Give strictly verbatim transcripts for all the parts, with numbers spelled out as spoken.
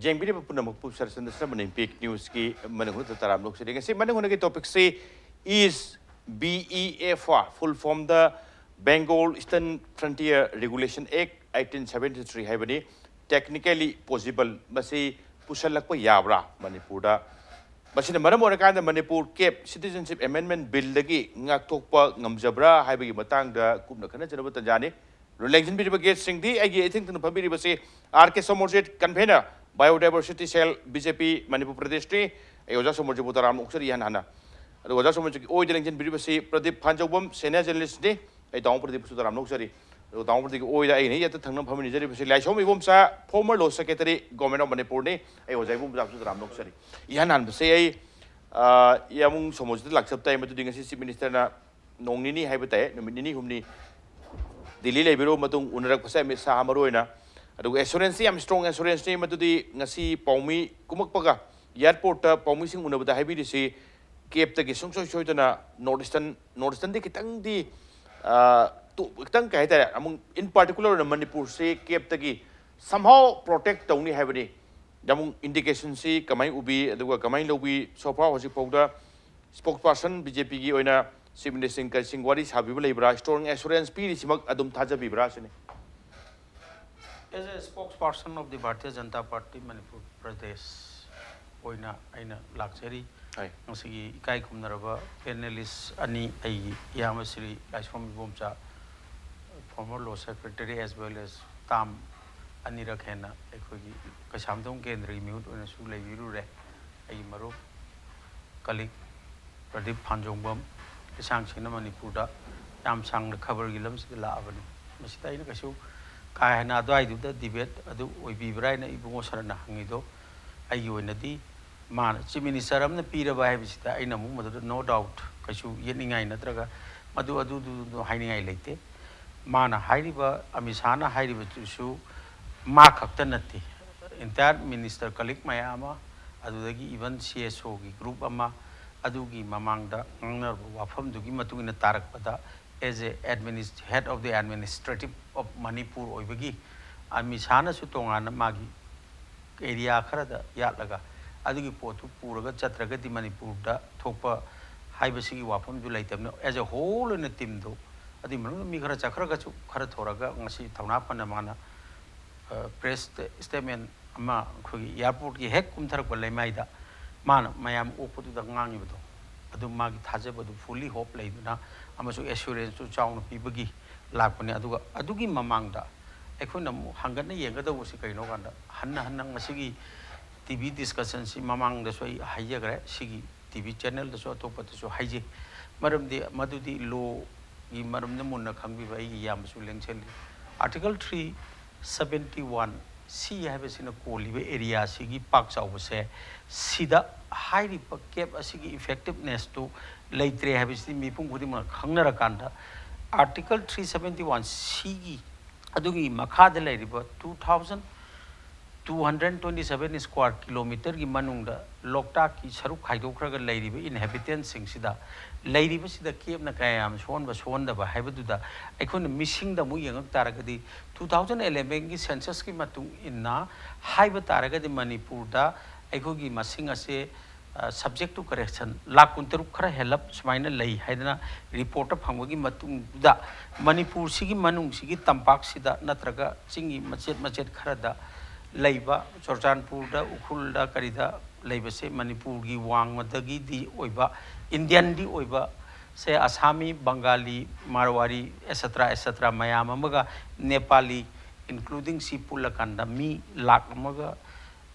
ꯌꯦꯡꯕꯤꯔꯤꯕ ꯄꯨꯝꯅꯃꯛꯄꯨ ꯁꯔꯆꯟꯗ꯭ꯔ ꯁꯔꯃꯅ ꯏꯝꯄꯦꯛ ꯅ꯭ꯌꯨꯁꯀꯤ ꯃꯅꯨꯡ ꯍꯨꯠꯇ ꯇꯔꯥꯝꯅ ꯑꯣꯛꯆꯔꯤ꯫ ꯉꯁꯤ ꯃꯅꯨꯡ ꯍꯨꯠꯅꯒꯤ ꯇꯣꯄꯤꯛꯁꯤ ꯏꯁ ꯕꯤ ꯏ ꯑꯦꯐ ꯑꯥꯔ, ꯐꯨꯜ ꯐꯣꯝꯗ ꯕꯦꯡꯒꯣꯜ ꯏꯁꯇꯔꯟ ꯐ꯭ꯔꯟꯇꯤꯌꯔ ꯔꯤꯒꯨꯂꯦꯁꯟ ꯑꯦꯛ ꯑꯩꯠꯇꯤꯟ ꯁꯕꯦꯟꯇꯤ ꯊ꯭ꯔꯤ ꯍꯥꯏꯕꯅꯤ꯫ ꯇꯦꯛꯅꯤꯀꯦꯂꯤ ꯄꯣꯁꯤꯕꯜ ꯃꯁꯤ ꯄꯨꯁꯜꯂꯛꯄ ꯌꯥꯕ꯭ꯔꯥ ꯃꯅꯤꯄꯨꯔꯗ? ꯃꯁꯤꯅ ꯃꯔꯝ ꯑꯣꯏꯔꯀꯥꯟꯗ ꯃꯅꯤꯄꯨꯔ ꯀꯦꯞ ꯁꯤꯇꯤꯖꯟꯁꯤꯞ ꯑꯦꯃꯦꯟꯃꯦꯟ ꯕꯤꯜꯗꯒꯤ ꯉꯥꯛꯊꯣꯛꯄ ꯉꯝꯖꯕ꯭ꯔꯥ ꯍꯥꯏꯕꯒꯤ ꯃꯇꯥꯡꯗ ꯀꯨꯞꯅ ꯈꯟꯅꯖꯅꯕ ꯇꯥꯟꯖꯥꯅꯤ꯫ ꯂꯦꯡꯁꯤꯟꯕꯤꯔꯤꯕ ꯒꯦꯁꯁꯤꯡꯗꯤ ꯑꯩꯒꯤ ꯏꯊꯪ ꯊꯪꯅ ꯐꯝꯕꯤꯔꯤꯕꯁꯤ ꯑꯥꯔ ꯀꯦ ꯁꯣꯃꯣꯔꯖꯤꯠ, ꯀꯟꯚꯦꯅꯔ, ꯕꯥꯏꯑꯣꯗꯥꯏꯕꯔꯁꯤꯇꯤ ꯁꯦꯜ, ꯕꯤ ꯖꯦ ꯄꯤ, ꯃꯅꯤꯄꯨꯔ ꯄ꯭ꯔꯗꯦꯁꯅꯤ꯫ ꯑꯩ ꯑꯣꯖꯥ ꯁꯣꯃꯣꯔꯖꯤꯠꯄꯨ ꯇꯔꯥꯝꯅ ꯑꯣꯛꯆꯔꯤ ꯏꯍꯥꯟ ꯍꯥꯟꯅ꯫ ꯑꯗꯨꯒ ꯑꯣꯖꯥ ꯁꯣꯃꯣꯔꯖꯤꯠꯀꯤ ꯑꯣꯏꯗ ꯂꯦꯡꯁꯤꯟꯕꯤꯔꯤꯕꯁꯤ ꯄ꯭ꯔꯗꯤꯞ ꯐꯥꯟꯖꯧꯕꯝ, ꯁꯦꯅꯤꯌꯔ ꯖꯔꯅꯦꯂꯤꯁꯅꯤ꯫ ꯑꯩ ꯇꯥꯃꯣ ꯄ꯭ꯔꯗꯤꯞꯄꯨꯁꯨ ꯇꯔꯥꯝꯅ ꯑꯣꯛꯆꯔꯤ꯫ ꯑꯗꯨꯒ ꯇꯥꯃꯣ ꯄ꯭ꯔꯗꯤꯞꯀꯤ ꯑꯣꯏꯗ ꯑꯩꯅ ꯍꯦꯛ ꯌꯦꯠꯇ ꯊꯪꯅ ꯐꯝꯃꯤꯟꯅꯖꯔꯤꯕꯁꯤ Laishram Ibomcha, former law secretary, government of ꯃꯅꯤꯄꯨꯔꯅꯤ꯫ ꯑꯩ ꯑꯣꯖꯥ ꯏꯕꯣꯝꯆꯥꯕꯨꯁꯨ ꯇꯔꯥꯝꯅ ꯑꯣꯛꯆꯔꯤ꯫ ꯏꯍꯥꯟ ꯍꯥꯟꯕꯁꯦ ꯑꯩ, ꯑ, ꯏꯌꯥꯝꯕꯨꯡ ꯁꯣꯃꯣꯔꯖꯤꯠꯇ ꯂꯥꯛꯆꯕ ꯇꯥꯏ, ꯃꯗꯨꯗꯤ ꯉꯁꯤ ꯆꯤꯐ ꯃꯤꯅꯤꯁꯇꯔꯅ ꯅꯣꯡ ꯅꯤꯅꯤ ꯍꯥꯏꯕ ꯇꯥꯏ, ꯅꯨꯃꯤꯠ ꯅꯤꯅꯤ ꯍꯨꯝꯅꯤ ꯗꯤꯜꯂꯤ ꯂꯩꯕꯤꯔꯨꯕ ꯃꯇꯨꯡ ꯎꯅꯔꯛꯄꯁꯦ ꯑꯃꯤꯠ ꯁꯥꯍ ꯃꯔꯨ ꯑꯣꯏꯅ꯫ ꯑꯗꯨꯒ ꯑꯦꯁꯨꯔꯦꯟꯁꯁꯤ ꯌꯥꯝ ꯁ꯭ꯇꯔꯣꯡ ꯑꯦꯁꯨꯔꯦꯟꯁꯅꯤ, ꯃꯗꯨꯗꯤ ꯉꯁꯤ ꯄꯥꯎꯃꯤ ꯀꯨꯝꯃꯛꯄꯒ ꯑꯦꯌꯥꯔꯄꯣꯔꯠꯇ ꯄꯥꯎꯃꯤꯁꯤꯡ ꯎꯅꯕꯗ ꯍꯥꯏꯕꯤꯔꯤꯁꯤ, ꯀꯦꯞꯇꯒꯤ ꯁꯨꯡꯁꯣꯏ ꯁꯣꯏꯗꯅ ꯅꯣꯔꯠ ꯏꯁꯇꯔꯟ, ꯅꯣꯔꯠ ꯏꯁꯇꯔꯟꯗꯤ ꯈꯤꯇꯪꯗꯤ, ꯑ, ꯇꯨ-, ꯈꯤꯇꯪ ꯀꯩ ꯍꯥꯏꯇꯥꯔꯦ, ꯑꯃꯨꯛ ꯏꯟ ꯄꯥꯔꯇꯤꯀꯨꯂꯔ ꯑꯣꯏꯅ ꯃꯅꯤꯄꯨꯔꯁꯤ ꯀꯦꯞꯇꯒꯤ somehow protect ꯇꯧꯅꯤ ꯍꯥꯏꯕꯅꯤ꯫ ꯑꯃꯨꯛ ꯏꯟꯗꯤꯀꯦꯁꯟꯁꯤ ꯀꯃꯥꯏꯅ ꯎꯕꯤ, ꯑꯗꯨꯒ ꯀꯃꯥꯏꯅ ꯂꯧꯕꯤ? So far ꯍꯧꯖꯤꯛ ꯐꯥꯎꯗ ꯁ꯭ꯄꯣꯛꯁ ꯄꯥꯔꯁꯟ ꯕꯤ ꯖꯦ ꯄꯤꯒꯤ ꯑꯣꯏꯅ ꯆꯤꯐ ꯃꯤꯅꯤꯁꯇꯔꯁꯤꯡ ꯋꯥꯔꯤ ꯁꯥꯕꯤꯕ ꯂꯩꯕ꯭ꯔꯥ? ꯁ꯭ꯇꯔꯣꯡ ꯑꯦꯁꯨꯔꯦꯟꯁ ꯄꯤꯔꯤꯁꯤꯃꯛ ꯑꯗꯨꯝ ꯊꯥꯖꯕꯤꯕ꯭ꯔꯥ ꯁꯤꯅꯤ꯫ As a spokesperson of the Bharatiya Janata Party Manipur Pradesh ꯑꯣꯏꯅ ꯑꯩꯅ ꯂꯥꯛꯆꯔꯤ꯫ ꯍꯣꯏ꯫ ꯉꯁꯤꯒꯤ ꯏꯀꯥꯏ ꯈꯨꯝꯅꯔꯕ ꯄꯦꯅꯦꯂꯤꯁ ꯑꯅꯤ, ꯑꯩꯒꯤ ꯏꯌꯥꯝꯕ ꯁ꯭ꯔꯤ ꯂꯥꯏꯁ꯭ꯔꯝ Ibomcha, former law secretary as well as term ꯑꯅꯤꯔꯛ ꯍꯦꯟꯅ ꯑꯩꯈꯣꯏꯒꯤ ꯀꯩꯁꯥꯝꯊꯣꯡ ꯀꯦꯟꯗ꯭ꯔꯒꯤ ꯃꯤꯍꯨꯠ ꯑꯣꯏꯅꯁꯨ ꯂꯩꯕꯤꯔꯨꯔꯦ꯫ ꯑꯩꯒꯤ ꯃꯔꯨꯞ ꯀꯂꯤꯛ ꯄ꯭ꯔꯗꯤꯞ ꯐꯥꯟꯖꯣꯡꯕꯝ, ꯂꯤꯁꯥꯡꯁꯤꯠꯅ ꯃꯅꯤꯄꯨꯔꯗ ꯌꯥꯝ ꯁꯥꯡꯅ ꯈꯕꯔꯒꯤ ꯂꯝꯁꯤꯗ ꯂꯥꯛꯑꯕꯅꯤ꯫ ꯃꯁꯤꯗ ꯑꯩꯅ ꯀꯩꯁꯨ ꯀꯥ ꯍꯦꯟꯅ ꯑꯗꯨꯋꯥꯏꯗꯨꯗ ꯗꯤꯕꯦꯠ ꯑꯗꯨ ꯑꯣꯏꯕꯤꯕ꯭ꯔꯥ ꯍꯥꯏꯅ ꯏꯕꯨꯡꯉꯣ ꯁꯔꯅ ꯍꯪꯉꯤꯗꯣ, ꯑꯩꯒꯤ ꯑꯣꯏꯅꯗꯤ ꯃꯥꯅ ꯆꯤꯐ ꯃꯤꯅꯤꯁꯇꯔ ꯑꯃꯅ ꯄꯤꯔꯕ ꯍꯥꯏꯕꯁꯤꯗ ꯑꯩꯅ ꯑꯃꯨꯛ ꯃꯗꯨꯗ no doubt ꯀꯩꯁꯨ ꯌꯦꯠꯅꯤꯡꯉꯥꯏ ꯅꯠꯇ꯭ꯔꯒ ꯃꯗꯨ ꯑꯗꯨꯗꯨ ꯍꯥꯏꯅꯤꯡꯉꯥꯏ ꯂꯩꯇꯦ꯫ ꯃꯥꯅ ꯍꯥꯏꯔꯤꯕ, ꯑꯃꯤꯠ ꯁꯥꯍꯅ ꯍꯥꯏꯔꯤꯕꯗꯨꯁꯨ ꯃꯥ ꯈꯛꯇ ꯅꯠꯇꯦ, entire minister colleague ꯃꯌꯥꯝ ꯑꯃ, ꯑꯗꯨꯗꯒꯤ even C S O ꯒꯤ group ꯑꯃ, ꯑꯗꯨꯒꯤ ꯃꯃꯥꯡꯗ ꯉꯥꯡꯅꯔꯕ ꯋꯥꯐꯝꯗꯨꯒꯤ ꯃꯇꯨꯡ ꯏꯟꯅ ꯇꯥꯔꯛꯄꯗ, as a adminis-, head of the administrative of Manipur ꯑꯣꯏꯕꯒꯤ ꯑꯃꯤꯠ ꯁꯥꯍꯅꯁꯨ ꯇꯣꯉꯥꯟꯅ ꯃꯥꯒꯤ ꯑꯦꯔꯤꯌꯥ ꯈꯔꯗ ꯌꯥꯠꯂꯒ ꯑꯗꯨꯒꯤ ꯄꯣꯠꯇꯨ ꯄꯨꯔꯒ ꯆꯠꯇ꯭ꯔꯒꯗꯤ ꯃꯅꯤꯄꯨꯔꯗ ꯊꯣꯛꯄ ꯍꯥꯏꯕꯁꯤꯒꯤ ꯋꯥꯐꯝꯗꯨ ꯂꯩꯇꯕꯅꯤ꯫ ꯑꯦꯖ ꯑꯦ ꯍꯣꯜ ꯑꯣꯏꯅ ꯇꯤꯝꯗꯨ, ꯑꯗꯨꯒꯤ ꯃꯅꯨꯡꯗ ꯃꯤ ꯈꯔ ꯆꯠꯈ꯭ꯔꯒꯁꯨ ꯈꯔ ꯊꯣꯔꯒ ꯉꯁꯤ ꯊꯧꯅꯥ ꯐꯅ ꯃꯥꯅ ꯄ꯭ꯔꯦꯁ ꯁ꯭ꯇꯦꯠꯃꯦꯟ ꯑꯃ ꯑꯩꯈꯣꯏꯒꯤ ꯑꯦꯌꯥꯔꯄꯣꯔꯠꯀꯤ ꯍꯦꯛ ꯀꯨꯝꯊꯔꯛꯄ ꯂꯩꯃꯥꯏꯗ ꯃꯥꯅ ꯃꯌꯥꯝ ꯑꯣꯛꯄꯗꯨꯗ ꯉꯥꯡꯉꯤꯕꯗꯣ, ꯑꯗꯨ ꯃꯥꯒꯤ ꯊꯥꯖꯕꯗꯨ ꯐꯨꯜꯂꯤ ꯍꯣꯞ ꯂꯩꯗꯨꯅ ꯑꯃꯁꯨꯡ ꯑꯦꯁꯨꯔꯦꯟꯁꯇꯨ ꯆꯥꯎꯅ ꯄꯤꯕꯒꯤ ꯂꯥꯛꯄꯅꯤ꯫ ꯑꯗꯨꯒ ꯑꯗꯨꯒꯤ ꯃꯃꯥꯡꯗ ꯑꯩꯈꯣꯏꯅ ꯑꯃꯨꯛ ꯍꯪꯒꯠꯅ ꯌꯦꯡꯒꯗꯧꯕꯁꯤ ꯀꯩꯅꯣ ꯀꯥꯟꯗ, ꯍꯟꯅ ꯍꯟꯅ ꯉꯁꯤꯒꯤ ꯇꯤ ꯚꯤ ꯗꯤꯁꯀꯁꯟꯁꯤ ꯃꯃꯥꯡꯗꯁꯨ ꯑꯩ ꯍꯥꯏꯖꯈ꯭ꯔꯦ, ꯁꯤꯒꯤ ꯇꯤ ꯚꯤ ꯆꯦꯅꯦꯜꯗꯁꯨ ꯑꯇꯣꯞꯄꯗꯁꯨ ꯍꯥꯏꯖꯩ꯫ ꯃꯔꯝꯗꯤ ꯃꯗꯨꯗꯤ ꯂꯣꯒꯤ ꯃꯔꯝꯗ ꯃꯨꯟꯅ ꯈꯪꯕꯤꯕ ꯑꯩꯒꯤ ꯏꯌꯥꯝꯕꯁꯨ ꯂꯦꯡꯁꯜꯂꯤ꯫ ꯑꯥꯔꯇꯤꯀꯜ ꯊ꯭ꯔꯤ ꯁꯕꯦꯟꯇꯤ ꯋꯥꯟ ꯁꯤ ꯍꯥꯏꯕꯁꯤꯅ ꯀꯣꯜꯂꯤꯕ ꯑꯦꯔꯤꯌꯥꯁꯤꯒꯤ ꯄꯥꯛ ꯆꯥꯎꯕꯁꯦ, ꯁꯤꯗ ꯍꯥꯏꯔꯤꯕ ꯀꯦꯞ ꯑꯁꯤꯒꯤ ꯏꯐꯦꯛꯇꯤꯞꯅꯦꯁꯇꯨ ꯂꯩꯇ꯭ꯔꯦ ꯍꯥꯏꯕꯁꯤꯗꯤ ꯃꯤꯄꯨꯝ ꯈꯨꯗꯤꯡꯃꯛꯅ ꯈꯪꯅꯔꯀꯥꯟꯗ, ꯑꯥꯔꯇꯤꯀꯜ ꯊ꯭ꯔꯤ ꯁꯕꯦꯟꯇꯤ ꯋꯥꯟ ꯁꯤꯒꯤ ꯑꯗꯨꯒꯤ ꯃꯈꯥꯗ ꯂꯩꯔꯤꯕ two thousand two hundred twenty seven square kilometerꯒꯤ ꯃꯅꯨꯡꯗ ꯂꯣꯛꯇꯥꯛꯀꯤ ꯁꯔꯨꯛ ꯈꯥꯏꯗꯣꯛꯈ꯭ꯔꯒ ꯂꯩꯔꯤꯕ ꯏꯟꯍꯦꯕꯤꯇꯦꯟꯁꯤꯡꯁꯤꯗ, ꯂꯩꯔꯤꯕꯁꯤꯗ ꯀꯦꯞꯅ ꯀꯌꯥ ꯌꯥꯝ ꯁꯣꯛꯍꯟꯕ ꯁꯣꯛꯍꯟꯗꯕ ꯍꯥꯏꯕꯗꯨꯗ ꯑꯩꯈꯣꯏꯅ ꯃꯤꯁꯤꯡꯗ ꯑꯃꯨꯛ ꯌꯦꯡꯉꯛ ꯇꯥꯔꯒꯗꯤ, two thousand elevenꯒꯤ ꯁꯦꯟꯁꯁꯀꯤ ꯃꯇꯨꯡ ꯏꯟꯅ ꯍꯥꯏꯕ ꯇꯥꯔꯒꯗꯤ ꯃꯅꯤꯄꯨꯔꯗ ꯑꯩꯈꯣꯏꯒꯤ ꯃꯁꯤꯡ ꯑꯁꯦ, subject to correction, ꯂꯥꯈ ꯀꯨꯟꯇꯔꯨꯛ ꯈꯔ ꯍꯦꯜꯂꯞ ꯁꯨꯃꯥꯏꯅ ꯂꯩ ꯍꯥꯏꯗꯅ ꯔꯤꯄꯣꯔꯠꯇ ꯐꯪꯕꯒꯤ ꯃꯇꯨꯡꯗ, ꯃꯅꯤꯄꯨꯔꯁꯤꯒꯤ ꯃꯅꯨꯡꯁꯤꯒꯤ ꯇꯝꯄꯥꯛꯁꯤꯗ ꯅꯠꯇ꯭ꯔꯒ ꯆꯤꯡꯒꯤ ꯃꯆꯦꯠ ꯃꯆꯦꯠ ꯈꯔꯗ ꯂꯩꯕ ꯆꯨꯔꯆꯥꯟꯄꯨꯔꯗ, ꯎꯈ꯭ꯔꯨꯜꯗ, ꯀꯔꯤꯗ ꯂꯩꯕꯁꯦ ꯃꯅꯤꯄꯨꯔꯒꯤ ꯋꯥꯡꯃꯗꯒꯤꯗꯤ ꯑꯣꯏꯕ, ꯏꯟꯗꯤꯌꯟꯗꯤ ꯑꯣꯏꯕ ꯁꯦ, ꯑꯁꯥꯃꯤ, ꯕꯪꯒꯥꯂꯤ, ꯃꯥꯔꯋꯥꯔꯤ, etcetera etcetera ꯃꯌꯥꯝ ꯑꯃꯒ, ꯅꯦꯄꯥꯂꯤ including ꯁꯤ ꯄꯨꯜꯂꯀꯥꯟꯗ ꯃꯤ ꯂꯥꯈ ꯑꯃꯒ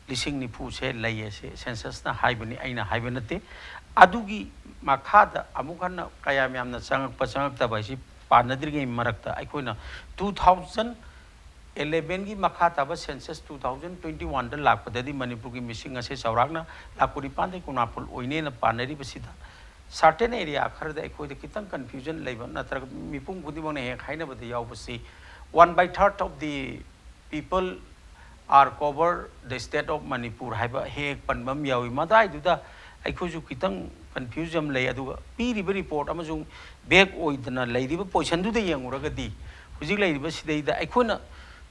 ꯂꯤꯁꯤꯡ ꯅꯤꯐꯨꯁꯦ ꯂꯩꯌꯦ, ꯁꯦ ꯁꯦꯟꯁꯁꯅ ꯍꯥꯏꯕꯅꯤ, ꯑꯩꯅ ꯍꯥꯏꯕ ꯅꯠꯇꯦ꯫ ꯑꯗꯨꯒꯤ ꯃꯈꯥꯗ ꯑꯃꯨꯛ ꯍꯟꯅ ꯀꯌꯥꯝ ꯌꯥꯝꯅ ꯆꯪꯉꯛꯄ ꯆꯪꯉꯛꯇꯕ ꯍꯥꯏꯁꯤ ꯄꯥꯟꯅꯗ꯭ꯔꯤꯉꯩ ꯃꯔꯛꯇ ꯑꯩꯈꯣꯏꯅ two thousand elevenꯒꯤ ꯃꯈꯥ ꯇꯥꯕ ꯁꯦꯟꯁꯁ two thousand twenty oneꯗ ꯂꯥꯛꯄꯗꯗꯤ ꯃꯅꯤꯄꯨꯔꯒꯤ ꯃꯤꯁꯤꯡ ꯑꯁꯦ ꯆꯥꯎꯔꯥꯛꯅ ꯂꯥꯈ ꯀꯨꯟꯅꯤꯄꯥꯟꯗꯒꯤ ꯀꯨꯟꯃꯥꯄꯜ ꯑꯣꯏꯅꯦꯅ ꯄꯥꯟꯅꯔꯤꯕꯁꯤꯗ, certain area ꯈꯔꯗ ꯑꯩꯈꯣꯏꯗ ꯈꯤꯇꯪ confusion ꯂꯩꯕ ꯅꯠꯇ꯭ꯔꯒ ꯃꯤꯄꯨꯝ ꯈꯨꯗꯤꯡꯃꯛꯅ ꯍꯦꯛ ꯍꯥꯏꯅꯕꯗ ꯌꯥꯎꯕꯁꯤ, one by third of the people are cover the state of Manipur ꯍꯥꯏꯕ ꯍꯦꯛ ꯍꯦꯛ ꯄꯟꯕ ꯑꯃ ꯌꯥꯎꯏ꯫ ꯃꯗꯥꯏꯗꯨꯗ ꯑꯩꯈꯣꯏꯁꯨ ꯈꯤꯇꯪ confuse ꯑꯃ ꯂꯩ꯫ ꯑꯗꯨꯒ ꯄꯤꯔꯤꯕ ꯔꯤꯄꯣꯔꯠ ꯑꯃꯁꯨꯡ ꯕꯦꯛ ꯑꯣꯏꯗꯅ ꯂꯩꯔꯤꯕ ꯄꯣꯖꯤꯁꯟꯗꯨꯗ ꯌꯦꯡꯉꯨꯔꯒꯗꯤ, ꯍꯧꯖꯤꯛ ꯂꯩꯔꯤꯕ ꯁꯤꯗꯩꯗ ꯑꯩꯈꯣꯏꯅ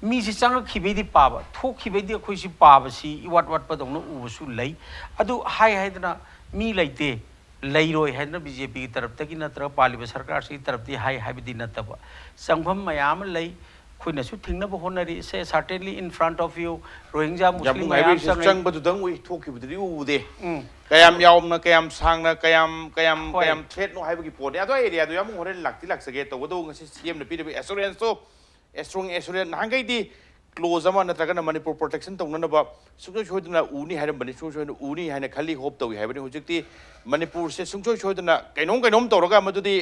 ꯃꯤꯁꯤ ꯆꯪꯉꯛꯈꯤꯕꯩꯗꯤ ꯄꯥꯕ, ꯊꯣꯛꯈꯤꯕꯩꯗꯤ ꯑꯩꯈꯣꯏꯁꯤ ꯄꯥꯕꯁꯤ ꯏꯋꯥꯠ ꯋꯥꯠꯄꯗꯧꯅ ꯎꯕꯁꯨ ꯂꯩ꯫ ꯑꯗꯨ ꯍꯥꯏ ꯍꯥꯏꯗꯅ ꯃꯤ ꯂꯩꯇꯦ, ꯂꯩꯔꯣꯏ ꯍꯥꯏꯗꯅ ꯕꯤ ꯖꯦ ꯄꯤꯒꯤ ꯇꯔꯞꯇꯒꯤ ꯅꯠꯇ꯭ꯔꯒ ꯄꯥꯜꯂꯤꯕ ꯁꯔꯀꯥꯔꯁꯤꯒꯤ ꯇꯔꯞꯇꯒꯤ ꯍꯥꯏ ꯍꯥꯏꯕꯗꯤ ꯅꯠꯇꯕ, ꯆꯪꯐꯝ ꯃꯌꯥꯝ ꯑꯃ ꯂꯩ꯫ ꯑꯩꯈꯣꯏꯅꯁꯨ ꯊꯤꯡꯅꯕ ꯍꯣꯠꯅꯔꯤ꯫ ꯁꯦ, certainly in front of you, ꯔꯣꯍꯤꯡꯖꯥ ꯃꯨꯁꯂꯤꯝ ꯌꯥꯝꯕꯨꯡ ꯃꯌꯥꯝ ꯍꯥꯏꯕꯩꯁꯨ ꯆꯪꯉꯛꯏ꯫ ꯆꯪꯕꯗꯨꯗꯪ ꯎꯏ, ꯊꯣꯛꯈꯤꯕꯗꯨꯗꯤ ꯎꯗꯦ꯫ ꯎꯝ꯫ ꯀꯌꯥꯝ ꯌꯥꯎꯅ, ꯀꯌꯥꯝ ꯁꯥꯡꯅ, ꯀꯌꯥꯝ ꯀꯌꯥꯝ ꯍꯣꯏ꯫ ꯀꯌꯥꯝ ꯊ꯭ꯔꯦꯠꯅꯣ ꯍꯥꯏꯕꯒꯤ ꯄꯣꯠꯅꯦ꯫ ꯑꯗꯣ ꯑꯩ ꯑꯦꯔꯤꯌꯥꯗꯣ ꯌꯥꯝ ꯍꯣꯔꯦꯟ ꯂꯥꯛꯇꯤ ꯂꯥꯛꯆꯒꯦ꯫ ꯇꯧꯕꯇꯕꯨ ꯉꯁꯤ ꯁꯤ ꯑꯦꯝꯅ ꯄꯤꯔꯤꯕ ꯑꯦꯁꯨꯔꯦꯟꯁꯇꯣ, ꯑꯦꯁꯨꯔꯦꯟ ꯑꯦꯁꯨꯔꯦꯟ ꯅꯍꯥꯟꯈꯩꯗꯤ ꯀ꯭ꯂꯣꯖ ꯑꯃ ꯅꯠꯇ꯭ꯔꯒꯅ ꯃꯅꯤꯄꯨꯔ ꯄ꯭ꯔꯣꯇꯦꯛꯁꯟ ꯇꯧꯅꯅꯕ ꯁꯨꯡꯁꯣꯏ ꯁꯣꯏꯗꯅ ꯎꯅꯤ ꯍꯥꯏꯔꯝꯕꯅꯤ, ꯁꯨꯡꯁꯣꯏ ꯁꯣꯏꯗꯅ ꯎꯅꯤ ꯍꯥꯏꯅ ꯈꯜꯂꯤ, ꯍꯣꯞ ꯇꯧꯏ ꯍꯥꯏꯕꯅꯤ꯫ ꯍꯧꯖꯤꯛꯇꯤ ꯃꯅꯤꯄꯨꯔꯁꯦ ꯁꯨꯡꯁꯣꯏ ꯁꯣꯏꯗꯅ ꯀꯩꯅꯣꯝ ꯀꯩꯅꯣꯝ ꯇꯧꯔꯒ, ꯃꯗꯨꯗꯤ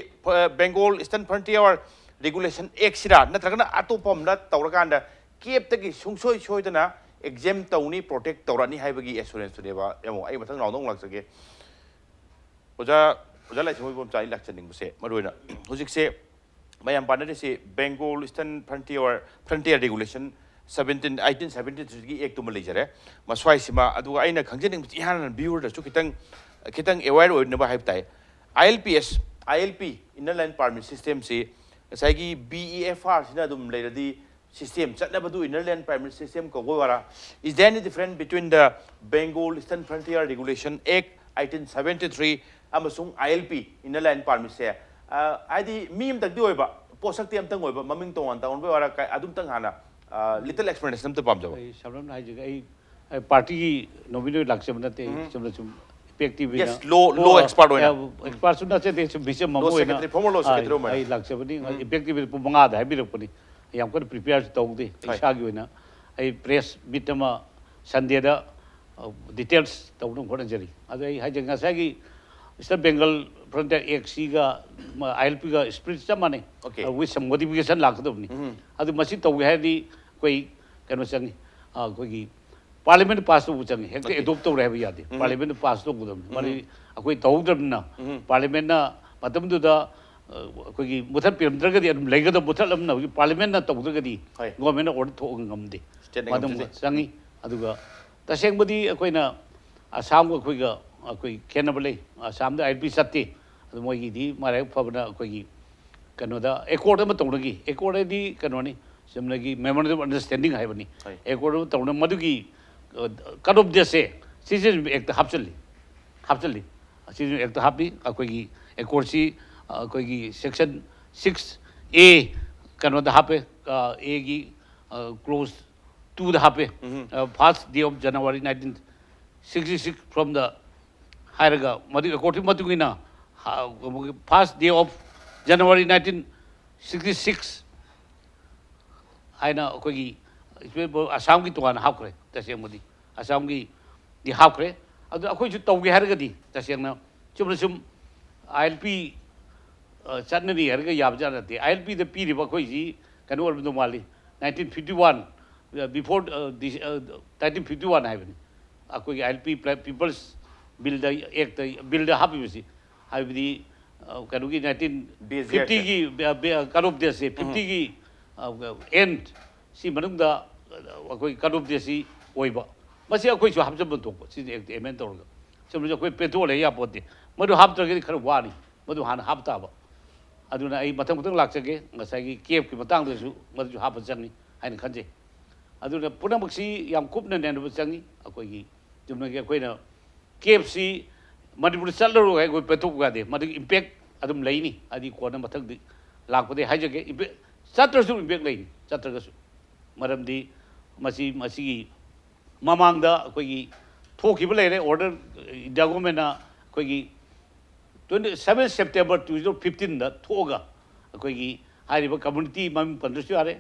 ꯕꯦꯡꯒꯣꯜ ꯏꯁꯇꯔꯟ ꯐ꯭ꯔꯟꯇꯤꯌꯔ ꯔꯤꯒꯨꯂꯦꯁꯟ ꯑꯦꯛꯁꯤꯔꯥ ꯅꯠꯇ꯭ꯔꯒꯅ ꯑꯇꯣꯞꯄ ꯑꯃꯅ ꯇꯧꯔꯀꯥꯟꯗ ꯀꯦꯞꯇꯒꯤ ꯁꯨꯡꯁꯣꯏ ꯁꯣꯏꯗꯅ ꯑꯦꯛꯖꯦꯝ ꯇꯧꯅꯤ, ꯄ꯭ꯔꯣꯇꯦꯛ ꯇꯧꯔꯛꯅꯤ ꯍꯥꯏꯕꯒꯤ ꯑꯦꯁꯨꯔꯦꯟꯁꯇꯨꯅꯦꯕ꯫ ꯌꯦꯡꯉꯣ, ꯑꯩ ꯃꯊꯪ ꯅꯥꯎꯗ ꯑꯃꯨꯛ ꯂꯥꯛꯆꯒꯦ꯫ ꯑꯣꯖꯥ, ꯑꯣꯖꯥ ꯂꯥꯏꯁ꯭ꯔꯝ ꯍꯣꯏꯕꯝꯆꯥ, ꯑꯩ ꯂꯥꯛꯆꯅꯤꯡꯕꯁꯦ ꯃꯔꯨꯑꯣꯏꯅ ꯍꯧꯖꯤꯛꯁꯦ ꯃꯌꯥꯝ ꯄꯥꯅꯔꯤꯁꯤ Bengal eastern frontier, frontier regulation seventeen, eighteen seventy ꯊ꯭ꯔꯤꯒꯤ ꯑꯦꯛꯇꯨꯃ ꯂꯩꯖꯔꯦ꯫ ꯃꯁ꯭ꯋꯥꯏꯁꯤꯃ, ꯑꯗꯨꯒ ꯑꯩꯅ ꯈꯪꯖꯅꯤꯡꯕꯁꯤ ꯏꯍꯥꯟ ꯍꯥꯟꯅ ꯚ꯭ꯌꯨꯋꯔꯗꯁꯨ ꯈꯤꯇꯪ, ꯈꯤꯇꯪ ꯑꯦꯋꯦꯌꯔ ꯑꯣꯏꯅꯕ ꯍꯥꯏꯕ ꯇꯥꯏ꯫ I L P S, I L P, inner line permit ꯁꯤꯁꯇꯦꯝꯁꯤ ꯉꯁꯥꯏꯒꯤ ꯕꯤ ꯏ ꯑꯦꯐ ꯑꯥꯔꯁꯤꯅ ꯑꯗꯨꯝ ꯂꯩꯔꯗꯤ, ꯁꯤꯁꯇꯦꯝ ꯆꯠꯅꯕꯗꯨ ꯏꯟꯅꯔ ꯂꯥꯏꯟ ꯄꯥꯔꯃꯤꯠ ꯁꯤꯁꯇꯦꯝ ꯀꯧꯕ ꯑꯣꯏꯔꯥ? Is there any difference between the Bengal Eastern Frontier Regulation Act eighteen seventy three ꯑꯃꯁꯨꯡ ꯑꯥꯏ L P, inner line ꯄꯥꯔꯃꯤꯠꯁꯦ? ꯍꯥꯏꯗꯤ ꯃꯤ ꯑꯃꯇꯪꯗꯤ ꯑꯣꯏꯕ, ꯄꯣꯠꯁꯛꯇꯤ ꯑꯃꯇꯪ ꯑꯣꯏꯕ, ꯃꯃꯤꯡ ꯇꯣꯉꯥꯟ ꯇꯣꯉꯥꯟꯕ ꯑꯣꯏꯔꯥ? ꯀ-, ꯑꯗꯨꯝꯇꯪ ꯍꯥꯟꯅ ꯂꯤꯇꯜ ꯑꯦꯛꯁꯄ꯭ꯂꯦꯅꯦꯁꯟ ꯑꯝꯇ ꯄꯥꯝꯖꯕ꯫ ꯑꯩ ꯁꯝꯂꯞꯅ ꯍꯥꯏꯖꯒꯦ, ꯑꯩ ꯑꯩ ꯄꯥꯔꯇꯤꯒꯤ ꯅꯣꯃꯤꯅꯤ ꯑꯣꯏꯅ ꯂꯥꯛꯆꯕ ꯅꯠꯇꯦ꯫ ꯑꯩ ꯆꯨꯝꯅ ꯁꯨꯝ ꯏꯐꯦꯛꯇꯤꯚ ꯑꯣꯏꯅ Yes, law- law expert ꯑꯣꯏꯅ꯫ ꯑꯦꯛꯁꯄꯥꯔꯠꯁꯨ ꯅꯠꯆꯗꯦ, ꯁꯨꯝ ꯃꯤꯆꯝ ꯑꯃ Law ꯑꯣꯏꯅ secretary, former law ꯑꯥ, secretary ꯑꯃ ꯑꯣꯏꯅ꯫ ꯑꯩ ꯂꯥꯛꯆꯕꯅꯤ꯫ ꯏꯐꯦꯛꯇꯤꯚ ꯄꯨꯡ ꯃꯉꯥꯗ ꯍꯥꯏꯕꯤꯔꯛꯄꯅꯤ꯫ ꯌꯥꯝ ꯀꯟꯅ ꯄ꯭ꯔꯤꯄꯦꯌꯔꯁꯨ ꯇꯧꯗꯦ꯫ ꯑꯩ ꯍꯣꯏ꯫ ꯏꯁꯥꯒꯤ ꯑꯣꯏꯅ ꯑꯩ ꯄ꯭ꯔꯦꯁ ꯃꯤꯠ ꯑꯃ ꯁꯟꯗꯦꯗ ꯗꯤꯇꯦꯜꯁ ꯇꯧꯅꯕ ꯍꯣꯠꯅꯖꯔꯤ꯫ ꯑꯗꯣ ꯑꯩ ꯍꯥꯏꯖꯒꯦ, ꯉꯁꯥꯏꯒꯤ ꯏꯁꯇꯔꯟ ꯕꯦꯡꯒꯜ ꯐ꯭ꯔꯟꯇꯤꯌꯔ ꯑꯦꯛꯁꯤꯒ ꯑꯥꯏ ꯑꯦꯜ ꯄꯤꯒ ꯏꯁꯄꯤꯔꯤꯠ ꯆꯞ ꯃꯥꯟꯅꯩ꯫ Okay. With some modification ꯂꯥꯛꯀꯗꯕꯅꯤ꯫ ꯑꯗꯨ ꯃꯁꯤ ꯇꯧꯒꯦ ꯍꯥꯏꯔꯗꯤ ꯑꯩꯈꯣꯏ ꯀꯩꯅꯣ ꯆꯪꯉꯤ, ꯑꯩꯈꯣꯏꯒꯤ ꯄꯥꯔꯂꯤꯌꯥꯃꯦꯟ ꯄꯥꯁ ꯇꯧꯕ ꯆꯪꯉꯤ꯫ ꯍꯦꯛꯇ ꯑꯦꯗꯣꯞ ꯇꯧꯔꯦ ꯍꯥꯏꯕ ꯌꯥꯗꯦ꯫ ꯄꯥꯔꯂꯤꯌꯥꯃꯦꯟ ꯄꯥꯁ ꯇꯧꯒꯗꯕꯅꯤ꯫ ꯃꯔꯤ ꯑꯩꯈꯣꯏ ꯇꯧꯍꯧꯗ꯭ꯔꯕꯅꯤꯅ ꯄꯥꯔꯂꯤꯌꯥꯃꯦꯟꯅ ꯃꯇꯝꯗꯨꯗ ꯑ, ꯑꯩꯈꯣꯏꯒꯤ ꯃꯨꯊꯠꯄꯤꯔꯝꯗ꯭ꯔꯒꯗꯤ ꯑꯗꯨꯝ ꯂꯩꯒꯗꯕ, ꯃꯨꯊꯠꯂꯕꯅꯤꯅ ꯍꯧꯖꯤꯛ ꯄꯥꯔꯂꯤꯌꯥꯃꯦꯟꯅ ꯇꯧꯗ꯭ꯔꯒꯗꯤ ꯍꯣꯏ꯫ ꯒꯣꯔꯃꯦꯟꯅ ꯑꯣꯔꯗꯔ ꯊꯣꯛꯑꯒ ꯉꯝꯗꯦ꯫ Stateꯅ ꯃꯗꯨ ꯉꯝꯖꯗꯦ꯫ ꯆꯪꯉꯤ꯫ ꯑꯗꯨꯒ ꯇꯁꯦꯡꯕꯗꯤ ꯑꯩꯈꯣꯏꯅ ꯑꯁꯥꯝꯒ ꯑꯩꯈꯣꯏꯒ ꯑꯩꯈꯣꯏ ꯈꯦꯠꯅꯕ ꯂꯩ꯫ ꯑꯁꯥꯝꯗ ꯑꯥꯏ ꯑꯦꯜ ꯄꯤ ꯆꯠꯇꯦ꯫ ꯑꯗꯨ ꯃꯣꯏꯒꯤꯗꯤ ꯃꯔꯥꯏꯕꯛ ꯐꯕꯅ ꯑꯩꯈꯣꯏꯒꯤ ꯀꯩꯅꯣꯗ ꯑꯦꯀꯣꯔꯗ ꯑꯃ ꯇꯧꯅꯈꯤ꯫ ꯑꯦꯀꯣꯔꯗ ꯍꯥꯏꯗꯤ ꯀꯩꯅꯣꯅꯤ, ꯆꯨꯝꯅꯒꯤ memorandum of understanding ꯍꯥꯏꯕꯅꯤ꯫ ꯍꯣꯏ꯫ ꯑꯦꯀꯣꯔꯗ ꯇꯧꯅ ꯃꯗꯨꯒꯤ ꯀꯠ ꯑꯣꯐ ꯗꯦꯠꯁꯦ ꯁꯤꯇꯤꯖꯦꯟꯁꯤꯞ ꯑꯦꯛꯇ ꯍꯥꯞꯆꯤꯜꯂꯤ ꯍꯥꯞꯆꯤꯜꯂꯤ ꯁꯤꯇꯤꯖꯦꯟꯁꯤꯞ ꯑꯦꯛꯇ ꯍꯥꯞꯄꯤ꯫ ꯑꯩꯈꯣꯏꯒꯤ ꯑꯦꯀꯣꯔꯗꯁꯤ ꯑꯩꯈꯣꯏꯒꯤ ꯁꯦꯛꯁꯟ ꯁꯤꯛꯁ ꯑꯦ ꯀꯩꯅꯣꯗ ꯍꯥꯞꯄꯦ꯫ ꯑꯦꯒꯤ ꯀ꯭ꯂꯣꯖ ꯇꯨꯗ ꯍꯥꯞꯄꯦ꯫ First day of January nineteen sixty six from the ꯍꯥꯏꯔꯒ ꯃꯗꯨꯒꯤ ꯑꯦꯀꯣꯔꯗꯀꯤ ꯃꯇꯨꯡ ꯏꯟꯅ first day of January nineteen sixty six ꯍꯥꯏꯅ ꯑꯩꯈꯣꯏꯒꯤ ꯑꯁꯥꯝꯒꯤ ꯇꯣꯉꯥꯟꯅ ꯍꯥꯞꯈ꯭ꯔꯦ꯫ ꯇꯁꯦꯡꯕꯗꯤ ꯑꯁꯥꯝꯒꯤꯗꯤ ꯍꯥꯞꯈ꯭ꯔꯦ꯫ ꯑꯗꯨ ꯑꯩꯈꯣꯏꯁꯨ ꯇꯧꯒꯦ ꯍꯥꯏꯔꯒꯗꯤ ꯇꯁꯦꯡꯅ ꯆꯨꯝꯅ ꯁꯨꯝ ꯑꯥꯏ ꯑꯦꯜ ꯄꯤ ꯆꯠꯅꯔꯤ ꯍꯥꯏꯔꯒ ꯌꯥꯕꯖꯥꯠ ꯅꯠꯇꯦ꯫ ꯑꯥꯏ ꯑꯦꯜ ꯄꯤꯗ ꯄꯤꯔꯤꯕ ꯑꯩꯈꯣꯏꯁꯤ ꯀꯩꯅꯣ ꯑꯣꯏꯔꯝꯗꯧ ꯃꯥꯜꯂꯤ, nineteen fifty one, before nineteen fifty one ꯍꯥꯏꯕꯅꯤ꯫ ꯑꯩꯈꯣꯏꯒꯤ I L P peoples bill act bill ꯍꯥꯞꯄꯤꯕꯁꯤ ꯍꯥꯏꯕꯗꯤ ꯀꯩꯅꯣꯒꯤ ꯅꯥꯏꯟꯇꯤꯟ BSG Act. ꯐꯤꯐꯇꯤꯒꯤ ꯀꯠ ꯑꯣꯐ ꯗꯦꯠꯁꯦ ꯐꯤꯐꯇꯤꯒꯤ ꯑꯦꯟ ꯁꯤ ꯃꯅꯨꯡꯗ ꯑꯩꯈꯣꯏ ꯀꯠ ꯑꯣꯐ ꯗꯦꯠꯁꯤ ꯑꯣꯏꯕ꯫ ꯃꯁꯤ ꯑꯩꯈꯣꯏꯁꯨ ꯍꯥꯞꯆꯤꯟꯕ ꯊꯣꯛꯄ ꯁꯤꯁꯦ ꯑꯦꯛꯇ ꯑꯦꯃꯦꯟ ꯇꯧꯔꯒ ꯆꯨꯝꯅꯁꯨ ꯑꯩꯈꯣꯏ ꯄꯦꯟꯊꯣꯛꯑ ꯂꯩ ꯌꯥꯄꯣꯠꯇꯦ꯫ ꯃꯗꯨ ꯍꯥꯞꯇ꯭ꯔꯒꯗꯤ ꯈꯔ ꯋꯥꯅꯤ꯫ ꯃꯗꯨ ꯍꯥꯟꯅ ꯍꯥꯞ ꯇꯥꯕ꯫ ꯑꯗꯨꯅ ꯑꯩ ꯃꯊꯪ ꯃꯊꯪ ꯂꯥꯛꯆꯒꯦ꯫ ꯉꯁꯥꯏꯒꯤ ꯀꯦꯞꯀꯤ ꯃꯇꯥꯡꯗꯁꯨ ꯃꯗꯨꯁꯨ ꯍꯥꯞꯄ ꯆꯪꯉꯤ ꯍꯥꯏꯅ ꯈꯟꯖꯩ꯫ ꯑꯗꯨꯅ ꯄꯨꯝꯅꯃꯛꯁꯤ ꯌꯥꯝ ꯀꯨꯞꯅ ꯅꯩꯅꯕ ꯆꯪꯉꯤ꯫ ꯑꯩꯈꯣꯏꯒꯤ ꯆꯨꯝꯅꯒꯤ ꯑꯩꯈꯣꯏꯅ ꯀꯦꯞꯁꯤ ꯃꯅꯤꯄꯨꯔꯗ ꯆꯠꯂꯔꯣꯏ ꯑꯩꯈꯣꯏ ꯄꯦꯟꯊꯣꯛꯄ ꯌꯥꯗꯦ꯫ ꯃꯗꯨꯒꯤ ꯏꯝꯄꯦꯛ ꯑꯗꯨꯝ ꯂꯩꯅꯤ꯫ ꯑꯗꯨꯒꯤ ꯀꯣꯟꯅ ꯃꯊꯪꯗꯤ ꯂꯥꯛꯄꯗꯩ ꯍꯥꯏꯖꯒꯦ꯫ ꯏꯝꯄꯦꯛ ꯆꯠꯇ꯭ꯔꯁꯨ ꯏꯝꯄꯦꯛ ꯂꯩꯅꯤ ꯆꯠꯇ꯭ꯔꯒꯁꯨ꯫ ꯃꯔꯝꯗꯤ ꯃꯁꯤ ꯃꯁꯤꯒꯤ ꯃꯃꯥꯡꯗ ꯑꯩꯈꯣꯏꯒꯤ ꯊꯣꯛꯈꯤꯕ ꯂꯩꯔꯦ ꯑꯣꯔꯗꯔ꯫ ꯏꯟꯗꯤꯌꯥ ꯒꯣꯔꯃꯦꯟꯅ ꯑꯩꯈꯣꯏꯒꯤ twenty seven September two thousand ꯐꯤꯐꯇꯤꯟꯗ ꯊꯣꯛꯑꯒ ꯑꯩꯈꯣꯏꯒꯤ ꯍꯥꯏꯔꯤꯕ ꯀꯝꯃ꯭ꯌꯨꯅꯤꯇꯤ ꯃꯃꯤꯡ ꯄꯟꯗ꯭ꯔꯁꯨ ꯌꯥꯔꯦ꯫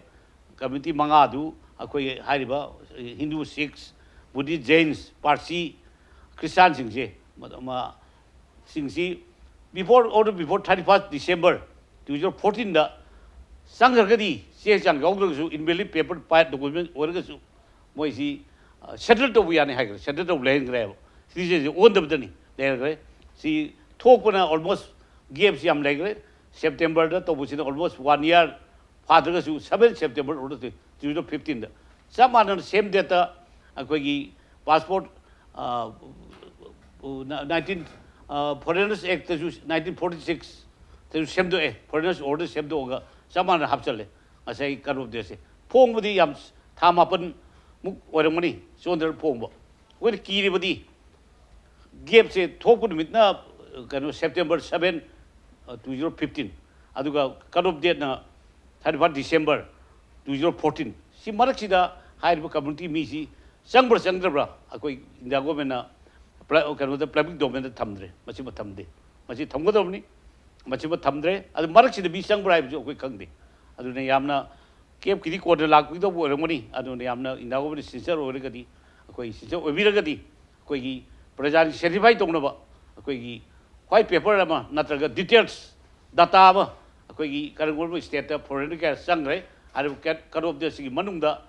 ꯀꯝꯃ꯭ꯌꯨꯅꯤꯇꯤ ꯃꯉꯥꯗꯨ ꯑꯩꯈꯣꯏ ꯍꯥꯏꯔꯤꯕ ꯍꯤꯟꯗꯨ, ꯁꯤꯈ, ꯕꯨꯙꯤꯁ, ꯖꯩꯟꯁ, ꯄꯥꯔꯁꯤ, ꯈ꯭ꯔꯤꯁꯇꯥꯟꯁꯤꯡꯁꯦ ꯃ- ꯃ- ꯁꯤꯡꯁꯤ before, on or before thirty first December two thousand fourteen ꯗ ꯆꯪꯈ꯭ꯔꯒꯗꯤ ꯆꯦ ꯆꯥꯡ ꯌꯥꯎꯗ꯭ꯔꯒꯁꯨ invalid paper document ꯑꯣꯏꯔꯒꯁꯨ ꯃꯣꯏꯁꯤ ꯁꯦꯇꯜ ꯇꯧꯕ ꯌꯥꯅꯤ ꯍꯥꯏꯈ꯭ꯔꯦ꯫ ꯁꯦꯇꯜ ꯇꯧꯕ ꯂꯩꯍꯟꯈ꯭ꯔꯦꯕ꯫ ꯁꯤꯇꯤꯖꯦꯟꯁꯤꯞ ꯑꯣꯟꯗꯕꯗꯅꯤ ꯂꯩꯍꯟꯈ꯭ꯔꯦ꯫ ꯁꯤ ꯊꯣꯛꯄꯅ almost ꯒꯦꯞꯁꯤ ꯌꯥꯝ ꯂꯩꯈ꯭ꯔꯦ꯫ ꯁꯦꯞꯇꯦꯝꯕꯔꯗ ꯇꯧꯕꯁꯤꯅ almost one year ꯐꯥꯗ꯭ꯔꯒꯁꯨ seven September order two thousand ꯐꯤꯐꯇꯤꯟꯗ ꯆꯞ ꯃꯥꯟꯅꯅ ꯁꯦꯝ ꯗꯦꯠꯇ ꯑꯩꯈꯣꯏꯒꯤ ꯄꯥꯁꯄꯣꯔꯠ ꯅꯥꯏꯟꯇꯤꯟ ꯐꯣꯔꯦꯅꯔꯁ ꯑꯦꯛꯇꯁꯨ ꯅꯥꯏꯟꯇꯤꯟ ꯐꯣꯔꯇꯤ ꯁꯤꯛꯁꯇꯁꯨ ꯁꯦꯝꯗꯣꯛꯑꯦ꯫ ꯐꯣꯔꯦꯅꯔꯁ ꯑꯣꯔꯗꯔ ꯁꯦꯝꯗꯣꯛꯑꯒ ꯆꯞ ꯃꯥꯟꯅꯅ ꯍꯥꯞꯆꯜꯂꯦ ꯉꯁꯥꯏ ꯀꯠ ꯑꯣꯐ ꯗꯦꯠꯁꯦ꯫ ꯐꯣꯡꯕꯗꯤ ꯌꯥꯝ ꯊꯥ ꯃꯥꯄꯟ ꯃꯨꯛ ꯑꯣꯏꯔꯝꯒꯅꯤ ꯆꯣꯟꯗ꯭ꯔ ꯐꯣꯡꯕ꯫ ꯑꯩꯈꯣꯏꯅ ꯀꯤꯔꯤꯕꯗꯤ gap ꯁꯦ ꯊꯣꯛꯄ ꯅꯨꯃꯤꯠꯅ ꯀꯩꯅꯣ September seven, two zero fifteen, ꯑꯗꯨꯒ cut off date ꯅ thirty first December two zero fourteen꯫ ꯁꯤ ꯃꯔꯛꯁꯤꯗ ꯍꯥꯏꯔꯤꯕ community ꯃꯤꯁꯤ ꯆꯪꯕ꯭ꯔꯥ ꯆꯪꯗ꯭ꯔꯕ꯭ꯔꯥ ꯑꯩꯈꯣꯏ India government ꯅ ꯄ꯭ꯂ-, ꯀꯩꯅꯣꯗ public domain ꯗ ꯊꯝꯗ꯭ꯔꯦ꯫ ꯃꯁꯤꯃ ꯊꯝꯗꯦ꯫ ꯃꯁꯤ ꯊꯝꯒꯗꯕꯅꯤ꯫ ꯃꯁꯤꯃ ꯊꯝꯗ꯭ꯔꯦ꯫ ꯑꯗꯨ ꯃꯔꯛꯁꯤꯗ ꯃꯤ ꯆꯪꯕ꯭ꯔꯥ ꯍꯥꯏꯕꯁꯨ ꯑꯩꯈꯣꯏ ꯈꯪꯗꯦ꯫ ꯑꯗꯨꯅ ꯌꯥꯝꯅ gap ꯀꯤꯗꯤ ꯀꯣꯟꯅ ꯂꯥꯛꯄꯤꯗꯧꯕ ꯑꯣꯏꯔꯝꯒꯅꯤ꯫ ꯑꯗꯨꯅ ꯌꯥꯝꯅ India government ꯅ sincere ꯑꯣꯏꯔꯒꯗꯤ, ꯑꯩꯈꯣꯏ sincere ꯑꯣꯏꯕꯤꯔꯒꯗꯤ, ꯑꯩꯈꯣꯏꯒꯤ ꯄ꯭ꯔꯖꯥꯒꯤ satisfy ꯇꯧꯅꯕ ꯑꯩꯈꯣꯏꯒꯤ white paper ꯑꯃ ꯅꯠꯇ꯭ꯔꯒ details data ꯑꯃ ꯑꯩꯈꯣꯏꯒꯤ ꯀꯔꯤꯒꯨꯝꯕ state ꯇ foreigner ꯀꯌꯥ ꯆꯪꯈ꯭ꯔꯦ ꯍꯥꯏꯔꯤꯕ cut, cut off date ꯁꯤꯒꯤ ꯃꯅꯨꯡꯗ,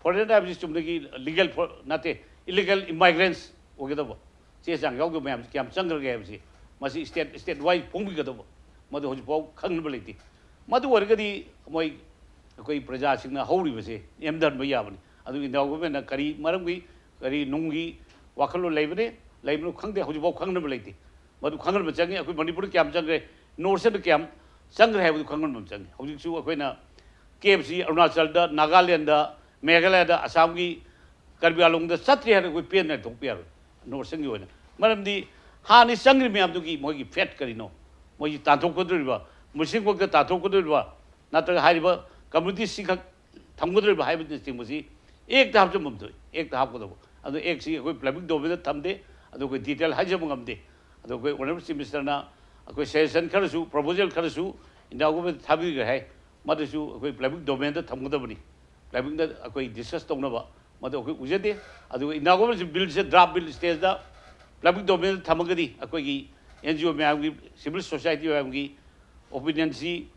foreigner ꯍꯥꯏꯕꯁꯤ ꯆꯨꯝꯅꯒꯤ legal for-, ꯅꯠꯇꯦ, illegal immigrants ꯑꯣꯏꯒꯗꯕ, ꯆꯦ ꯆꯥꯡ ꯌꯥꯎꯗꯕ ꯃꯌꯥꯝꯁꯤ ꯀꯌꯥꯝ ꯆꯪꯈ꯭ꯔꯒꯦ ꯍꯥꯏꯕꯁꯤ ꯃꯁꯤ state, state wise ꯐꯣꯡꯕꯤꯒꯗꯕ, ꯃꯗꯨ ꯍꯧꯖꯤꯛꯐꯥꯎ ꯈꯪꯅꯕ ꯂꯩꯇꯦ꯫ ꯃꯗꯨ ꯑꯣꯏꯔꯒꯗꯤ ꯃꯣꯏ ꯑꯩꯈꯣꯏ ꯄ꯭ꯔꯖꯥꯁꯤꯡꯅ ꯍꯧꯔꯤꯕꯁꯦ ꯅꯦꯝꯊꯍꯟꯕ ꯌꯥꯕꯅꯤ꯫ ꯑꯗꯨ India government ꯅ ꯀꯔꯤ ꯃꯔꯝꯒꯤ, ꯀꯔꯤ ꯅꯨꯡꯒꯤ ꯋꯥꯈꯜꯂꯣꯟ ꯂꯩꯕꯅꯤ, ꯂꯩꯕꯅꯣ ꯈꯪꯗꯦ, ꯍꯧꯖꯤꯛꯐꯥꯎ ꯈꯪꯅꯕ ꯂꯩꯇꯦ꯫ ꯃꯗꯨ ꯈꯪꯍꯟꯕ ꯆꯪꯉꯤ꯫ ꯑꯩꯈꯣꯏ ꯃꯅꯤꯄꯨꯔꯗ ꯀꯌꯥꯝ ꯆꯪꯈ꯭ꯔꯦ, North East ꯇ ꯀꯌꯥꯝ ꯆꯪꯈ꯭ꯔꯦ ꯍꯥꯏꯕꯗꯨ ꯈꯪꯍꯟꯕ ꯑꯃ ꯆꯪꯉꯤ꯫ ꯍꯧꯖꯤꯛꯁꯨ ꯑꯩꯈꯣꯏꯅ gap ꯁꯤ ꯑꯔꯨꯅꯥꯆꯜꯗ, ꯅꯥꯒꯥꯂꯦꯟꯗ, ꯃꯦꯘꯥꯂꯌꯥꯗ, ꯑꯁꯥꯝꯒꯤ ꯀꯥꯔꯕꯤ ꯑꯪꯂꯣꯡꯗ ꯆꯠꯇ꯭ꯔꯦ ꯍꯥꯏꯅ ꯑꯩꯈꯣꯏ ꯄꯦꯟꯅ ꯂꯩꯊꯣꯛꯄ ꯌꯥꯔꯣꯏ North East ꯀꯤ ꯑꯣꯏꯅ꯫ ꯃꯔꯝꯗꯤ ꯍꯥꯟꯅ ꯆꯪꯈ꯭ꯔꯤꯕ ꯃꯌꯥꯝꯗꯨꯒꯤ ꯃꯣꯏꯒꯤ fate ꯀꯔꯤꯅꯣ? ꯃꯣꯏꯁꯤ ꯇꯥꯟꯊꯣꯛꯀꯗꯧꯔꯤꯕ, ꯃꯨꯁꯂꯤꯝ ꯈꯛꯇ ꯇꯥꯟꯊꯣꯛꯀꯗꯧꯔꯤꯕ, ꯅꯠꯇ꯭ꯔꯒ ꯍꯥꯏꯔꯤꯕ community ꯁꯤ ꯈꯛ ꯊꯝꯒꯗꯧꯔꯤꯕ ꯍꯥꯏꯕꯅꯆꯤꯡꯕꯁꯤ Act ꯇ ꯍꯥꯞꯆꯤꯟꯐꯝ ꯊꯣꯛꯏ꯫ Act ꯇ ꯍꯥꯞꯀꯗꯧꯕ꯫ ꯑꯗꯣ Act ꯁꯤ ꯑꯩꯈꯣꯏ public domain ꯗ ꯊꯝꯗꯦ꯫ ꯑꯗꯣ ꯑꯩꯈꯣꯏ detail ꯍꯥꯏꯖꯕ ꯉꯝꯗꯦ꯫ ꯑꯗꯣ ꯑꯩꯈꯣꯏ Honourable Chief Minister ꯅ ꯑꯩꯈꯣꯏ suggestion ꯈꯔꯁꯨ, proposal ꯈꯔꯁꯨ India government ꯊꯥꯕꯤꯈ꯭ꯔꯦ ꯍꯥꯏ꯫ ꯃꯗꯨꯁꯨ ꯑꯩꯈꯣꯏ public domain ꯗ ꯊꯝꯒꯗꯕꯅꯤ꯫ Public ꯅ ꯑꯩꯈꯣꯏ discuss ꯇꯧꯅꯕ ꯃꯗꯨ ꯑꯩꯈꯣꯏ ꯎꯖꯗꯦ꯫ ꯑꯗꯨꯒ India government ꯁꯤ bill ꯁꯦ draft bill stage ꯇ public domain ꯗ ꯊꯝꯃꯒꯗꯤ ꯑꯩꯈꯣꯏꯒꯤ N G O ꯃꯌꯥꯝꯒꯤ, civil society ꯃꯌꯥꯝꯒꯤ opinion ꯁꯤ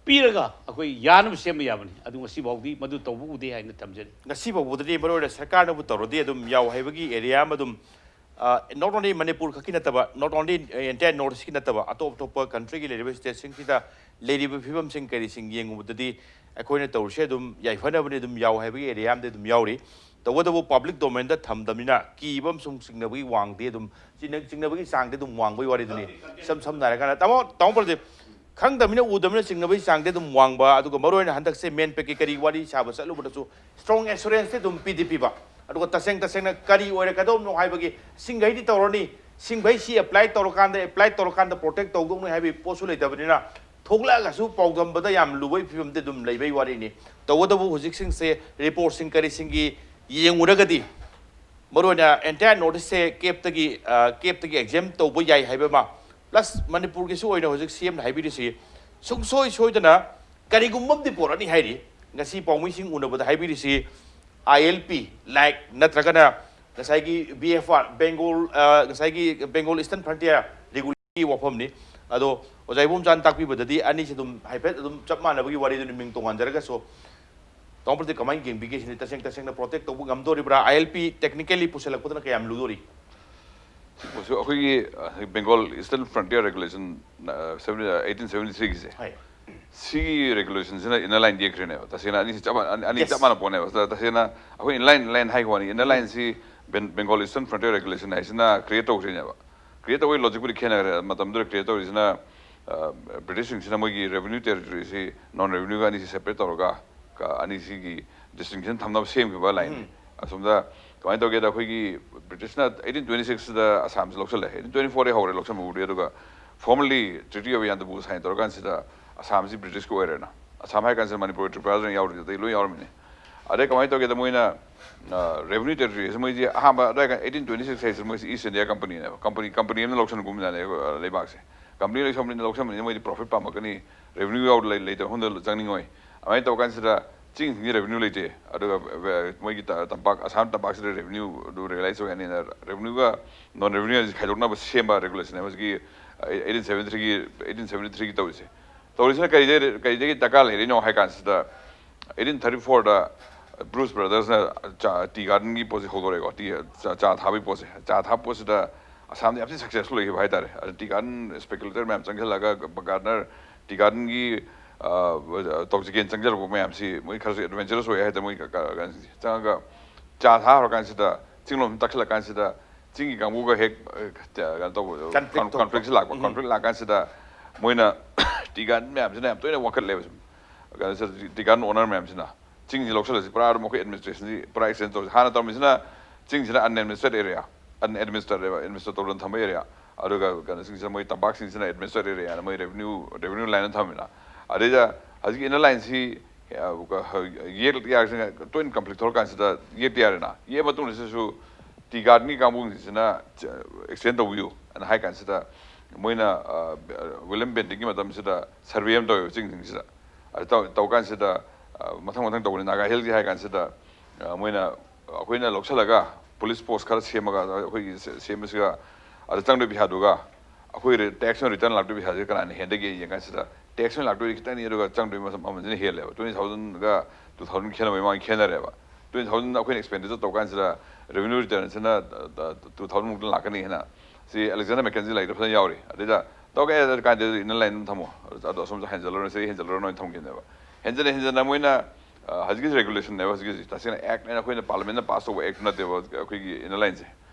ꯄꯤꯔꯒ ꯑꯩꯈꯣꯏ ꯌꯥꯅꯕ ꯁꯦꯝꯕ ꯌꯥꯕꯅꯤ꯫ ꯑꯗꯨ ꯉꯁꯤ ꯐꯥꯎꯗꯤ ꯃꯗꯨ ꯇꯧꯕ ꯎꯗꯦ ꯍꯥꯏꯅ ꯊꯝꯖꯔꯤ꯫ ꯉꯁꯤ ꯐꯥꯎꯕꯗꯗꯤ ꯃꯔꯨ ꯑꯣꯏꯅ ꯁꯔꯀꯥꯔꯅꯕꯨ ꯇꯧꯔꯗꯤ ꯑꯗꯨꯝ ꯌꯥꯎ ꯍꯥꯏꯕꯒꯤ area ꯑꯃ ꯑꯗꯨꯝ, ꯑ, not only ꯃꯅꯤꯄꯨꯔ ꯈꯛꯀꯤ ꯅꯠꯇꯕ, not only entire North East ꯀꯤ ꯅꯠꯇꯕ ꯑꯇꯣꯞ ꯑꯇꯣꯞꯄ country ꯒꯤ ꯂꯩꯔꯤꯕ state ꯁꯤꯡꯁꯤꯗ ꯂꯩꯔꯤꯕ ꯐꯤꯕꯝꯁꯤꯡ ꯀꯔꯤꯁꯤꯡ ꯌꯦꯡꯉꯨꯕꯗꯗꯤ ꯑꯩꯈꯣꯏꯅ ꯇꯧꯔꯤꯁꯦ ꯑꯗꯨꯝ ꯌꯥꯏꯐꯅꯕꯅꯤ, ꯑꯗꯨꯝ ꯌꯥꯎ ꯍꯥꯏꯕꯒꯤ area ꯑꯃꯗꯤ ꯑꯗꯨꯝ ꯌꯥꯎꯔꯤ꯫ ꯇꯧꯕꯇꯕꯨ public domain ꯗ ꯊꯝꯗꯕꯅꯤꯅ ꯀꯤꯕ ꯑꯃꯁꯨꯡ ꯆꯤꯡꯅꯕꯒꯤ ꯋꯥꯡꯗꯤ ꯑꯗꯨꯝ, ꯆꯤꯡꯅ-, ꯆꯤꯡꯅꯕꯒꯤ ꯆꯥꯡꯗꯤ ꯑꯗꯨꯝ ꯋꯥꯡꯕꯒꯤ ꯋꯥꯔꯤꯗꯨꯅꯤ꯫ ꯏꯁꯝ ꯁꯝꯅ ꯍꯥꯏꯔꯀꯥꯟꯗ, ꯇꯥꯃꯣ, ꯇꯥꯃꯣ ꯄ꯭ꯔꯗꯤꯞ, ꯈꯪꯗꯕꯅꯤꯅ ꯎꯗꯕꯅꯤꯅ ꯆꯤꯡꯅꯕꯒꯤ ꯆꯥꯡꯗꯤ ꯑꯗꯨꯝ ꯋꯥꯡꯕ, ꯑꯗꯨꯒ ꯃꯔꯨꯑꯣꯏꯅ ꯍꯟꯗꯛꯁꯦ ꯃꯦꯟ ꯄꯦꯛꯀꯤ ꯀꯔꯤ ꯋꯥꯔꯤ ꯁꯥꯕ ꯆꯠꯂꯨꯕꯗꯁꯨ ꯁ꯭ꯇꯔꯣꯡ ꯑꯦꯁꯨꯔꯦꯟꯁꯇꯤ ꯑꯗꯨꯝ ꯄꯤꯗꯤ ꯄꯤꯕ꯫ ꯑꯗꯨꯒ ꯇꯁꯦꯡ ꯇꯁꯦꯡꯅ ꯀꯔꯤ ꯑꯣꯏꯔꯛꯀꯗꯧꯕꯅꯣ ꯍꯥꯏꯕꯒꯤ ꯁꯤꯡꯈꯩꯗꯤ ꯇꯧꯔꯅꯤ, ꯁꯤꯡꯈꯩ ꯁꯤ ꯑꯦꯄ꯭ꯂꯥꯏ ꯇꯧꯔꯀꯥꯟꯗ, ꯑꯦꯄ꯭ꯂꯥꯏ ꯇꯧꯔꯀꯥꯟꯗ ꯄ꯭ꯔꯣꯇꯦꯛ ꯇꯧꯗꯧꯅꯤ ꯍꯥꯏꯕꯒꯤ ꯄꯣꯠꯁꯨ ꯂꯩꯇꯕꯅꯤꯅ ꯊꯣꯛꯂꯛꯑꯒꯁꯨ ꯄꯥꯎꯗꯝꯕꯗ ꯌꯥꯝ ꯂꯨꯕꯒꯤ ꯐꯤꯕꯝꯗꯤ ꯑꯗꯨꯝ ꯂꯩꯕꯩ ꯋꯥꯔꯤꯅꯤ꯫ ꯇꯧꯕꯇꯕꯨ ꯍꯧꯖꯤꯛꯁꯤꯡꯁꯦ ꯔꯤꯄꯣꯔꯠꯁꯤꯡ ꯀꯔꯤꯁꯤꯡꯒꯤ ꯌꯦꯡꯉꯨꯔꯒꯗꯤ ꯃꯔꯨꯑꯣꯏꯅ ꯑꯦꯟꯇꯥꯌꯔ ꯅꯣꯔꯠ ꯏꯁꯁꯦ ꯀꯦꯞꯇꯒꯤ, ꯑ, ꯀꯦꯞꯇꯒꯤ ꯑꯦꯛꯖꯦꯝ ꯇꯧꯕ ꯌꯥꯏ ꯍꯥꯏꯕ ꯑꯃ, ꯄ꯭ꯂꯁ ꯃꯅꯤꯄꯨꯔꯒꯤꯁꯨ ꯑꯣꯏꯅ ꯍꯧꯖꯤꯛ ꯁꯤ ꯑꯦꯝꯅ ꯍꯥꯏꯕꯤꯔꯤꯁꯤ ꯁꯨꯡꯁꯣꯏ ꯁꯣꯏꯗꯅ ꯀꯔꯤꯒꯨꯝꯕ ꯑꯃꯗꯤ ꯄꯣꯔꯛꯅꯤ ꯍꯥꯏꯔꯤ꯫ ꯉꯁꯤ ꯄꯥꯎꯃꯤꯁꯤꯡ ꯎꯅꯕꯗ ꯍꯥꯏꯕꯤꯔꯤꯁꯤ ꯑꯥꯏ ꯑꯦꯜ ꯄꯤ, ꯂꯥꯏꯛ, ꯅꯠꯇ꯭ꯔꯒꯅ ꯉꯁꯥꯏꯒꯤ ꯕꯤ ꯑꯦꯐ ꯑꯥꯔ, ꯕꯦꯡꯒꯣꯜ, ꯑ, ꯉꯁꯥꯏꯒꯤ ꯕꯦꯡꯒꯣꯜ ꯏꯁꯇꯔꯟ ꯐ꯭ꯔꯟꯇꯤꯌꯔ ꯔꯤꯒꯨꯂꯦꯇꯔꯒꯤ ꯋꯥꯐꯝꯅꯤ꯫ ꯑꯗꯣ ꯑꯣꯖꯥ ꯏꯕꯣꯝꯆꯥꯅ ꯇꯥꯛꯄꯤꯕꯗꯗꯤ ꯑꯅꯤꯁꯤ ꯑꯗꯨꯝ ꯍꯥꯏꯐꯦꯠ ꯑꯗꯨꯝ ꯆꯞ ꯃꯥꯟꯅꯕꯒꯤ ꯋꯥꯔꯤꯗꯨꯅꯤ, ꯃꯤꯡ ꯇꯣꯉꯥꯟꯖꯔꯒꯁꯨ꯫ ꯇꯥꯃꯣ ꯄ꯭ꯔꯗꯤꯞ, ꯀꯃꯥꯏꯅ ꯌꯦꯡꯕꯤꯒꯦ ꯁꯤꯅꯤ? ꯇꯁꯦꯡ ꯇꯁꯦꯡꯅ ꯄ꯭ꯔꯣꯇꯦꯛ ꯇꯧꯕ ꯉꯝꯗꯣꯔꯤꯕ꯭ꯔꯥ? ꯑꯥꯏ ꯑꯦꯜ ꯄꯤ ꯇꯦꯛꯅꯤꯀꯦꯜꯂꯤ ꯄꯨꯁꯜꯂꯛꯄꯗꯨꯅ ꯀꯌꯥꯝ ꯂꯨꯗꯣꯔꯤ? ꯃꯁꯤ ꯑꯩꯈꯣꯏꯒꯤ, ꯑ, ꯕꯦꯡꯒꯣꯜ ꯏꯁꯇꯔꯟ ꯐ꯭ꯔꯟꯇꯤꯌꯔ ꯔꯦꯒꯨꯂꯦꯁꯟ, ꯑ, seventy, eighteen seventy three ꯒꯤꯁꯦ, ꯍꯣꯏ꯫ ꯁꯤꯒꯤ ꯔꯦꯒꯨꯂꯦꯁꯟꯁꯤꯅ ꯏꯟꯅꯔ ꯂꯥꯏꯟ ꯌꯦꯛꯈ꯭ꯔꯦꯅꯦꯕ꯫ ꯇꯁꯦꯡꯅ ꯑꯅꯤꯁꯤ ꯆꯞ ꯃꯥꯟ-, ꯑꯅꯤ, ꯑꯅꯤ Yes. ꯆꯞ ꯃꯥꯟꯅ ꯄꯣꯠꯅꯦꯕ꯫ ꯇ-, ꯇꯁꯦꯡꯅ ꯑꯩꯈꯣꯏ ꯏꯟꯂꯥꯏꯟ, ꯏꯟꯂꯥꯏꯟ ꯍꯥꯏꯒꯤ ꯋꯥꯅꯤ꯫ ꯏꯟꯅꯔ ꯎꯝ꯫ ꯂꯥꯏꯟꯁꯤ ꯕꯦꯟ-, ꯕꯦꯡꯒꯣꯜ ꯏꯁꯇꯔꯟ ꯐ꯭ꯔꯟꯇꯤꯌꯔ ꯔꯦꯒꯨꯂꯦꯁꯟ ꯍꯥꯏꯁꯤꯅ ꯀ꯭ꯔꯤꯌꯦꯠ ꯇꯧꯈ꯭ꯔꯤꯅꯦꯕ꯫ ꯀ꯭ꯔꯤꯌꯦꯠ ꯇꯧꯕꯒꯤ ꯂꯣꯖꯤꯛꯄꯨꯗꯤ ꯈꯦꯠꯅꯈ꯭ꯔꯦ꯫ ꯃꯇꯝꯗꯨꯗ ꯀ꯭ꯔꯤꯌꯦꯠ ꯇꯧꯔꯤꯁꯤꯅ, ꯑ, ꯕ꯭ꯔꯤꯇꯤꯁꯁꯤꯡꯁꯤꯅ ꯃꯣꯏꯒꯤ ꯔꯦꯚꯤꯅ꯭ꯌꯨ ꯇꯦꯔꯤꯇꯣꯔꯤꯁꯤ ꯅꯣꯟ ꯔꯦꯚꯤꯅ꯭ꯌꯨꯒ ꯑꯅꯤꯁꯤ ꯁꯦꯄꯔꯦꯠ ꯇꯧꯔꯒ, ꯀ-, ꯑꯅꯤꯁꯤꯒꯤ ꯗꯤꯁꯇꯤꯡꯁꯟ ꯊꯝꯅꯕ ꯁꯦꯝꯈꯤꯕ ꯂꯥꯏꯟꯅꯤ꯫ ꯎꯝ꯫ ꯑꯁꯣꯝꯗ ꯀꯃꯥꯏꯅ ꯇꯧꯒꯦꯗ, ꯑꯩꯈꯣꯏꯒꯤ ꯕ꯭ꯔꯤꯇꯤꯁꯅ eighteen twenty six ꯗ ꯑꯁꯥꯝꯁꯤ ꯂꯧꯁꯜꯂꯦ꯫ eighteen twenty four ꯗꯤ ꯍꯧꯔꯦ ꯂꯧꯁꯟꯕꯕꯨꯗꯤ, ꯑꯗꯨꯒ formally Treaty of Yandabo sign ꯇꯧꯔꯀꯥꯟꯁꯤꯗ ꯑꯁꯥꯝꯁꯤ ꯕ꯭ꯔꯤꯇꯤꯁꯀꯤ ꯑꯣꯏꯔꯦꯅ꯫ ꯑꯁꯥꯝ ꯍꯥꯏ ꯀꯥꯟꯁꯤꯗ ꯃꯅꯤꯄꯨꯔ, ꯇ꯭ꯔꯤꯄꯨꯔꯥꯁꯤꯅ ꯌꯥꯎꯔꯤꯗꯨꯗꯩ ꯂꯣꯏ ꯌꯥꯎꯔꯝꯃꯤꯅꯤ꯫ ꯑꯗꯩ ꯀꯃꯥꯏꯅ ꯇꯧꯒꯦꯗ, ꯃꯣꯏꯅ, ꯑ, ꯔꯦꯚꯤꯅ꯭ꯌꯨ ꯇꯦꯔꯤꯇꯣꯔꯤ ꯑꯁꯤ ꯃꯣꯏꯁꯤ ꯑꯍꯥꯟꯕ ꯑꯗꯨꯋꯥꯏ eighteen twenty six ꯍꯥꯏꯁꯤ ꯃꯣꯏꯁꯤ ꯏꯁ ꯏꯟꯗꯤꯌꯥ ꯀꯝꯄꯅꯤꯅꯦꯕ꯫ ꯀꯝꯄꯅꯤ, ꯀꯝꯄꯅꯤ ꯑꯃꯅ ꯂꯧꯁꯟꯒꯨꯝꯕꯖꯥꯠꯅꯦ, ꯑ, ꯂꯩꯕꯥꯛꯁꯦ꯫ ꯀꯝꯄꯅꯤ ꯂꯧꯁꯟꯕꯅꯤꯅ, ꯂꯧꯁꯟꯕꯅꯤꯅ ꯃꯣꯏꯗꯤ ꯄ꯭ꯔꯣꯐꯤꯠ ꯄꯥꯝꯃꯛꯀꯅꯤ, ꯔꯦꯚꯤꯅ꯭ꯌꯨ ꯌꯥꯎꯗ ꯂꯩ-, ꯂꯩꯇꯕ ꯃꯐꯝꯗ ꯆꯪꯅꯤꯡꯉꯣꯏ꯫ ꯑꯗꯨꯃꯥꯏꯅ ꯇꯧꯔ ꯀꯥꯟꯁꯤꯗ ꯆꯤꯡꯁꯤꯡꯁꯤ ꯔꯦꯚꯤꯅ꯭ꯌꯨ ꯂꯩꯇꯦ, ꯑꯗꯨꯒ, ꯑ, ꯃꯣꯏꯒꯤ ꯇ-, ꯇꯝꯄꯥꯛ, ꯑꯁꯥꯝ ꯇꯝꯄꯥꯛꯁꯤꯗ ꯔꯦꯚꯤꯅ꯭ꯌꯨ ꯑꯗꯨ ꯔꯤꯌꯦꯂꯥꯏꯁ ꯑꯣꯏꯍꯟꯅꯤꯅ ꯔꯦꯚꯤꯅ꯭ꯌꯨꯒ ꯅꯣꯟ ꯔꯦꯚꯤꯅ꯭ꯌꯨ ꯍꯥꯏꯁꯤ ꯈꯥꯏꯗꯣꯛꯅꯕ ꯁꯦꯝꯕ ꯔꯦꯒꯨꯂꯦꯁꯟꯅꯦ ꯍꯧꯖꯤꯛꯀꯤ eighteen seventy three ꯒꯤ, eighteen seventy three ꯒꯤ ꯇꯧꯔꯤꯁꯦ꯫ ꯇꯧꯔꯤꯁꯤꯅ ꯀꯔꯤꯗꯩ, ꯀꯔꯤꯗꯒꯤ ꯗꯔꯀꯥꯔ ꯂꯩꯔꯤꯅꯣ ꯍꯥꯏ ꯀꯥꯟꯁꯤꯗ, eighteen thirty four ꯗ ꯕ꯭ꯔꯨꯁ ꯕ꯭ꯔꯗꯔꯁꯅ ꯆꯥ, ꯇꯤ ꯒꯥꯔꯗꯟꯒꯤ ꯄꯣꯠꯁꯦ ꯍꯧꯗꯣꯔꯛꯑꯦꯀꯣ, ꯇꯤ, ꯆꯥ, ꯆꯥ ꯊꯥꯕꯒꯤ ꯄꯣꯠꯁꯦ꯫ ꯆꯥ ꯊꯥꯕ ꯄꯣꯠꯁꯤꯗ ꯑꯁꯥꯝꯗ ꯌꯥꯝ ꯊꯤꯅ ꯁꯛꯁꯦꯁꯐꯨꯜ ꯑꯣꯏꯈꯤꯕ ꯍꯥꯏꯇꯥꯔꯦ꯫ ꯑꯗ ꯇꯤ ꯒꯥꯔꯗꯟ ꯁ꯭ꯄꯦꯀꯨꯂꯦꯇꯔ ꯃꯌꯥꯝ ꯆꯪꯁꯤꯜꯂꯒ, ꯒꯥꯔꯗꯅꯔ, ꯇꯤ ꯒꯥꯔꯗꯟꯒꯤ, ꯑ, ꯇꯣꯛꯖꯤꯀꯦꯟ ꯆꯪꯁꯤꯜꯂꯛꯄ ꯃꯌꯥꯝꯁꯤ ꯃꯣꯏ ꯈꯔꯁꯨ ꯑꯦꯗꯚꯦꯟꯆꯔꯁ ꯑꯣꯏ ꯍꯥꯏꯇꯥꯔꯦ꯫ ꯃꯣꯏ ꯀ-, ꯀ-, ꯀꯩꯅꯣꯁꯤꯡꯁꯦ ꯆꯪꯉꯒ ꯆꯥ ꯊꯥ ꯍꯧꯔꯀꯥꯟꯁꯤꯗ, ꯆꯤꯡꯂꯣꯝ ꯇꯛꯁꯤꯜꯂꯛꯀꯥꯟꯁꯤꯗ, ꯆꯤꯡꯒꯤ ꯀꯥꯡꯕꯨꯒ ꯍꯦꯛ, ꯑ, ꯀꯩꯅꯣ ꯇꯧꯕ, Conflict ꯊꯣꯛꯄ꯫ Conflict ꯁꯤ ꯂꯥꯛꯄ꯫ ꯎꯝ꯫ Conflict ꯂꯥꯛꯀꯥꯟꯁꯤꯗ ꯃꯣꯏꯅ ꯇꯤ ꯒꯥꯔꯗꯦꯟ ꯃꯌꯥꯝꯁꯤꯅ ꯌꯥꯝ ꯇꯣꯏꯅ ꯋꯥꯡꯈꯠꯂꯦꯕ ꯁꯨꯝ꯫ ꯀꯩꯅꯣ, ꯇꯤ ꯒꯥꯔꯗꯦꯟ ꯑꯣꯅꯔ ꯃꯌꯥꯝꯁꯤꯅ ꯆꯤꯡꯁꯤ ꯂꯧꯁꯤꯜꯂꯁꯤ, ꯄꯨꯔꯥ ꯑꯗꯨꯝ ꯑꯩꯈꯣꯏ ꯑꯦꯗꯃꯤꯅꯤꯁꯇ꯭ꯔꯦꯁꯟꯁꯤ ꯄꯨꯔꯥ ꯑꯦꯛꯁꯇꯦꯟ ꯇꯧꯁꯤ꯫ ꯍꯥꯟꯅ ꯇꯧꯔꯝꯃꯤꯁꯤꯅ ꯆꯤꯡꯁꯤꯅ ꯑꯟꯑꯦꯗꯃꯤꯅꯤꯁꯇ꯭ꯔꯦꯠ ꯑꯦꯔꯤꯌꯥ, ꯑꯟꯑꯦꯗꯃꯤꯅꯤꯁꯇ꯭ꯔꯦꯠ ꯑꯦꯔꯤꯌꯥ, ꯑꯦꯗꯃꯤꯅꯤꯁꯇ꯭ꯔꯦꯠ ꯇꯧꯗꯅ ꯊꯝꯕ ꯑꯦꯔꯤꯌꯥ, ꯑꯗꯨꯒ ꯀꯩꯅꯣꯁꯤꯡꯁꯤꯅ, ꯃꯣꯏ ꯇꯝꯄꯥꯛꯁꯤꯡꯁꯤꯅ ꯑꯦꯗꯃꯤꯅꯤꯁꯇ꯭ꯔꯦꯠ ꯑꯦꯔꯤꯌꯥꯅ ꯃꯣꯏ ꯔꯦꯚꯤꯅ꯭ꯌꯨ, ꯔꯦꯚꯤꯅ꯭ꯌꯨ ꯂꯥꯏꯟ ꯊꯝꯃꯤꯅ꯫ ꯑꯗꯩꯗ ꯍꯧꯖꯤꯛꯀꯤ ꯏꯟꯅꯔ ꯂꯥꯏꯟꯁꯤ ꯌꯦꯛ ꯌꯥꯔꯤꯁꯤꯅ ꯇꯣꯏꯅ ꯀꯟꯐ꯭ꯂꯤꯛ ꯊꯣꯛꯂꯀꯥꯟꯁꯤꯗ ꯌꯦꯛꯇ ꯌꯥꯔꯦꯅ꯫ ꯌꯦꯛꯑ ꯃꯇꯨꯡꯗꯁꯨ ꯇꯤ ꯒꯥꯔꯗꯦꯟꯒꯤ ꯀꯥꯡꯕꯨꯁꯤꯅ ꯑꯦꯛꯁꯇꯦꯟ ꯇꯧꯕꯤꯌꯨ ꯑꯅ ꯍꯥꯏ ꯀꯥꯟꯁꯤꯗ, ꯃꯣꯏꯅ ꯋꯤꯂꯤꯌꯝ ꯕꯦꯟꯇꯤꯡꯒꯤ ꯃꯇꯝꯁꯤꯗ ꯁꯔꯚꯦ ꯑꯃ ꯇꯧꯋꯦꯕ ꯆꯤꯡꯁꯤꯡꯁꯤꯗ꯫ ꯑꯗꯨ ꯇꯧ ꯇꯧ ꯀꯥꯟꯁꯤꯗ, ꯑ, ꯃꯊꯪ ꯃꯊꯪ ꯇꯧꯕꯅꯤ, ꯅꯥꯒꯥ ꯍꯤꯜꯒꯤ ꯍꯥꯏ ꯀꯥꯟꯁꯤꯗ, ꯑ, ꯃꯣꯏꯅ ꯑꯩꯈꯣꯏꯅ ꯂꯧꯁꯤꯜꯂꯒ ꯄꯨꯂꯤꯁ ꯄꯣꯁ ꯈꯔ ꯁꯦꯝꯃꯒ ꯑꯩꯈꯣꯏꯒꯤ ꯁꯦ-, ꯁꯦꯝꯕꯁꯤꯒ, ꯑꯗ ꯆꯪꯗꯣꯏ ꯄꯩꯁꯥꯗꯨꯒ ꯑꯩꯈꯣꯏ ꯔꯤ-, ꯇꯦꯛꯁ ꯑꯣꯏꯅ ꯔꯤꯇꯔꯟ ꯂꯥꯛꯇꯣꯏ ꯄꯩꯁꯥꯁꯦ ꯀꯅꯥꯅ ꯍꯦꯟꯗꯒꯦ ꯌꯦꯡ ꯀꯥꯟꯁꯤꯗ, ꯇꯦꯛꯁ ꯑꯣꯏꯅ ꯂꯥꯛꯇꯣꯏꯗꯤ ꯈꯤꯇꯪꯅꯤ, ꯑꯗꯨꯒ ꯆꯪꯗꯣꯏ ꯃꯁ-, ꯃꯃꯜꯁꯤꯅ ꯍꯦꯜꯂꯦꯕ꯫ ꯇ꯭ꯋꯦꯟꯇꯤ ꯊꯥꯎꯖꯟꯒ ꯇꯨ ꯊꯥꯎꯖꯟ ꯈꯦꯠꯅꯕꯩ ꯃꯃꯥꯡ ꯈꯦꯠꯅꯔꯦꯕ꯫ ꯇ꯭ꯋꯦꯟꯇꯤ ꯊꯥꯎꯖꯟ ꯑꯩꯈꯣꯏꯅ ꯑꯦꯛꯁꯄꯦꯟꯗꯤꯆꯔ ꯇꯧ ꯀꯥꯟꯁꯤꯗ ꯔꯦꯚꯤꯅ꯭ꯌꯨ ꯔꯤꯇꯔꯟꯁꯤꯅ ꯇꯨ ꯊꯥꯎꯖꯟꯃꯨꯛꯇ ꯂꯥꯛꯀꯅꯤ ꯍꯥꯏꯅ꯫ ꯁꯤ ꯑꯂꯦꯛꯖꯥꯟꯗꯔ ꯃꯦꯀꯦꯟꯖꯤ ꯂꯥꯏꯔꯤꯛꯇ ꯐꯖꯅ ꯌꯥꯎꯔꯤ꯫ ꯑꯗꯨꯗ ꯇꯧꯒꯦ ꯍꯥꯏꯔ ꯀꯥꯟꯗ ꯏꯟꯅꯔ ꯂꯥꯏꯟ ꯑꯗꯨꯝ ꯊꯝꯃꯣ, ꯑꯗꯣ ꯑꯁꯣꯝꯗ ꯍꯦꯟꯖꯜꯂꯨꯔꯅꯨ, ꯁꯤꯗ ꯍꯦꯟꯖꯜꯂꯨꯔꯅꯨ ꯍꯥꯏꯅ ꯊꯝꯈꯤꯕꯅꯦꯕ꯫ ꯍꯦꯟꯖꯟꯅ ꯍꯦꯟꯖꯟꯅ ꯃꯣꯏꯅ, ꯑ, ꯍꯧꯖꯤꯛꯀꯤ ꯔꯦꯒꯨꯂꯦꯁꯟꯅꯦꯕ, ꯍꯧꯖꯤꯛꯀꯤꯁꯤ ꯇꯁꯦꯡꯅ ꯑꯦꯛꯅꯦꯅ, ꯑꯩꯈꯣꯏꯅ ꯄꯥꯔꯂꯤꯌꯥꯃꯦꯟꯅ ꯄꯥꯁ ꯇꯧꯕ ꯑꯦꯛ ꯅꯠꯇꯦꯕ ꯑꯩꯈꯣꯏꯒꯤ ꯏꯟꯅꯔ ꯂꯥꯏꯟꯁꯦ꯫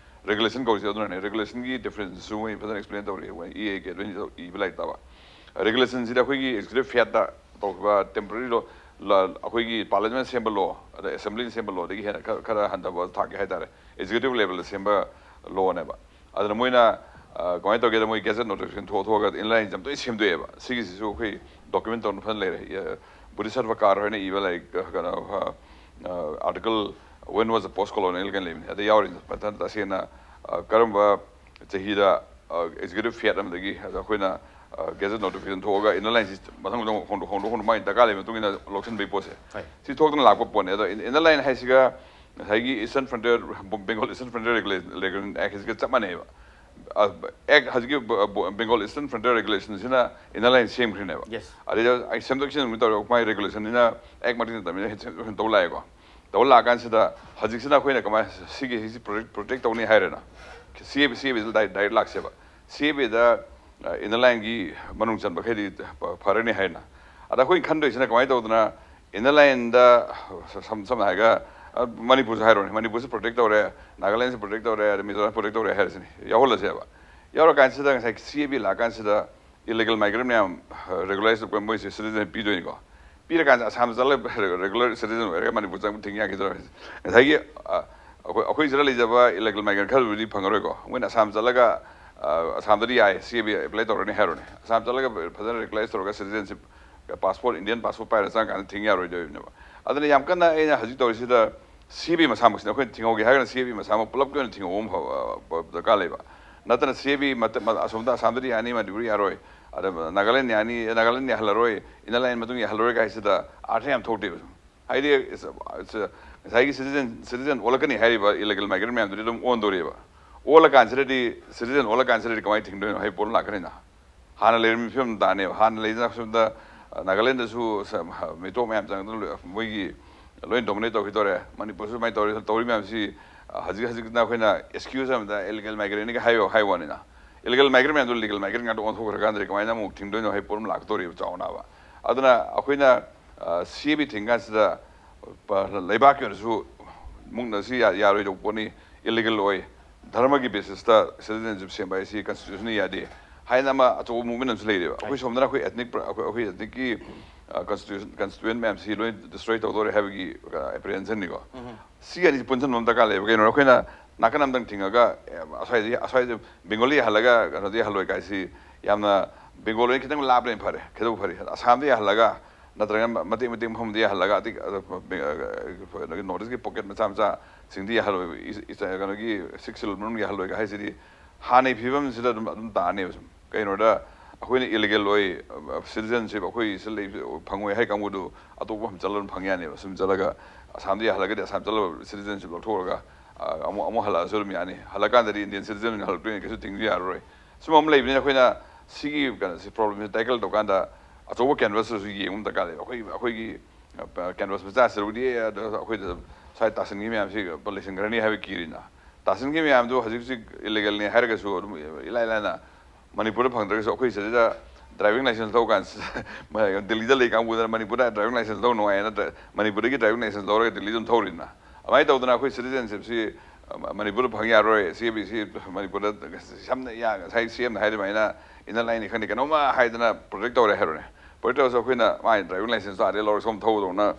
ꯔꯦꯒꯨꯂꯦꯁꯟ ꯀꯧꯔꯤꯁꯦ ꯑꯗꯨꯅꯅꯦ꯫ ꯔꯦꯒꯨꯂꯦꯁꯟꯒꯤ ꯗꯤꯐ꯭ꯔꯦꯟꯁꯁꯨ ꯃꯣꯏ ꯐꯖꯅ ꯑꯦꯛꯁꯄ꯭ꯂꯦꯟ ꯇꯧꯔꯤ, ꯃꯣꯏ ꯏ ꯑꯦ ꯀꯦ ꯑꯗꯨ ꯏꯕ ꯂꯥꯏꯔꯤꯛ ꯇꯥꯕ꯫ ꯔꯦꯒꯨꯂꯦꯁꯟꯁꯤꯗ ꯑꯩꯈꯣꯏꯒꯤ ꯑꯦꯛꯖꯤꯀ꯭ꯌꯨꯇꯤꯚ ꯍꯦꯠꯇ ꯇꯧꯈꯤꯕ ꯇꯦꯝꯄꯔꯔꯤ ꯂꯣ, ꯑꯩꯈꯣꯏꯒꯤ ꯄꯥꯔꯂꯤꯌꯥꯃꯦꯟ ꯁꯦꯝꯕ ꯂꯣ, ꯑꯗ ꯑꯦꯁꯦꯝꯕ꯭ꯂꯤꯅ ꯁꯦꯝꯕ ꯂꯣꯗꯒꯤ ꯍꯦꯟꯅ ꯈꯔ, ꯈꯔ ꯍꯟꯊꯕ ꯊꯥꯛꯀꯤ ꯍꯥꯏꯇꯥꯔꯦ, ꯑꯦꯛꯖꯤꯀ꯭ꯌꯨꯇꯤꯚ ꯂꯦꯚꯦꯜꯗ ꯁꯦꯝꯕ ꯂꯣꯅꯦꯕ꯫ ꯑꯗꯨꯅ ꯃꯣꯏꯅ, ꯑ, ꯀꯃꯥꯏꯅ ꯇꯧꯒꯦꯗ, ꯃꯣꯏ ꯒꯦꯖꯦꯠ ꯅꯣꯇꯤꯐꯤꯀꯦꯁꯟ ꯊꯣꯛꯑ ꯊꯣꯛꯑꯒ ꯏꯟꯅꯔ ꯂꯥꯏꯟꯁꯦ ꯌꯥꯝ ꯇꯣꯏꯅ ꯁꯦꯝꯗꯣꯛꯑꯦꯕ꯫ ꯁꯤꯒꯤꯁꯤꯁꯨ ꯑꯩꯈꯣꯏ ꯗꯣꯀꯨꯃꯦꯟ ꯇꯧꯅ ꯐꯖꯅ ꯂꯩꯔꯦ꯫ ꯑ, ꯕꯨꯙꯤꯁꯠꯇꯚ ꯀꯥꯔ ꯍꯣꯏꯅ ꯏꯕ ꯂꯥꯏꯔꯤꯛ, ꯑ, ꯀꯩꯅꯣ, ꯑ, ꯑ, article "When was the post colonial" ꯀꯥꯏꯅ ꯂꯩꯕꯅꯦ꯫ ꯑꯗ ꯌꯥꯎꯔꯤꯅꯤ ꯃꯊꯪ ꯇꯁꯦꯡꯅ, ꯑ, ꯀꯔꯝꯕ ꯆꯍꯤꯗ, ꯑ, ꯑꯦꯛꯖꯤꯀ꯭ꯌꯨꯇꯤꯚ ꯍꯦꯠ ꯑꯃꯗꯒꯤ ꯑꯗ ꯑꯩꯈꯣꯏꯅ, ꯑ, ꯒꯦꯖꯦꯠ ꯅꯣꯇꯤꯐꯤꯀꯦꯁꯟ ꯊꯣꯛꯑꯒ ꯏꯟꯅꯔ ꯂꯥꯏꯟꯁꯤ ꯃꯊꯪ ꯃꯊꯪ ꯍꯣꯡꯗꯣꯛ ꯍꯣꯡꯗꯣꯛ ꯍꯣꯡꯗꯣꯛ ꯃꯥꯒꯤ ꯗꯔꯀꯥꯔ ꯂꯩꯕ ꯃꯇꯨꯡ ꯏꯟꯅ ꯂꯧꯁꯤꯟꯕꯒꯤ ꯄꯣꯠꯁꯦ꯫ ꯍꯣꯏ꯫ ꯁꯤ ꯊꯣꯛꯇꯅ ꯂꯥꯛꯄ ꯄꯣꯠꯅꯦ꯫ ꯑꯗꯣ ꯏꯟ-, ꯏꯟꯅꯔ ꯂꯥꯏꯟ ꯍꯥꯏꯁꯤꯒ ꯉꯁꯥꯏꯒꯤ eastern frontier, Bengal eastern frontier regulation-, regulation act ꯍꯥꯏꯁꯤꯒ ꯆꯞ ꯃꯥꯟꯅꯩꯑꯕ꯫ ꯑ, ꯑꯦꯛ ꯍꯧꯖꯤꯛꯀꯤ ꯕ-, ꯕ-, ꯕꯦꯡꯒꯣꯜ ꯏꯁꯇꯔꯟ ꯐ꯭ꯔꯟꯇꯤꯌꯔ ꯔꯦꯒꯨꯂꯦꯁꯟꯁꯤꯅ ꯏꯟꯅꯔ ꯂꯥꯏꯟ ꯁꯦꯝꯈ꯭ꯔꯤꯅꯦꯕ꯫ Yes. ꯑꯗꯩꯗ ꯑꯩ ꯁꯦꯝꯗꯣꯛ ꯁꯦꯝꯖꯤꯟ ꯇꯧꯔꯒ ꯃꯥꯏ ꯔꯦꯒꯨꯂꯦꯁꯟꯁꯤꯅ ꯑꯦꯛ ꯃꯇꯤꯛ ꯅꯠꯇꯕꯅꯤꯅ ꯁꯦꯝꯗꯣꯛ ꯁꯦꯝꯖꯤꯟ ꯇꯧ ꯂꯥꯛꯑꯦꯀꯣ꯫ ꯇꯧ ꯂꯥꯛꯑꯀꯥꯟꯁꯤꯗ ꯍꯧꯖꯤꯛꯁꯤꯅ ꯑꯩꯈꯣꯏꯅ ꯀꯃꯥꯏꯅ ꯁꯤꯒꯤ ꯍꯤꯁꯤ ꯄ꯭ꯔꯣꯇꯦꯛ, ꯄ꯭ꯔꯣꯇꯦꯛ ꯇꯧꯅꯤ ꯍꯥꯏꯔꯦꯅ, ꯁꯤ ꯑꯦ ꯕꯤ, ꯁꯤ ꯑꯦ ꯕꯤꯗ ꯗꯥꯏꯔꯦꯛ, ꯗꯥꯏꯔꯦꯛ ꯂꯥꯛꯁꯦꯕ꯫ ꯁꯤ ꯑꯦ ꯕꯤꯗ, ꯑ, ꯏꯟꯅꯔ ꯂꯥꯏꯟꯒꯤ ꯃꯅꯨꯡ ꯆꯟꯕꯈꯩꯗꯤ ꯐ-, ꯐꯔꯅꯤ ꯍꯥꯏꯔꯦꯅ꯫ ꯑꯗ ꯑꯩꯈꯣꯏꯅ ꯈꯟꯗꯣꯏꯁꯤꯅ ꯀꯃꯥꯏꯅ ꯇꯧꯗꯅ ꯏꯟꯅꯔ ꯂꯥꯏꯟꯗ, ꯁꯝ-, ꯁꯝꯅ ꯍꯥꯏꯔꯒ, ꯑ, ꯃꯅꯤꯄꯨꯔꯁꯨ ꯍꯥꯏꯔꯣꯅꯦ, ꯃꯅꯤꯄꯨꯔꯁꯨ ꯄ꯭ꯔꯣꯇꯦꯛ ꯇꯧꯔꯦ, ꯅꯥꯒꯥꯂꯦꯟꯁꯨ ꯄ꯭ꯔꯣꯇꯦꯛ ꯇꯧꯔꯦ, ꯑꯗ ꯃꯤꯖꯣꯔꯥꯝ ꯄ꯭ꯔꯣꯇꯦꯛ ꯇꯧꯔꯦ ꯍꯥꯏꯔꯁꯤꯅꯦ, ꯌꯥꯎꯍꯜꯂꯁꯦꯕ꯫ ꯌꯥꯎꯔꯀꯥꯟꯁꯤꯗ ꯉꯁꯥꯏ ꯁꯤ ꯑꯦ ꯕꯤ ꯂꯥꯛꯀꯥꯟꯁꯤꯗ ꯏꯂꯤꯒꯦꯜ ꯃꯥꯏꯒ꯭ꯔꯦꯟ ꯃꯌꯥꯝ ꯔꯦꯒꯨꯂꯔꯥꯏꯁ ꯇꯧꯕ ꯃꯣꯏꯁꯦ ꯁꯤꯇꯤꯖꯟ ꯄꯤꯗꯣꯏꯅꯤꯀꯣ꯫ ꯄꯤꯔꯀꯥꯟꯗ ꯑꯁꯥꯝ ꯆꯠꯂꯒ ꯔꯦꯒꯨꯂꯔ ꯁꯤꯇꯤꯖꯟ ꯑꯣꯏꯔꯒ ꯃꯅꯤꯄꯨꯔ ꯆꯪꯕ ꯊꯤꯡ ꯌꯥꯈꯤꯗꯧꯔꯦ꯫ ꯉꯁꯥꯏꯒꯤ ꯑ, ꯑꯩꯈꯣꯏ ꯑꯩꯈꯣꯏ ꯁꯤꯗ ꯂꯩꯖꯕ ꯏꯂꯤꯒꯦꯜ ꯃꯥꯏꯒ꯭ꯔꯦꯟ ꯈꯔꯕꯨꯗꯤ ꯐꯪꯉꯔꯣꯏꯀꯣ꯫ ꯃꯣꯏꯅ ꯑꯁꯥꯝ ꯆꯠꯂꯒ ꯑ, ꯑꯁꯥꯝꯗꯗꯤ ꯌꯥꯏ, ꯁꯤ ꯑꯦ ꯕꯤ ꯑꯦꯄ꯭ꯂꯥꯏ ꯇꯧꯔꯅꯤ ꯍꯥꯏꯔꯨꯅꯦ꯫ ꯑꯁꯥꯝ ꯆꯠꯂꯒ ꯐꯖꯅ ꯔꯦꯒꯨꯂꯔꯥꯏꯁ ꯇꯧꯔꯒ ꯁꯤꯇꯤꯖꯟꯁꯤꯞ, ꯄꯥꯁꯄꯣꯔꯠ, ꯏꯟꯗꯤꯌꯟ ꯄꯥꯁꯄꯣꯔꯠ ꯄꯥꯏꯔ ꯆꯪꯉꯀꯥꯟꯗ ꯊꯤꯡ ꯌꯥꯔꯣꯏꯗꯣꯏꯅꯦꯕ꯫ ꯑꯗꯨꯅ ꯌꯥꯝ ꯀꯟꯅ ꯑꯩꯅ ꯍꯧꯖꯤꯛ ꯇꯧꯔꯤꯁꯤꯗ ꯁꯤ ꯑꯦ ꯕꯤ ꯃꯁꯥꯃꯛꯁꯤꯅ ꯑꯩꯈꯣꯏꯅ ꯊꯤꯡꯍꯧꯒꯦ ꯍꯥꯏꯔꯒꯅ ꯁꯤ ꯑꯦ ꯕꯤ ꯃꯁꯥꯃꯛ ꯄꯨꯂꯞꯀꯤ ꯑꯣꯏꯅ ꯊꯤꯡꯍꯧꯕ ꯑꯃ ꯐꯕ, ꯑ, ꯗꯔꯀꯥꯔ ꯂꯩꯕ꯫ ꯅꯠꯇꯅ ꯁꯤ ꯑꯦ ꯕꯤ ꯑꯁꯣꯝꯗ ꯑꯁꯥꯝꯗꯗꯤ ꯌꯥꯅꯤ, ꯃꯅꯤꯄꯨꯔꯗꯤ ꯌꯥꯔꯣꯏ, ꯑꯗ ꯅꯥꯒꯥꯂꯦꯟ ꯌꯥꯅꯤ, ꯅꯥꯒꯥꯂꯦꯟ ꯌꯥꯍꯜꯂꯔꯣꯏ, ꯏꯟꯅꯔ ꯂꯥꯏꯟ ꯃꯇꯨꯡ ꯌꯥꯍꯜꯂꯔꯣꯏ ꯀꯥꯏꯁꯤꯗ ꯑꯥꯔꯊ ꯌꯥꯝ ꯊꯣꯛꯇꯦꯕ꯫ ꯍꯥꯏꯗꯤ, it's a, it's a, ꯉꯁꯥꯏꯒꯤ ꯁꯤꯇꯤꯖꯟ, ꯁꯤꯇꯤꯖꯟ ꯑꯣꯜꯂꯛꯀꯅꯤ ꯍꯥꯏꯔꯤꯕ ꯏꯂꯤꯒꯦꯜ ꯃꯥꯏꯒ꯭ꯔꯦꯟ ꯃꯌꯥꯝꯗꯨꯗꯤ ꯑꯗꯨꯝ ꯑꯣꯟꯗꯣꯔꯤꯕ꯫ ꯑꯣꯜꯂꯀꯥꯟꯁꯤꯗꯗꯤ, ꯁꯤꯇꯤꯖꯟ ꯑꯣꯜꯂꯀꯥꯟꯁꯤꯗꯗꯤ ꯀꯃꯥꯏꯅ ꯊꯤꯡꯗꯣꯏꯅꯣ ꯍꯥꯏꯕ ꯄꯣꯠ ꯑꯃ ꯂꯥꯛꯀꯅꯤꯅ꯫ ꯍꯥꯟꯅ ꯂꯩꯔꯝꯃꯤꯕ ꯐꯤꯕꯝ ꯇꯥꯅꯦꯕ꯫ ꯍꯥꯟꯅ ꯂꯩꯗꯅ ꯁꯣꯝꯗ, ꯑ, ꯅꯥꯒꯥꯂꯦꯟꯗꯁꯨ ꯁ-, ꯃꯤꯇꯣꯞ ꯃꯌꯥꯝ ꯆꯪꯗꯅ ꯂꯣꯏ-, ꯃꯣꯏꯒꯤ ꯂꯣꯏ ꯗꯣꯃꯤꯅꯦꯠ ꯇꯧꯈꯤꯗꯧꯔꯦ꯫ ꯃꯅꯤꯄꯨꯔꯁꯨ ꯑꯗꯨꯃꯥꯏꯅ ꯇꯧꯔꯤ, ꯇꯧꯔꯤ ꯃꯌꯥꯝꯁꯤ, ꯑ, ꯍꯧꯖꯤꯛ ꯍꯧꯖꯤꯛꯅ ꯑꯩꯈꯣꯏꯅ ꯑꯦꯛꯁꯀ꯭ꯌꯨꯁ ꯑꯃꯗ ꯏꯂꯤꯒꯦꯜ ꯃꯥꯏꯒ꯭ꯔꯦꯟꯒ ꯍꯥꯏꯕ, ꯍꯥꯏꯕ ꯋꯥꯅꯤꯅ꯫ ꯏꯂꯤꯒꯦꯜ ꯃꯥꯏꯒ꯭ꯔꯦꯟ ꯃꯌꯥꯝꯗꯨ ꯂꯤꯒꯦꯜ ꯃꯥꯏꯒ꯭ꯔꯦꯟ ꯉꯥꯛꯇ ꯑꯣꯟꯊꯣꯛꯈ꯭ꯔꯀꯥꯟꯗꯗꯤ ꯀꯃꯥꯏꯅ ꯑꯃꯨꯛ ꯊꯤꯡꯗꯣꯏꯅꯣ ꯍꯥꯏꯕ ꯄꯣꯠ ꯑꯃ ꯂꯥꯛꯀꯗꯧꯔꯤꯕ ꯆꯥꯎꯅꯕ꯫ ꯑꯗꯨꯅ ꯑꯩꯈꯣꯏꯅ, ꯑ, ꯁꯤ ꯑꯦ ꯕꯤ ꯊꯤꯡ ꯀꯥꯟꯁꯤꯗ, ꯄ-, ꯂꯩꯕꯥꯛꯀꯤ ꯑꯣꯏꯅꯁꯨ ꯃꯨꯛꯅ ꯁꯤ ꯌꯥ-, ꯌꯥꯔꯣꯏꯗꯧꯕ ꯄꯣꯠꯅꯤ, ꯏꯂꯤꯒꯦꯜ ꯑꯣꯏ, ꯙꯔꯃꯒꯤ ꯕꯦꯁꯤꯁꯇ ꯁꯤꯇꯤꯖꯟꯁꯤꯞ ꯁꯦꯝꯕ ꯍꯥꯏꯁꯤ ꯀꯟꯁꯇꯤꯇ꯭ꯌꯨꯁꯟꯅ ꯌꯥꯗꯦ ꯍꯥꯏꯅ ꯑꯃ ꯑꯆꯧꯕ ꯃꯨꯚꯃꯦꯟ ꯑꯃꯁꯨ ꯂꯩꯔꯦꯕ꯫ ꯑꯩꯈꯣꯏ ꯁꯣꯝꯗꯅ ꯑꯩꯈꯣꯏ ꯑꯦꯊꯅꯤꯛ ꯄ꯭ꯔ-, ꯑꯩꯈꯣꯏ, ꯑꯩꯈꯣꯏ ꯑꯦꯊꯅꯤꯛꯀꯤ, ꯑ, ꯀꯟꯁꯇꯤꯇ꯭ꯌꯨꯁꯟ, ꯀꯟꯁꯇꯤꯇ꯭ꯌꯨꯌꯦꯟ ꯃꯌꯥꯝꯁꯤ ꯂꯣꯏ ꯗꯤꯁꯇ꯭ꯔꯣꯏ ꯇꯧꯗꯧꯔꯦ ꯍꯥꯏꯕꯒꯤ, ꯑ, ꯑꯦꯄ꯭ꯔꯤꯍꯦꯟꯁꯟꯅꯤꯀꯣ꯫ ꯁꯤ ꯑꯅꯤꯁꯤ ꯄꯨꯟꯁꯤꯟꯕ ꯑꯃ ꯗꯔꯀꯥꯔ ꯂꯩꯌꯦꯕ꯫ ꯀꯩꯅꯣ, ꯑꯩꯈꯣꯏꯅ ꯅꯥꯀꯟ ꯑꯃꯗꯪ ꯊꯤꯡꯉꯒ, ꯑꯦ, ꯑꯁ꯭ꯋꯥꯏꯗꯒꯤ, ꯑꯁ꯭ꯋꯥꯏꯗ ꯕꯦꯡꯒꯣꯂꯤ ꯌꯥꯍꯜꯂꯒ ꯀꯩꯅꯣꯗꯤ ꯌꯥꯍꯜꯂꯣꯏ ꯀꯥꯏꯁꯤ ꯌꯥꯝꯅ, ꯕꯦꯡꯒꯣꯜ ꯈꯤꯇꯪ ꯂꯥꯞꯄꯅ ꯐꯔꯦ, ꯈꯤꯇꯪ ꯐꯔꯦ꯫ ꯑꯁꯥꯝꯗ ꯌꯥꯍꯜꯂꯒ ꯅꯠꯇ꯭ꯔꯒꯅ ꯃꯇꯦꯛ ꯃꯇꯦꯛ ꯃꯐꯝꯗ ꯌꯥꯍꯜꯂꯒ ꯑꯇꯩ, ꯑ, ꯀꯩꯅꯣꯒꯤ ꯅꯣꯔꯠ ꯏꯁꯀꯤ ꯄꯣꯀꯦꯠ ꯃꯆꯥ ꯃꯆꯥꯁꯤꯡꯗ ꯌꯥꯍꯜꯂꯣꯏꯕ꯫ ꯏꯁ-, ꯏꯁ-, ꯀꯩꯅꯣꯒꯤ ꯁꯤꯛꯁ ꯁꯦꯗꯨꯜ ꯃꯅꯨꯡꯗ ꯌꯥꯍꯜꯂꯣꯏꯒ ꯍꯥꯏꯁꯤꯗꯤ ꯍꯥꯟꯅꯒꯤ ꯐꯤꯕꯝꯁꯤꯗ ꯑꯗꯨꯝ, ꯑꯗꯨꯝ ꯇꯥꯅꯦꯕ ꯁꯨꯝ꯫ ꯀꯩꯅꯣꯗ ꯑꯩꯈꯣꯏꯅ ꯏꯂꯤꯒꯦꯜ ꯑꯣꯏ, ꯑ, ꯁꯤꯇꯤꯖꯟꯁꯤꯞ ꯑꯩꯈꯣꯏ ꯁꯤꯗ ꯂꯩ ꯐꯪꯉꯣꯏ ꯍꯥꯏ ꯀꯥꯡꯕꯨꯗꯨ ꯑꯇꯣꯞꯄ ꯃꯐꯝ ꯆꯠꯂꯒ ꯑꯗꯨꯝ ꯐꯪ ꯌꯥꯅꯦꯕ꯫ ꯁꯨꯝ ꯆꯠꯂꯒ ꯑꯁꯥꯝꯗ ꯌꯥꯍꯜꯂꯒꯗꯤ ꯑꯁꯥꯝ ꯆꯠꯂꯒ ꯁꯤꯇꯤꯖꯟꯁꯤꯞ ꯂꯧꯊꯣꯛꯑꯒ, ꯑ, ꯑꯃꯨꯛ, ꯑꯃꯨꯛ ꯍꯜꯂꯛꯑꯁꯨ ꯑꯗꯨꯝ ꯌꯥꯅꯤ꯫ ꯍꯜꯂꯛꯀꯥꯟꯗꯗꯤ ꯏꯟꯗꯤꯌꯟ ꯁꯤꯇꯤꯖꯟ ꯑꯣꯏꯅ ꯍꯜꯂꯛꯇꯣꯏꯅꯤ, ꯀꯩꯁꯨ ꯊꯤꯡꯕ ꯌꯥꯔꯔꯣꯏ꯫ ꯁꯨꯝꯕ ꯑꯃ ꯂꯩꯕꯅꯤꯅ ꯑꯩꯈꯣꯏꯅ ꯁꯤꯒꯤ ꯀꯩꯅꯣꯁꯤ, ꯄ꯭ꯔꯣꯕ꯭ꯂꯦꯝꯁꯤ ꯇꯦꯀꯜ ꯇꯧꯀꯥꯟꯗ ꯑꯆꯧꯕ ꯀꯦꯟꯚꯁꯇꯁꯨ ꯌꯦꯡꯕ ꯑꯃ ꯗꯔꯀꯥꯔ ꯂꯩ꯫ ꯑꯩꯈꯣꯏ, ꯑꯩꯈꯣꯏꯒꯤ, ꯑ, ꯀꯦꯟꯚꯁ ꯃꯆꯥꯁꯤꯗꯕꯨꯗꯤ, ꯑꯦ, ꯑꯗ ꯑꯩꯈꯣꯏꯗ ꯁ꯭ꯋꯥꯏ ꯇꯥꯁꯤꯟꯈꯤ ꯃꯌꯥꯝꯁꯤ ꯂꯩꯁꯤꯟꯈ꯭ꯔꯅꯤ ꯍꯥꯏꯕ ꯀꯤꯔꯤꯅ꯫ ꯇꯥꯁꯤꯟꯈꯤ ꯃꯌꯥꯝꯗꯨ ꯍꯧꯖꯤꯛ ꯍꯧꯖꯤꯛ ꯏꯂꯤꯒꯦꯜꯅꯤ ꯍꯥꯏꯔꯒꯁꯨ ꯑꯗꯨꯝ ꯏꯂꯥꯏ ꯂꯥꯏꯅ ꯃꯅꯤꯄꯨꯔꯗ ꯐꯪꯗ꯭ꯔꯒꯁꯨ ꯑꯩꯈꯣꯏ ꯁꯤꯗꯩꯗ ꯗ꯭ꯔꯥꯏꯚꯤꯡ ꯂꯥꯏꯁꯦꯟꯁ ꯂꯧ ꯀꯥꯟꯁꯤꯗ ꯗꯤꯜꯂꯤꯗ ꯂꯩ ꯀꯥꯡꯕꯨꯗꯅ ꯃꯅꯤꯄꯨꯔꯗ ꯗ꯭ꯔꯥꯏꯚꯤꯡ ꯂꯥꯏꯁꯦꯟꯁ ꯂꯧ ꯅꯨꯡꯉꯥꯏꯌꯦꯅ ꯗ꯭ꯔ-, ꯃꯅꯤꯄꯨꯔꯗꯒꯤ ꯗ꯭ꯔꯥꯏꯚꯤꯡ ꯂꯥꯏꯁꯦꯟꯁ ꯂꯧꯔꯒ ꯗꯤꯜꯂꯤꯗ ꯑꯗꯨꯝ ꯊꯧꯔꯤꯅ꯫ ꯑꯗꯨꯃꯥꯏꯅ ꯇꯧꯗꯅ ꯑꯩꯈꯣꯏ ꯁꯤꯇꯤꯖꯟꯁꯤꯞꯁꯤ ꯃꯅꯤꯄꯨꯔꯗ ꯐꯪ ꯌꯥꯔꯣꯏ, ꯁꯤ ꯑꯦ ꯕꯤ ꯁꯤ ꯃꯅꯤꯄꯨꯔꯗ ꯁꯝꯅ ꯉꯁꯥꯏ ꯁꯤ ꯑꯦꯝꯅ ꯍꯥꯏꯔꯤꯕ ꯍꯥꯏꯅ ꯏꯟꯅꯔ ꯂꯥꯏꯟꯅꯤ ꯈꯪꯗꯦ ꯀꯩꯅꯣꯝꯃ ꯍꯥꯏꯗꯅ ꯄ꯭ꯔꯣꯇꯦꯛ ꯇꯧꯔꯦ ꯍꯥꯏꯔꯣꯅꯦ꯫ ꯄ꯭ꯔꯣꯇꯦꯛ ꯇꯧꯔꯁꯨ ꯑꯩꯈꯣꯏꯅ ꯃꯥꯒꯤ ꯗ꯭ꯔꯥꯏꯚꯤꯡ ꯂꯥꯏꯁꯦꯟꯁꯇꯣ ꯑꯥꯗꯩ ꯂꯧꯔꯒ ꯁꯣꯝ ꯊꯧꯗꯧꯅ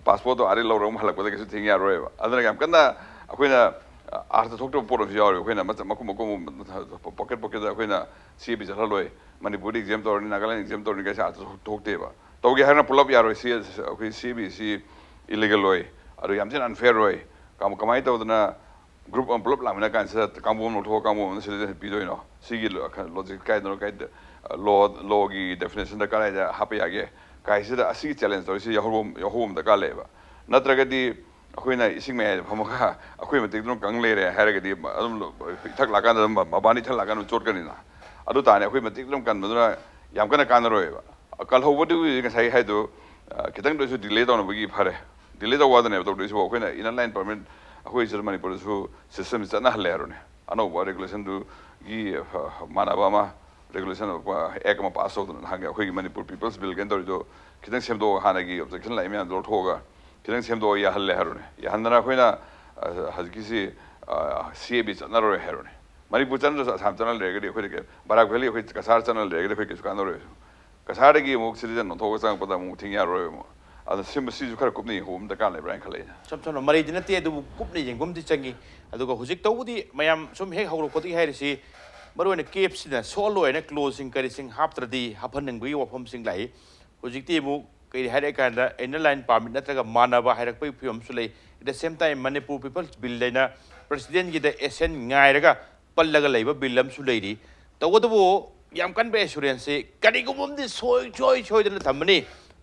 ꯄꯥꯁꯄꯣꯔꯠꯇꯣ ꯑꯥꯗꯩ ꯂꯧꯔꯒ ꯑꯃꯨꯛ ꯍꯜꯂꯛꯄꯗ ꯀꯩꯁꯨ ꯊꯤꯡ ꯌꯥꯔꯣꯏꯕ꯫ ꯑꯗꯨꯅ ꯌꯥꯝ ꯀꯟꯅ ꯑꯩꯈꯣꯏꯅ ꯑꯥꯔꯊ ꯊꯣꯛꯇꯕ ꯄꯣꯠ ꯑꯃꯁꯨ ꯌꯥꯎꯔꯤ꯫ ꯑꯩꯈꯣꯏꯅ ꯃꯆꯥ ꯃꯈꯨꯝ ꯃꯈꯨꯝ ꯄꯣꯀꯦꯠ ꯄꯣꯀꯦꯠꯇ ꯑꯩꯈꯣꯏꯅ ꯁꯤ ꯑꯦ ꯕꯤ ꯆꯠꯍꯜꯂꯣꯏ, ꯃꯅꯤꯄꯨꯔꯗ ꯑꯦꯛꯖꯥꯝ ꯇꯧꯔꯅꯤ, ꯅꯥꯒꯥꯂꯦꯟ ꯑꯦꯛꯖꯥꯝ ꯇꯧꯔꯅꯤ ꯀꯩꯁꯨ ꯑꯥꯔꯊ ꯊꯣꯛꯇꯦꯕ꯫ ꯇꯧꯒꯦ ꯍꯥꯏꯔꯒꯅ ꯄꯨꯂꯞ ꯌꯥꯔꯣꯏ꯫ ꯁꯤ ꯑꯩꯈꯣꯏ ꯁꯤ ꯑꯦ ꯕꯤ ꯁꯤ ꯏꯂꯤꯒꯦꯜ ꯑꯣꯏ, ꯑꯗꯨ ꯌꯥꯝ ꯊꯤꯅ ꯑꯟꯐꯦꯌꯔ ꯑꯣꯏ꯫ ꯀꯃꯥꯏꯅ ꯇꯧꯗꯅ ꯒ꯭ꯔꯨꯞ ꯑꯃ ꯄꯨꯂꯞ ꯂꯥꯛꯃꯤꯟꯅ ꯀꯥꯟꯁꯤꯗ ꯀꯥꯡꯕꯨ ꯑꯃ ꯂꯧꯊꯣꯛꯑꯒ ꯀꯥꯡꯕꯨ ꯑꯃꯅ ꯁꯤꯇꯤꯖꯦꯟꯁꯤꯞ ꯄꯤꯗꯣꯏꯅꯣ? ꯁꯤꯒꯤ ꯂꯣꯖꯤꯛ ꯀꯥꯏꯗꯅꯣ? ꯀꯥꯏꯗ ꯂꯣ, ꯂꯣꯒꯤ ꯗꯦꯐꯤꯅꯦꯁꯟꯗ ꯀꯗꯥꯏꯗ ꯍꯥꯞꯄ ꯌꯥꯒꯦ? ꯀꯥꯏꯁꯤꯗ ꯑꯁꯤꯒꯤ ꯆꯦꯂꯦꯟꯖ ꯇꯧꯔꯤꯁꯤ ꯌꯥꯍꯧꯕ ꯑꯃ ꯗꯔꯀꯥꯔ ꯂꯩꯌꯦꯕ꯫ ꯅꯠꯇ꯭ꯔꯒꯗꯤ ꯑꯩꯈꯣꯏꯅ ꯏꯁꯤꯡ ꯃꯌꯥꯏꯗ ꯐꯝꯃꯒ ꯑꯩꯈꯣꯏ ꯃꯇꯦꯛꯇꯨꯅ ꯀꯪ ꯂꯩꯔꯦ ꯍꯥꯏꯔꯒꯗꯤ ꯑꯗꯨꯝ ꯏꯊꯛ ꯂꯥꯛꯀꯥꯟꯗ ꯑꯗꯨꯝ ꯃꯕꯥꯅꯤ ꯏꯊꯛ ꯂꯥꯛꯀꯥꯟꯗ ꯑꯗꯨꯝ ꯆꯣꯠꯀꯅꯤꯅ꯫ ꯑꯗꯨ ꯇꯥꯔꯗꯤ ꯑꯩꯈꯣꯏ ꯃꯇꯦꯛꯇꯨ ꯑꯗꯨꯝ ꯀꯟꯕꯗꯨꯅ ꯌꯥꯝ ꯀꯟꯅ ꯀꯥꯟꯅꯔꯣꯏꯕ꯫ ꯀꯜꯍꯧꯕꯗꯨꯒꯤ ꯉꯁꯥꯏ ꯍꯥꯏꯗꯣ ꯈꯤꯇꯪꯗ ꯑꯣꯏꯔꯁꯨ ꯗꯤꯂꯦ ꯇꯧꯅꯕꯒꯤ ꯐꯔꯦ꯫ ꯗꯤꯂꯦ ꯇꯧꯕꯗꯅꯦꯕ ꯇꯧꯗꯣꯏꯁꯤꯕꯨ꯫ ꯑꯩꯈꯣꯏꯅ ꯏꯟꯅꯔ ꯂꯥꯏꯟ ꯄꯔꯃꯤꯠ ꯑꯩꯈꯣꯏ ꯁꯤꯗ ꯃꯅꯤꯄꯨꯔꯗꯁꯨ ꯁꯤꯁꯇꯦꯝꯁꯤ ꯆꯠꯅꯍꯜꯂꯦ ꯍꯥꯏꯔꯣꯅꯦ꯫ ꯑꯅꯧꯕ ꯔꯦꯒꯨꯂꯦꯁꯟꯗꯨꯒꯤ ꯃꯥꯟꯅꯕ ꯑꯃ, ꯔꯦꯒꯨꯂꯦꯁꯟ ꯑꯦꯛ ꯑꯃ ꯄꯥꯁ ꯇꯧꯗꯅ ꯅꯍꯥꯟꯒꯤ ꯑꯩꯈꯣꯏꯒꯤ ꯃꯅꯤꯄꯨꯔ ꯄꯤꯄꯜꯁ ꯕꯤꯜ ꯀꯩꯅꯣ ꯇꯧꯔꯤꯗꯣ ꯈꯤꯇꯪ ꯁꯦꯝꯗꯣꯛꯑꯒ, ꯍꯥꯟꯅꯒꯤ ꯑꯣꯕꯖꯦꯛꯁꯟ ꯂꯥꯛꯏ ꯃꯌꯥꯝꯗꯣ ꯂꯧꯊꯣꯛꯑꯒ ꯈꯤꯇꯪ ꯁꯦꯝꯗꯣꯛꯑꯒ ꯌꯥꯍꯜꯂꯦ ꯍꯥꯏꯔꯣꯅꯦ꯫ ꯌꯥꯍꯟꯗꯅ ꯑꯩꯈꯣꯏꯅ ꯍꯧꯖꯤꯛꯀꯤꯁꯤ ꯁꯤ ꯑꯦ ꯕꯤ ꯆꯠꯅꯔꯣꯏ ꯍꯥꯏꯔꯣꯅꯦ꯫ ꯃꯅꯤꯄꯨꯔ ꯆꯠꯅꯗ꯭ꯔꯁꯨ ꯑꯁꯥꯝ ꯆꯠꯅ ꯂꯩꯔꯒꯗꯤ ꯑꯩꯈꯣꯏꯗ ꯕꯔꯥꯛ ꯚꯦꯂꯤ, ꯑꯩꯈꯣꯏ ꯀꯁꯥꯔ ꯆꯠꯅ ꯂꯩꯔꯒꯗꯤ ꯑꯩꯈꯣꯏ ꯀꯩꯁꯨ ꯀꯥꯟꯅꯔꯣꯏ꯫ ꯀꯁꯥꯔꯗꯒꯤ ꯑꯃꯨꯛ ꯁꯤꯇꯤꯖꯦꯟ ꯑꯣꯟꯊꯣꯛꯑꯒ ꯆꯪꯉꯛꯄꯗ ꯑꯃꯨꯛ ꯊꯤꯡ ꯌꯥꯔꯣꯏꯕ ꯑꯃꯨꯛ꯫ ꯑꯗꯣ ꯁꯤꯒꯨꯝꯕ, ꯁꯤꯁꯨ ꯈꯔ ꯀꯨꯞꯅ ꯌꯦꯡꯍꯧꯕ ꯑꯃ ꯗꯔꯀꯥꯔ ꯂꯩꯕ꯭ꯔꯥ ꯍꯥꯏꯅ ꯈꯜꯂꯦ ꯑꯩꯅ꯫ ꯏꯆꯝ ꯆꯝꯅ ꯃꯔꯩꯗꯤ ꯅꯠꯇꯦ, ꯑꯗꯨꯕꯨ ꯀꯨꯞꯅ ꯌꯦꯡꯕ ꯑꯃꯗꯤ ꯆꯪꯉꯤ꯫ ꯑꯗꯨꯒ ꯍꯧꯖꯤꯛ ꯇꯧꯕꯗꯤ ꯃꯌꯥꯝ ꯁꯨꯝ ꯍꯦꯛ ꯍꯧꯔꯛꯄꯗꯒꯤ ꯍꯥꯏꯔꯤꯁꯤ, ꯃꯔꯨꯑꯣꯏꯅ ꯀꯦꯞꯁꯤꯅ ꯁꯣꯜꯂꯣꯏꯅ ꯀ꯭ꯂꯣꯖꯁꯤꯡ ꯀꯔꯤꯁꯤꯡ ꯍꯥꯞꯇ꯭ꯔꯗꯤ ꯍꯥꯞꯍꯟꯅꯤꯡꯕꯒꯤ ꯋꯥꯐꯝꯁꯤꯡ ꯂꯥꯛꯏ꯫ ꯍꯧꯖꯤꯛꯇꯤ ꯑꯃꯨꯛ ꯀꯔꯤ ꯍꯥꯏꯔꯦ ꯀꯥꯟꯗ ꯏꯟꯅꯔ ꯂꯥꯏꯟ ꯄꯥꯔꯃꯤꯠ ꯅꯠꯇ꯭ꯔꯒ ꯃꯥꯟꯅꯕ ꯍꯥꯏꯔꯛꯄꯒꯤ ꯐꯤꯕꯝꯁꯨ ꯂꯩ꯫ At the same time, Manipur People's Bill ꯍꯥꯏꯅ ꯄ꯭ꯔꯁꯤꯗꯦꯟꯒꯤꯗ ꯑꯦꯁꯦꯟ ꯉꯥꯏꯔꯒ ꯄꯜꯂꯒ ꯂꯩꯕ ꯕꯤꯜ ꯑꯃꯁꯨ ꯂꯩꯔꯤ꯫ ꯇꯧꯕꯇꯕꯨ ꯌꯥꯝ ꯀꯟꯕ ꯑꯦꯁꯨꯔꯦꯟꯁꯁꯤ ꯀꯔꯤꯒꯨꯝꯕ ꯑꯃꯗꯤ ꯁꯣꯏ-, ꯁꯣꯏ-, ꯁꯣꯏꯗꯅ ꯊꯝꯃꯅꯤ,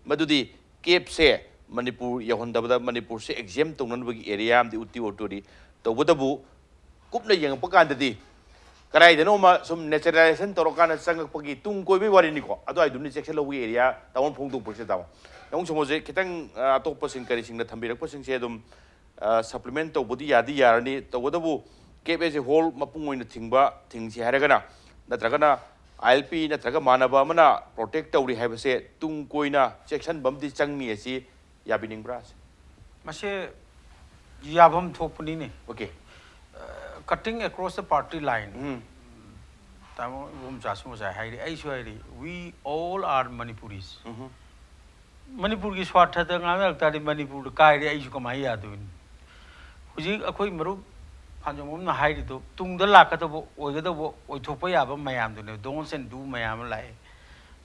ꯃꯗꯨꯗꯤ ꯀꯦꯞꯁꯦ ꯃꯅꯤꯄꯨꯔ ꯌꯧꯍꯟꯗꯕꯗ ꯃꯅꯤꯄꯨꯔꯁꯦ ꯑꯦꯛꯖꯦꯝ ꯇꯧꯅꯅꯕꯒꯤ ꯑꯦꯔꯤꯌꯥ ꯑꯃꯗꯤ ꯎꯠꯇꯤ ꯎꯠꯇꯣꯔꯤ꯫ ꯇꯧꯕꯇꯕꯨ ꯀꯨꯞꯅ ꯌꯦꯡꯉꯛꯄ ꯀꯥꯟꯗꯗꯤ ꯀꯗꯥꯏꯗꯅꯣꯃ ꯁꯨꯝ ꯅꯦꯆꯔꯦꯂꯥꯏꯖꯦꯁꯟ ꯇꯧꯔꯀꯥꯟꯗ ꯆꯪꯉꯛꯄꯒꯤ ꯇꯨꯡ ꯀꯣꯏꯕꯒꯤ ꯋꯥꯔꯤꯅꯤꯀꯣ꯫ ꯑꯗꯨꯋꯥꯏꯗꯨꯅꯤ ꯆꯦꯛꯁꯤꯜꯍꯧꯕꯒꯤ ꯑꯦꯔꯤꯌꯥ ꯇꯥꯃꯣꯅ ꯐꯣꯡꯗꯣꯛꯄꯁꯦ ꯇꯥꯃꯣ꯫ ꯅꯪ ꯁꯣꯃꯣꯁꯦ ꯈꯤꯇꯪ, ꯑ, ꯑꯇꯣꯞꯄꯁꯤꯡ ꯀꯔꯤꯁꯤꯡꯅ ꯊꯝꯕꯤꯔꯛꯄꯁꯤꯡꯁꯦ ꯑꯗꯨꯝ, ꯑ, ꯁꯄ꯭ꯂꯤꯃꯦꯟ ꯇꯧꯕꯗꯤ ꯌꯥꯗꯤ ꯌꯥꯔꯅꯤ꯫ ꯇꯧꯕꯇꯕꯨ ꯀꯦꯞ ꯑꯦꯁ ꯑꯦ ꯍꯣꯜ ꯃꯄꯨꯡ ꯑꯣꯏꯅ ꯊꯤꯡꯕ, ꯊꯤꯡꯁꯤ ꯍꯥꯏꯔꯒꯅ, ꯅꯠꯇ꯭ꯔꯒꯅ ꯑꯥꯏ ꯑꯦꯜ ꯄꯤ ꯅꯠꯇ꯭ꯔꯒ ꯃꯥꯟꯅꯕ ꯑꯃꯅ ꯄ꯭ꯔꯣꯇꯦꯛ ꯇꯧꯔꯤ ꯍꯥꯏꯕꯁꯦ ꯇꯨꯡ ꯀꯣꯏꯅ ꯆꯦꯛꯁꯤꯟꯕ ꯑꯃꯗꯤ ꯆꯪꯅꯤ ꯑꯁꯤ ꯌꯥꯕꯤꯅꯤꯡꯕ꯭ꯔꯥ? ꯃꯁꯦ ꯌꯥꯐꯝ ꯊꯣꯛꯄꯅꯤꯅꯦ꯫ Okay. Cutting across the party line. ꯎꯝ ꯇꯥꯃꯣ ꯏꯕꯣꯝꯆꯥꯁꯨ ꯉꯁꯥꯏ ꯍꯥꯏꯔꯤ, ꯑꯩꯁꯨ ꯍꯥꯏꯔꯤ, "We all are Manipuris." ꯎꯝ ꯃꯅꯤꯄꯨꯔꯒꯤ ꯁ꯭ꯋꯥꯔꯊꯗ ꯉꯥꯡꯅꯔꯛ ꯇꯥꯔꯗꯤ ꯃꯅꯤꯄꯨꯔꯗ ꯀꯥꯏꯔꯦ, ꯑꯩꯁꯨ ꯀꯃꯥꯏꯅ ꯌꯥꯗꯣꯏꯅꯣ? ꯍꯧꯖꯤꯛ ꯑꯩꯈꯣꯏ ꯃꯔꯨꯞ ꯐꯥꯟꯖꯣꯝꯕꯝꯅ ꯍꯥꯏꯔꯤꯗꯣ ꯇꯨꯡꯗ ꯂꯥꯛꯀꯗꯧꯕ, ꯑꯣꯏꯒꯗꯧꯕ, ꯑꯣꯏꯊꯣꯛꯄ ꯌꯥꯕ ꯃꯌꯥꯝꯗꯨꯅꯦ, don'ts and do ꯃꯌꯥꯝ ꯑꯃ ꯂꯥꯛꯑꯦ꯫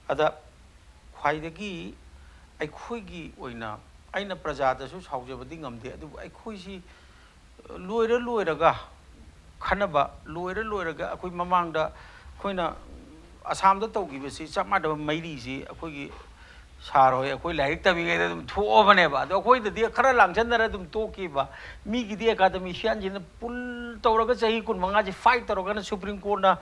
ꯑꯗ ꯈ꯭ꯋꯥꯏꯗꯒꯤ ꯑꯩꯈꯣꯏꯒꯤ ꯑꯣꯏꯅ, ꯑꯩꯅ ꯄ꯭ꯔꯖꯥꯗꯁꯨ ꯁꯥꯎꯖꯕꯗꯤ ꯉꯝꯗꯦ, ꯑꯗꯨꯕꯨ ꯑꯩꯈꯣꯏꯁꯤ ꯂꯣꯏꯔ ꯂꯣꯏꯔꯒ ꯈꯟꯅꯕ, ꯂꯣꯏꯔ ꯂꯣꯏꯔꯒ ꯑꯩꯈꯣꯏ ꯃꯃꯥꯡꯗ ꯑꯩꯈꯣꯏꯅ ꯑꯁꯥꯝꯗ ꯇꯧꯈꯤꯕꯁꯤ ꯆꯞ ꯃꯥꯟꯅꯕ ꯃꯩꯔꯤꯁꯤ ꯑꯩꯈꯣꯏꯒꯤ ꯁꯥꯔ ꯍꯣꯏ, ꯑꯩꯈꯣꯏ ꯂꯥꯏꯔꯤꯛ ꯇꯝꯃꯤꯉꯩꯗ ꯑꯗꯨꯝ ꯊꯣꯛꯑꯕꯅꯦꯕ꯫ ꯑꯗꯣ ꯑꯩꯈꯣꯏꯗꯗꯤ ꯈꯔ ꯂꯥꯡꯁꯟꯅꯔ ꯑꯗꯨꯝ ꯇꯣꯛꯈꯤꯕ꯫ ꯃꯤꯒꯤꯗꯤ ꯑꯦꯀꯥꯗꯃꯤꯁꯤꯌꯥꯟꯁꯤꯅ ꯄꯨꯜ ꯇꯧꯔꯒ ꯆꯍꯤ ꯀꯨꯟꯃꯉꯥꯁꯤ ꯐꯥꯏꯠ ꯇꯧꯔꯒꯅ ꯁꯨꯄ꯭ꯔꯤꯝ ꯀꯣꯔꯠꯅ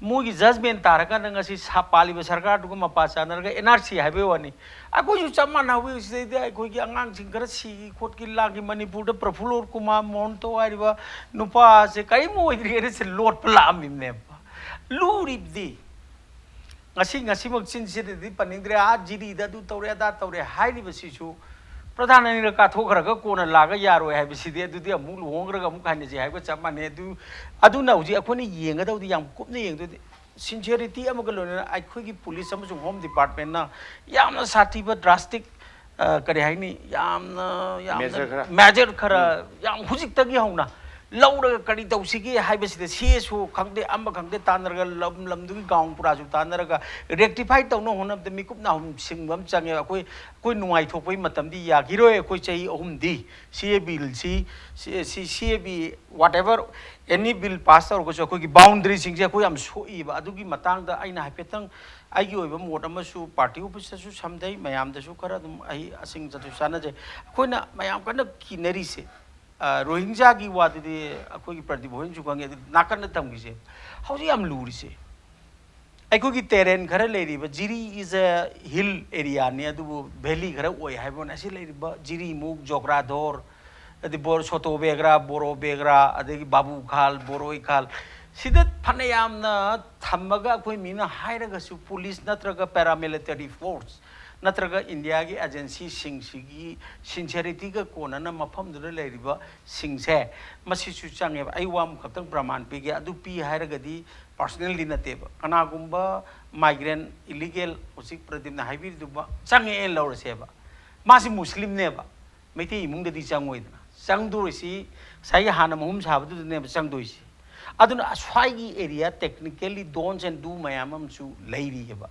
ꯃꯣꯏꯒꯤ ꯖꯖꯃꯦꯟ ꯇꯥꯔꯀꯥꯟꯗ ꯉꯁꯤ ꯁꯥ-, ꯄꯥꯜꯂꯤꯕ ꯁꯔꯀꯥꯔꯗꯨꯒ ꯃꯄꯥ ꯆꯥꯟꯅꯔꯒ ꯑꯦꯟ ꯑꯥꯔ ꯁꯤ ꯍꯥꯏꯕꯒꯤ ꯋꯥꯅꯤ꯫ ꯑꯩꯈꯣꯏꯁꯨ ꯆꯞ ꯃꯥꯟꯅ ꯍꯧꯋꯤ꯫ ꯁꯤꯗꯩꯗ ꯑꯩꯈꯣꯏꯒꯤ ꯑꯉꯥꯡꯁꯤꯡ ꯈꯔ ꯁꯤꯈꯤ ꯈꯣꯠꯈꯤ ꯂꯥꯛꯈꯤ꯫ ꯃꯅꯤꯄꯨꯔꯗ ꯄ꯭ꯔꯐꯨꯜꯂꯣ ꯀꯨꯃꯥꯔ ꯃꯣꯍꯟꯇꯣ ꯍꯥꯏꯔꯤꯕ ꯅꯨꯄꯥꯁꯦ ꯀꯔꯤꯝ ꯑꯣꯏꯗ꯭ꯔꯤꯉꯩꯗ ꯁꯤ ꯂꯣꯠꯄ ꯂꯥꯛꯑꯝꯃꯤꯕꯅꯦꯕ꯫ ꯂꯨꯔꯤꯕꯗꯤ ꯉꯁꯤ, ꯉꯁꯤꯃꯛ ꯆꯤꯟꯁꯤꯗꯗꯤ ꯄꯟꯅꯤꯡꯗ꯭ꯔꯦ, ꯑꯥ ꯖꯤꯔꯤꯗ ꯑꯗꯨ ꯇꯧꯔꯦ ꯑꯗꯥ ꯇꯧꯔꯦ ꯍꯥꯏꯔꯤꯕꯁꯤꯁꯨ ꯄ꯭ꯔꯙꯥꯟ ꯑꯅꯤꯔꯛ ꯀꯥꯊꯣꯛꯈ꯭ꯔꯒ ꯀꯣꯟꯅ ꯂꯥꯛꯑꯒ ꯌꯥꯔꯣꯏ ꯍꯥꯏꯕꯁꯤꯗꯤ, ꯑꯗꯨꯗꯤ ꯑꯃꯨꯛ ꯂꯨꯍꯣꯡꯈ꯭ꯔꯒ ꯑꯃꯨꯛ ꯍꯟꯅꯁꯤ ꯍꯥꯏꯕꯒ ꯆꯞ ꯃꯥꯟꯅꯩ꯫ ꯑꯗꯨ, ꯑꯗꯨꯅ ꯍꯧꯖꯤꯛ ꯑꯩꯈꯣꯏꯅ ꯌꯦꯡꯒꯗꯧꯗꯤ, ꯌꯥꯝ ꯀꯨꯞꯅ ꯌꯦꯡꯗꯣꯏꯗꯤ, ꯁꯤꯟꯁꯤꯌꯔꯤꯇꯤ ꯑꯃꯒ ꯂꯣꯏꯅꯅ ꯑꯩꯈꯣꯏꯒꯤ ꯄꯨꯂꯤꯁ ꯑꯃꯁꯨꯡ ꯍꯣꯝ ꯗꯤꯄꯥꯔꯠꯃꯦꯟꯅ ꯌꯥꯝꯅ ꯁꯥꯊꯤꯕ, ꯗ꯭ꯔꯥꯁꯇꯤꯛ, ꯀꯔꯤ ꯍꯥꯏꯅꯤ, ꯌꯥꯝꯅ, ꯌꯥꯝꯅ Measure ꯈꯔ꯫ ꯃꯦꯖꯔ ꯈꯔ, ꯌꯥꯝ ꯍꯧꯖꯤꯛꯇꯒꯤ ꯍꯧꯅ ꯂꯧꯔꯒ ꯀꯔꯤ ꯇꯧꯁꯤꯒꯦ ꯍꯥꯏꯕꯁꯤꯗ ꯁꯤ ꯑꯦꯁ ꯑꯣ ꯈꯪꯗꯦ, ꯑꯃ ꯈꯪꯗꯦ, ꯇꯥꯟꯅꯔꯒ, ꯂꯝ ꯂꯝꯗꯨꯒꯤ ꯒ꯭ꯔꯥꯎꯟ ꯄꯨꯔꯥꯁꯨ ꯇꯥꯟꯅꯔꯒ ꯔꯦꯛꯇꯤꯐꯥꯏ ꯇꯧꯅꯕ ꯍꯣꯠꯅꯕꯗ ꯃꯤꯀꯨꯞ ꯅꯥꯍꯨꯝ ꯁꯤꯡꯕ ꯑꯃ ꯆꯪꯉꯦ꯫ ꯑꯩꯈꯣꯏ, ꯑꯩꯈꯣꯏ ꯅꯨꯡꯉꯥꯏꯊꯣꯛꯄꯒꯤ ꯃꯇꯝꯗꯤ ꯌꯥꯈꯤꯔꯣꯏ꯫ ꯑꯩꯈꯣꯏ ꯆꯍꯤ ꯑꯍꯨꯝꯗꯤ ꯁꯤ ꯑꯦ ꯕꯤꯜꯁꯤ, ꯁꯤ A B, whatever, any bill pass ꯇꯧꯔꯒꯁꯨ ꯑꯩꯈꯣꯏꯒꯤ ꯕꯥꯎꯟꯗꯔꯤꯁꯤꯡꯁꯦ ꯑꯩꯈꯣꯏ ꯌꯥꯝ ꯁꯣꯛꯏꯕ꯫ ꯑꯗꯨꯒꯤ ꯃꯇꯥꯡꯗ ꯑꯩꯅ ꯍꯥꯏꯐꯦꯠꯇꯪ ꯑꯩꯒꯤ ꯑꯣꯏꯕ ꯃꯣꯠ ꯑꯃꯁꯨ ꯄꯥꯔꯇꯤ ꯑꯣꯐꯤꯁꯇꯁꯨ ꯁꯝꯗꯩ, ꯃꯌꯥꯝꯗꯁꯨ ꯈꯔ ꯑꯗꯨꯝ ꯑꯩ ꯑꯁꯤꯡ ꯆꯠꯁꯨ ꯆꯥꯟꯅꯖꯩ꯫ ꯑꯩꯈꯣꯏꯅ ꯃꯌꯥꯝ ꯀꯟꯅ ꯀꯤꯅꯔꯤꯁꯦ, ꯑ, ꯔꯣꯍꯤꯡꯖꯥꯒꯤ ꯋꯥꯗꯨꯗꯤ ꯑꯩꯈꯣꯏꯒꯤ ꯄ꯭ꯔꯗꯤꯞ ꯍꯣꯏꯅꯁꯨ ꯈꯪꯉꯤ, ꯑꯗꯨ ꯅꯥꯀꯟꯗ ꯊꯝꯈꯤꯁꯦ꯫ ꯍꯧꯖꯤꯛ ꯌꯥꯝ ꯂꯨꯔꯤꯁꯦ, ꯑꯩꯈꯣꯏꯒꯤ ꯇꯦꯔꯦꯟ ꯈꯔ ꯂꯩꯔꯤꯕ, ꯖꯤꯔꯤ is a hill area ꯅꯤ, ꯑꯗꯨꯕꯨ ꯚꯦꯂꯤ ꯈꯔ ꯑꯣꯏ ꯍꯥꯏꯕ ꯋꯥꯅꯤ꯫ ꯑꯁꯤ ꯂꯩꯔꯤꯕ ꯖꯤꯔꯤꯃꯨꯛ, ꯖꯣꯒ꯭ꯔꯥꯙꯣꯔ, ꯑꯗꯩ ꯕꯣꯔ-, ꯁꯣꯇꯣ ꯕꯦꯒ꯭ꯔꯥ, ꯕꯣꯔꯣ ꯕꯦꯒ꯭ꯔꯥ, ꯑꯗꯒꯤ ꯕꯥꯕꯨ ꯈꯥꯜ, ꯕꯣꯔꯣꯏ ꯈꯥꯜ, ꯁꯤꯗ ꯐꯅꯌꯥꯝꯅ ꯊꯝꯃꯒ ꯑꯩꯈꯣꯏ ꯃꯤꯅ ꯍꯥꯏꯔꯒꯁꯨ ꯄꯨꯂꯤꯁ ꯅꯠꯇ꯭ꯔꯒ ꯄꯦꯔꯥꯃꯤꯂꯤꯇꯔꯤ ꯐꯣꯔꯁ ꯅꯠꯇ꯭ꯔꯒ ꯏꯟꯗꯤꯌꯥꯒꯤ ꯑꯦꯖꯦꯟꯁꯤꯁꯤꯡꯁꯤꯒꯤ ꯁꯤꯟꯁꯤꯌꯔꯤꯇꯤꯒ ꯀꯣꯟꯅꯅ ꯃꯐꯝꯗꯨꯗ ꯂꯩꯔꯤꯕꯁꯤꯡꯁꯦ, ꯃꯁꯤꯁꯨ ꯆꯪꯉꯦꯕ꯫ ꯑꯩ ꯋꯥ ꯑꯃꯈꯛꯇꯪ ꯄ꯭ꯔꯃꯥꯟ ꯄꯤꯒꯦ꯫ ꯑꯗꯨ ꯄꯤ ꯍꯥꯏꯔꯒꯗꯤ ꯄꯥꯔꯁꯅꯦꯜꯗꯤ ꯅꯠꯇꯦꯕ꯫ ꯀꯅꯥꯒꯨꯝꯕ ꯃꯥꯏꯒ꯭ꯔꯦꯟ, ꯏꯂꯤꯒꯦꯜ, ꯍꯧꯖꯤꯛ ꯄ꯭ꯔꯗꯤꯞꯅ ꯍꯥꯏꯕꯤꯔꯤꯗꯨꯕ ꯆꯪꯉꯛꯑꯦꯅ ꯂꯧꯔꯁꯦꯕ꯫ ꯃꯥꯁꯤ ꯃꯨꯁꯂꯤꯝꯅꯦꯕ, ꯃꯩꯇꯩ ꯏꯃꯨꯡꯗꯗꯤ ꯆꯪꯉꯣꯏꯗꯅ꯫ ꯆꯪꯗꯣꯔꯤꯁꯤ ꯉꯁꯥꯏꯒꯤ ꯍꯥꯟꯅ ꯃꯍꯨꯝ ꯁꯥꯕꯗꯨꯗꯅꯦꯕ ꯆꯪꯗꯣꯏꯁꯤ꯫ ꯑꯗꯨꯅ ꯑꯁ꯭ꯋꯥꯏꯒꯤ area technically don'ts and do ꯃꯌꯥꯝ ꯑꯃꯁꯨ ꯂꯩꯔꯤꯑꯕ꯫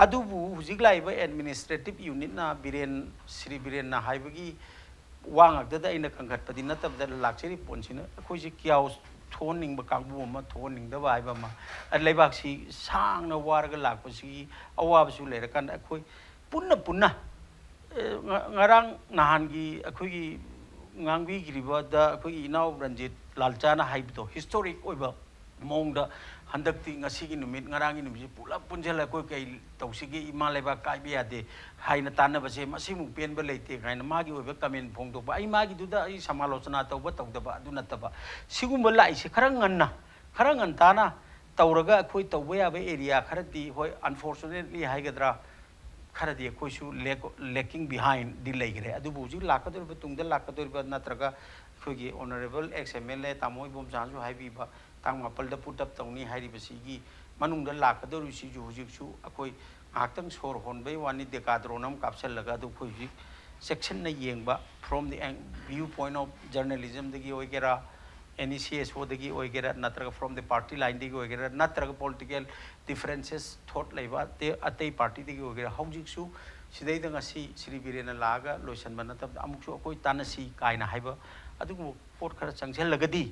ꯑꯗꯨꯕꯨ ꯍꯧꯖꯤꯛ ꯂꯥꯛꯏꯕ ꯑꯦꯗꯃꯤꯅꯤꯁꯇ꯭ꯔꯦꯇꯤꯞ ꯌꯨꯅꯤꯠꯅ ꯕꯤꯔꯦꯟ, ꯁ꯭ꯔꯤ ꯕꯤꯔꯦꯟꯅ ꯍꯥꯏꯕꯒꯤ ꯋꯥ ꯉꯥꯛꯇꯗ ꯑꯩꯅ ꯀꯟꯈꯠꯄꯗꯤ ꯅꯠꯇꯕꯗ, ꯂꯥꯛꯆꯔꯤꯕ ꯄꯣꯠꯁꯤꯅ ꯑꯩꯈꯣꯏꯁꯤ ꯀꯤꯌꯥꯎ ꯊꯣꯛꯍꯟꯅꯤꯡꯕ ꯀꯥꯡꯕꯨ ꯑꯃ, ꯊꯣꯛꯍꯟꯅꯤꯡꯗꯕ ꯍꯥꯏꯕ ꯑꯃ, ꯂꯩꯕꯥꯛꯁꯤ ꯁꯥꯡꯅ ꯋꯥꯔꯒ ꯂꯥꯛꯄꯁꯤꯒꯤ ꯑꯋꯥꯕꯁꯨ ꯂꯩꯔꯀꯥꯟꯗ ꯑꯩꯈꯣꯏ ꯄꯨꯟꯅ ꯄꯨꯟꯅ, ꯑꯦ, ꯉ-, ꯉꯔꯥꯡ ꯅꯍꯥꯟꯒꯤ ꯑꯩꯈꯣꯏꯒꯤ ꯉꯥꯡꯕꯤꯈ꯭ꯔꯤꯕꯗ ꯑꯩꯈꯣꯏꯒꯤ ꯏꯅꯥꯎ ꯔꯟꯖꯤꯠ ꯂꯥꯜꯆꯥꯅ ꯍꯥꯏꯕꯗꯣ, ꯍꯤꯁꯇꯣꯔꯤꯛ ꯑꯣꯏꯕ ꯃꯑꯣꯡꯗ ꯍꯟꯗꯛꯇꯤ ꯉꯁꯤꯒꯤ ꯅꯨꯃꯤꯠ, ꯉꯔꯥꯡꯒꯤ ꯅꯨꯃꯤꯠꯁꯤ ꯄꯨꯂꯞ ꯄꯨꯟꯁꯤꯜꯂꯒ ꯑꯩꯈꯣꯏ ꯀꯩ ꯇꯧꯁꯤꯒꯦ, ꯏꯃꯥ ꯂꯩꯕꯥꯛ ꯀꯥꯏꯕ ꯌꯥꯗꯦ ꯍꯥꯏꯅ ꯇꯥꯟꯅꯕꯁꯦ ꯃꯁꯤꯃꯨꯛ ꯄꯦꯟꯕ ꯂꯩꯇꯦ ꯀꯥꯏꯅ ꯃꯥꯒꯤ ꯑꯣꯏꯕ ꯀꯃꯦꯟ ꯐꯣꯡꯗꯣꯛꯄ꯫ ꯑꯩ ꯃꯥꯒꯤꯗꯨꯗ ꯑꯩ ꯁꯃꯥꯂꯣꯆꯅꯥ ꯇꯧꯕ ꯇꯧꯗꯕ ꯑꯗꯨ ꯅꯠꯇꯕ, ꯁꯤꯒꯨꯝꯕ ꯂꯥꯛꯏꯁꯦ ꯈꯔ ꯉꯟꯅ, ꯈꯔ ꯉꯟꯇꯥꯅ ꯇꯧꯔꯒ ꯑꯩꯈꯣꯏ ꯇꯧꯕ ꯌꯥꯕ ꯑꯦꯔꯤꯌꯥ ꯈꯔꯗꯤ, ꯍꯣꯏ, ꯑꯟꯐꯣꯔꯆꯨꯅꯦꯠꯂꯤ ꯍꯥꯏꯒꯗ꯭ꯔꯥ, ꯈꯔꯗꯤ ꯑꯩꯈꯣꯏꯁꯨ ꯂꯦꯛ-, ꯂꯦꯀꯤꯡ ꯕꯤꯍꯥꯏꯟꯗꯤ ꯂꯩꯈ꯭ꯔꯦ꯫ ꯑꯗꯨꯕꯨ ꯍꯧꯖꯤꯛ ꯂꯥꯛꯀꯗꯧꯔꯤꯕ, ꯇꯨꯡꯗ ꯂꯥꯛꯀꯗꯧꯔꯤꯕ, ꯅꯠꯇ꯭ꯔꯒ ꯑꯩꯈꯣꯏꯒꯤ honourable X M L A ꯇꯥꯃꯣ ꯏꯕꯣꯝꯆꯥꯅꯁꯨ ꯍꯥꯏꯕꯤꯕ, ꯇꯥꯡ ꯃꯥꯄꯜꯗ ꯄꯨꯠ ꯑꯞ ꯇꯧꯅꯤ ꯍꯥꯏꯔꯤꯕꯁꯤꯒꯤ ꯃꯅꯨꯡꯗ ꯂꯥꯛꯀꯗꯧꯔꯤꯁꯤꯁꯨ ꯍꯧꯖꯤꯛꯁꯨ ꯑꯩꯈꯣꯏ ꯉꯥꯏꯍꯥꯛꯇꯪ ꯁꯣꯔ ꯍꯣꯟꯕꯩ ꯋꯥꯅꯤ꯫ ꯗꯦꯀꯥꯗ꯭ꯔꯣꯟ ꯑꯃ ꯀꯥꯞꯁꯤꯜꯂꯒ ꯑꯗꯨ ꯑꯩꯈꯣꯏ ꯍꯧꯖꯤꯛ ꯆꯦꯛꯁꯤꯟꯅ ꯌꯦꯡꯕ, from the ang-, view point of journalismꯗꯒꯤ ꯑꯣꯏꯒꯦꯔꯥ, ꯑꯦꯅꯤ ꯁꯤ ꯑꯦꯁ ꯑꯣꯗꯒꯤ ꯑꯣꯏꯒꯦꯔꯥ, ꯅꯠꯇ꯭ꯔꯒ from the party lineꯗꯒꯤ ꯑꯣꯏꯒꯦꯔꯥ, ꯅꯠꯇ꯭ꯔꯒ ꯄꯣꯂꯤꯇꯤꯀꯦꯜ ꯗꯤꯐꯔꯦꯟꯁꯦꯁ ꯊꯣꯠ ꯂꯩꯕ ꯑꯇꯩ, ꯑꯇꯩ ꯄꯥꯔꯇꯤꯗꯒꯤ ꯑꯣꯏꯒꯦꯔꯥ, ꯍꯧꯖꯤꯛꯁꯨ ꯁꯤꯗꯩꯗ ꯉꯁꯤ ꯁ꯭ꯔꯤ ꯕꯤꯔꯦꯟꯅ ꯂꯥꯛꯑꯒ ꯂꯣꯏꯁꯤꯟꯕ ꯅꯠꯇꯕꯗ ꯑꯃꯨꯛꯁꯨ ꯑꯩꯈꯣꯏ ꯇꯥꯟꯅꯁꯤ ꯀꯥꯏꯅ ꯍꯥꯏꯕ ꯑꯗꯨꯒꯨꯝꯕ ꯄꯣꯠ ꯈꯔ ꯆꯪꯁꯤꯜꯂꯒꯗꯤ,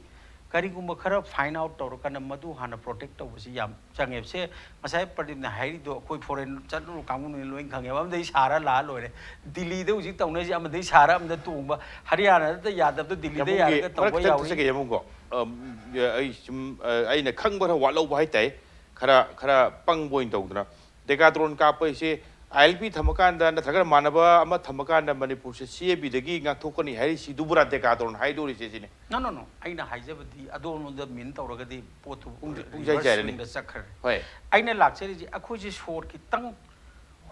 ꯀꯔꯤꯒꯨꯝꯕ ꯈꯔ ꯐꯥꯏꯟ ꯑꯥꯎꯠ ꯇꯧꯔꯀꯥꯟꯗ ꯃꯗꯨ ꯍꯥꯟꯅ ꯄ꯭ꯔꯣꯇꯦꯛ ꯇꯧꯕꯁꯤ ꯌꯥꯝ ꯆꯪꯉꯦꯕ꯫ ꯁꯦ, ꯉꯁꯥꯏ ꯄ꯭ꯔꯗꯤꯞꯅ ꯍꯥꯏꯔꯤꯗꯣ ꯑꯩꯈꯣꯏ ꯐꯣꯔꯦꯟ ꯆꯠꯂꯨꯔ ꯀꯥꯡꯕꯨꯅ ꯂꯣꯏ ꯈꯪꯉꯦꯕ꯫ ꯑꯃꯗꯩ ꯁꯥꯔ ꯂꯥꯛꯑ ꯂꯣꯏꯔꯦ꯫ ꯗꯤꯜꯂꯤꯗ ꯍꯧꯖꯤꯛ ꯇꯧꯅꯔꯤꯁꯦ ꯑꯃꯗꯩ ꯁꯥꯔ ꯑꯃꯗ ꯇꯣꯡꯕ, ꯍꯔꯤꯌꯥꯅꯥꯗ ꯌꯥꯗꯕꯗꯣ ꯗꯤꯜꯂꯤꯗ ꯌꯥꯕꯨꯡꯒꯤ ꯌꯥꯔꯒ ꯇꯧꯕ ꯃꯔꯛꯇ ꯌꯥꯎꯔꯤ꯫ ꯆꯠꯆꯒꯦ, ꯌꯥꯕꯨꯡꯀꯣ꯫ ꯑꯝ, ꯑꯩ ꯁꯨꯝ, ꯑ, ꯑꯩꯅ ꯈꯪꯕ ꯈꯔ ꯋꯥꯠꯍꯧꯕ ꯍꯥꯏꯇꯥꯏ꯫ ꯈꯔ, ꯈꯔ ꯄꯪꯕ ꯑꯣꯏꯅ ꯇꯧꯗꯅ꯫ ꯗꯦꯀꯥꯗ꯭ꯔꯣꯟ ꯀꯥꯞꯄ ꯍꯥꯏꯁꯦ ꯑꯥꯏ ꯑꯦꯜ ꯄꯤ ꯊꯝꯃꯀꯥꯟꯗ ꯅꯠꯇ꯭ꯔꯒ ꯃꯥꯟꯅꯕ ꯑꯃ ꯊꯝꯃꯀꯥꯟꯗ ꯃꯅꯤꯄꯨꯔꯁꯦ ꯁꯤ ꯑꯦ ꯕꯤꯗꯒꯤ ꯉꯥꯛꯊꯣꯛꯀꯅꯤ ꯍꯥꯏꯔꯤꯁꯤꯗꯨꯕꯨꯔꯥ ꯗꯦꯀꯥꯗ꯭ꯔꯣꯟ ꯍꯥꯏꯗꯣꯔꯤꯁꯦ ꯁꯤꯅꯦ? No, no, no. ꯑꯩꯅ ꯍꯥꯏꯖꯕꯗꯤ ꯑꯗꯣꯝꯂꯣꯝꯗ ꯃꯤꯟ ꯇꯧꯔꯒꯗꯤ ꯄꯣꯠꯇꯨ ꯄꯨꯡ-, ꯄꯨꯡꯆꯥꯏ reverse ꯆꯥꯏꯔꯅꯤ꯫ Swingꯗ ꯆꯠꯈ꯭ꯔꯅꯤ꯫ ꯍꯣꯏ꯫ ꯑꯩꯅ ꯂꯥꯛꯆꯔꯤꯁꯦ ꯑꯩꯈꯣꯏꯁꯦ ꯁꯣꯔ ꯈꯤꯇꯪ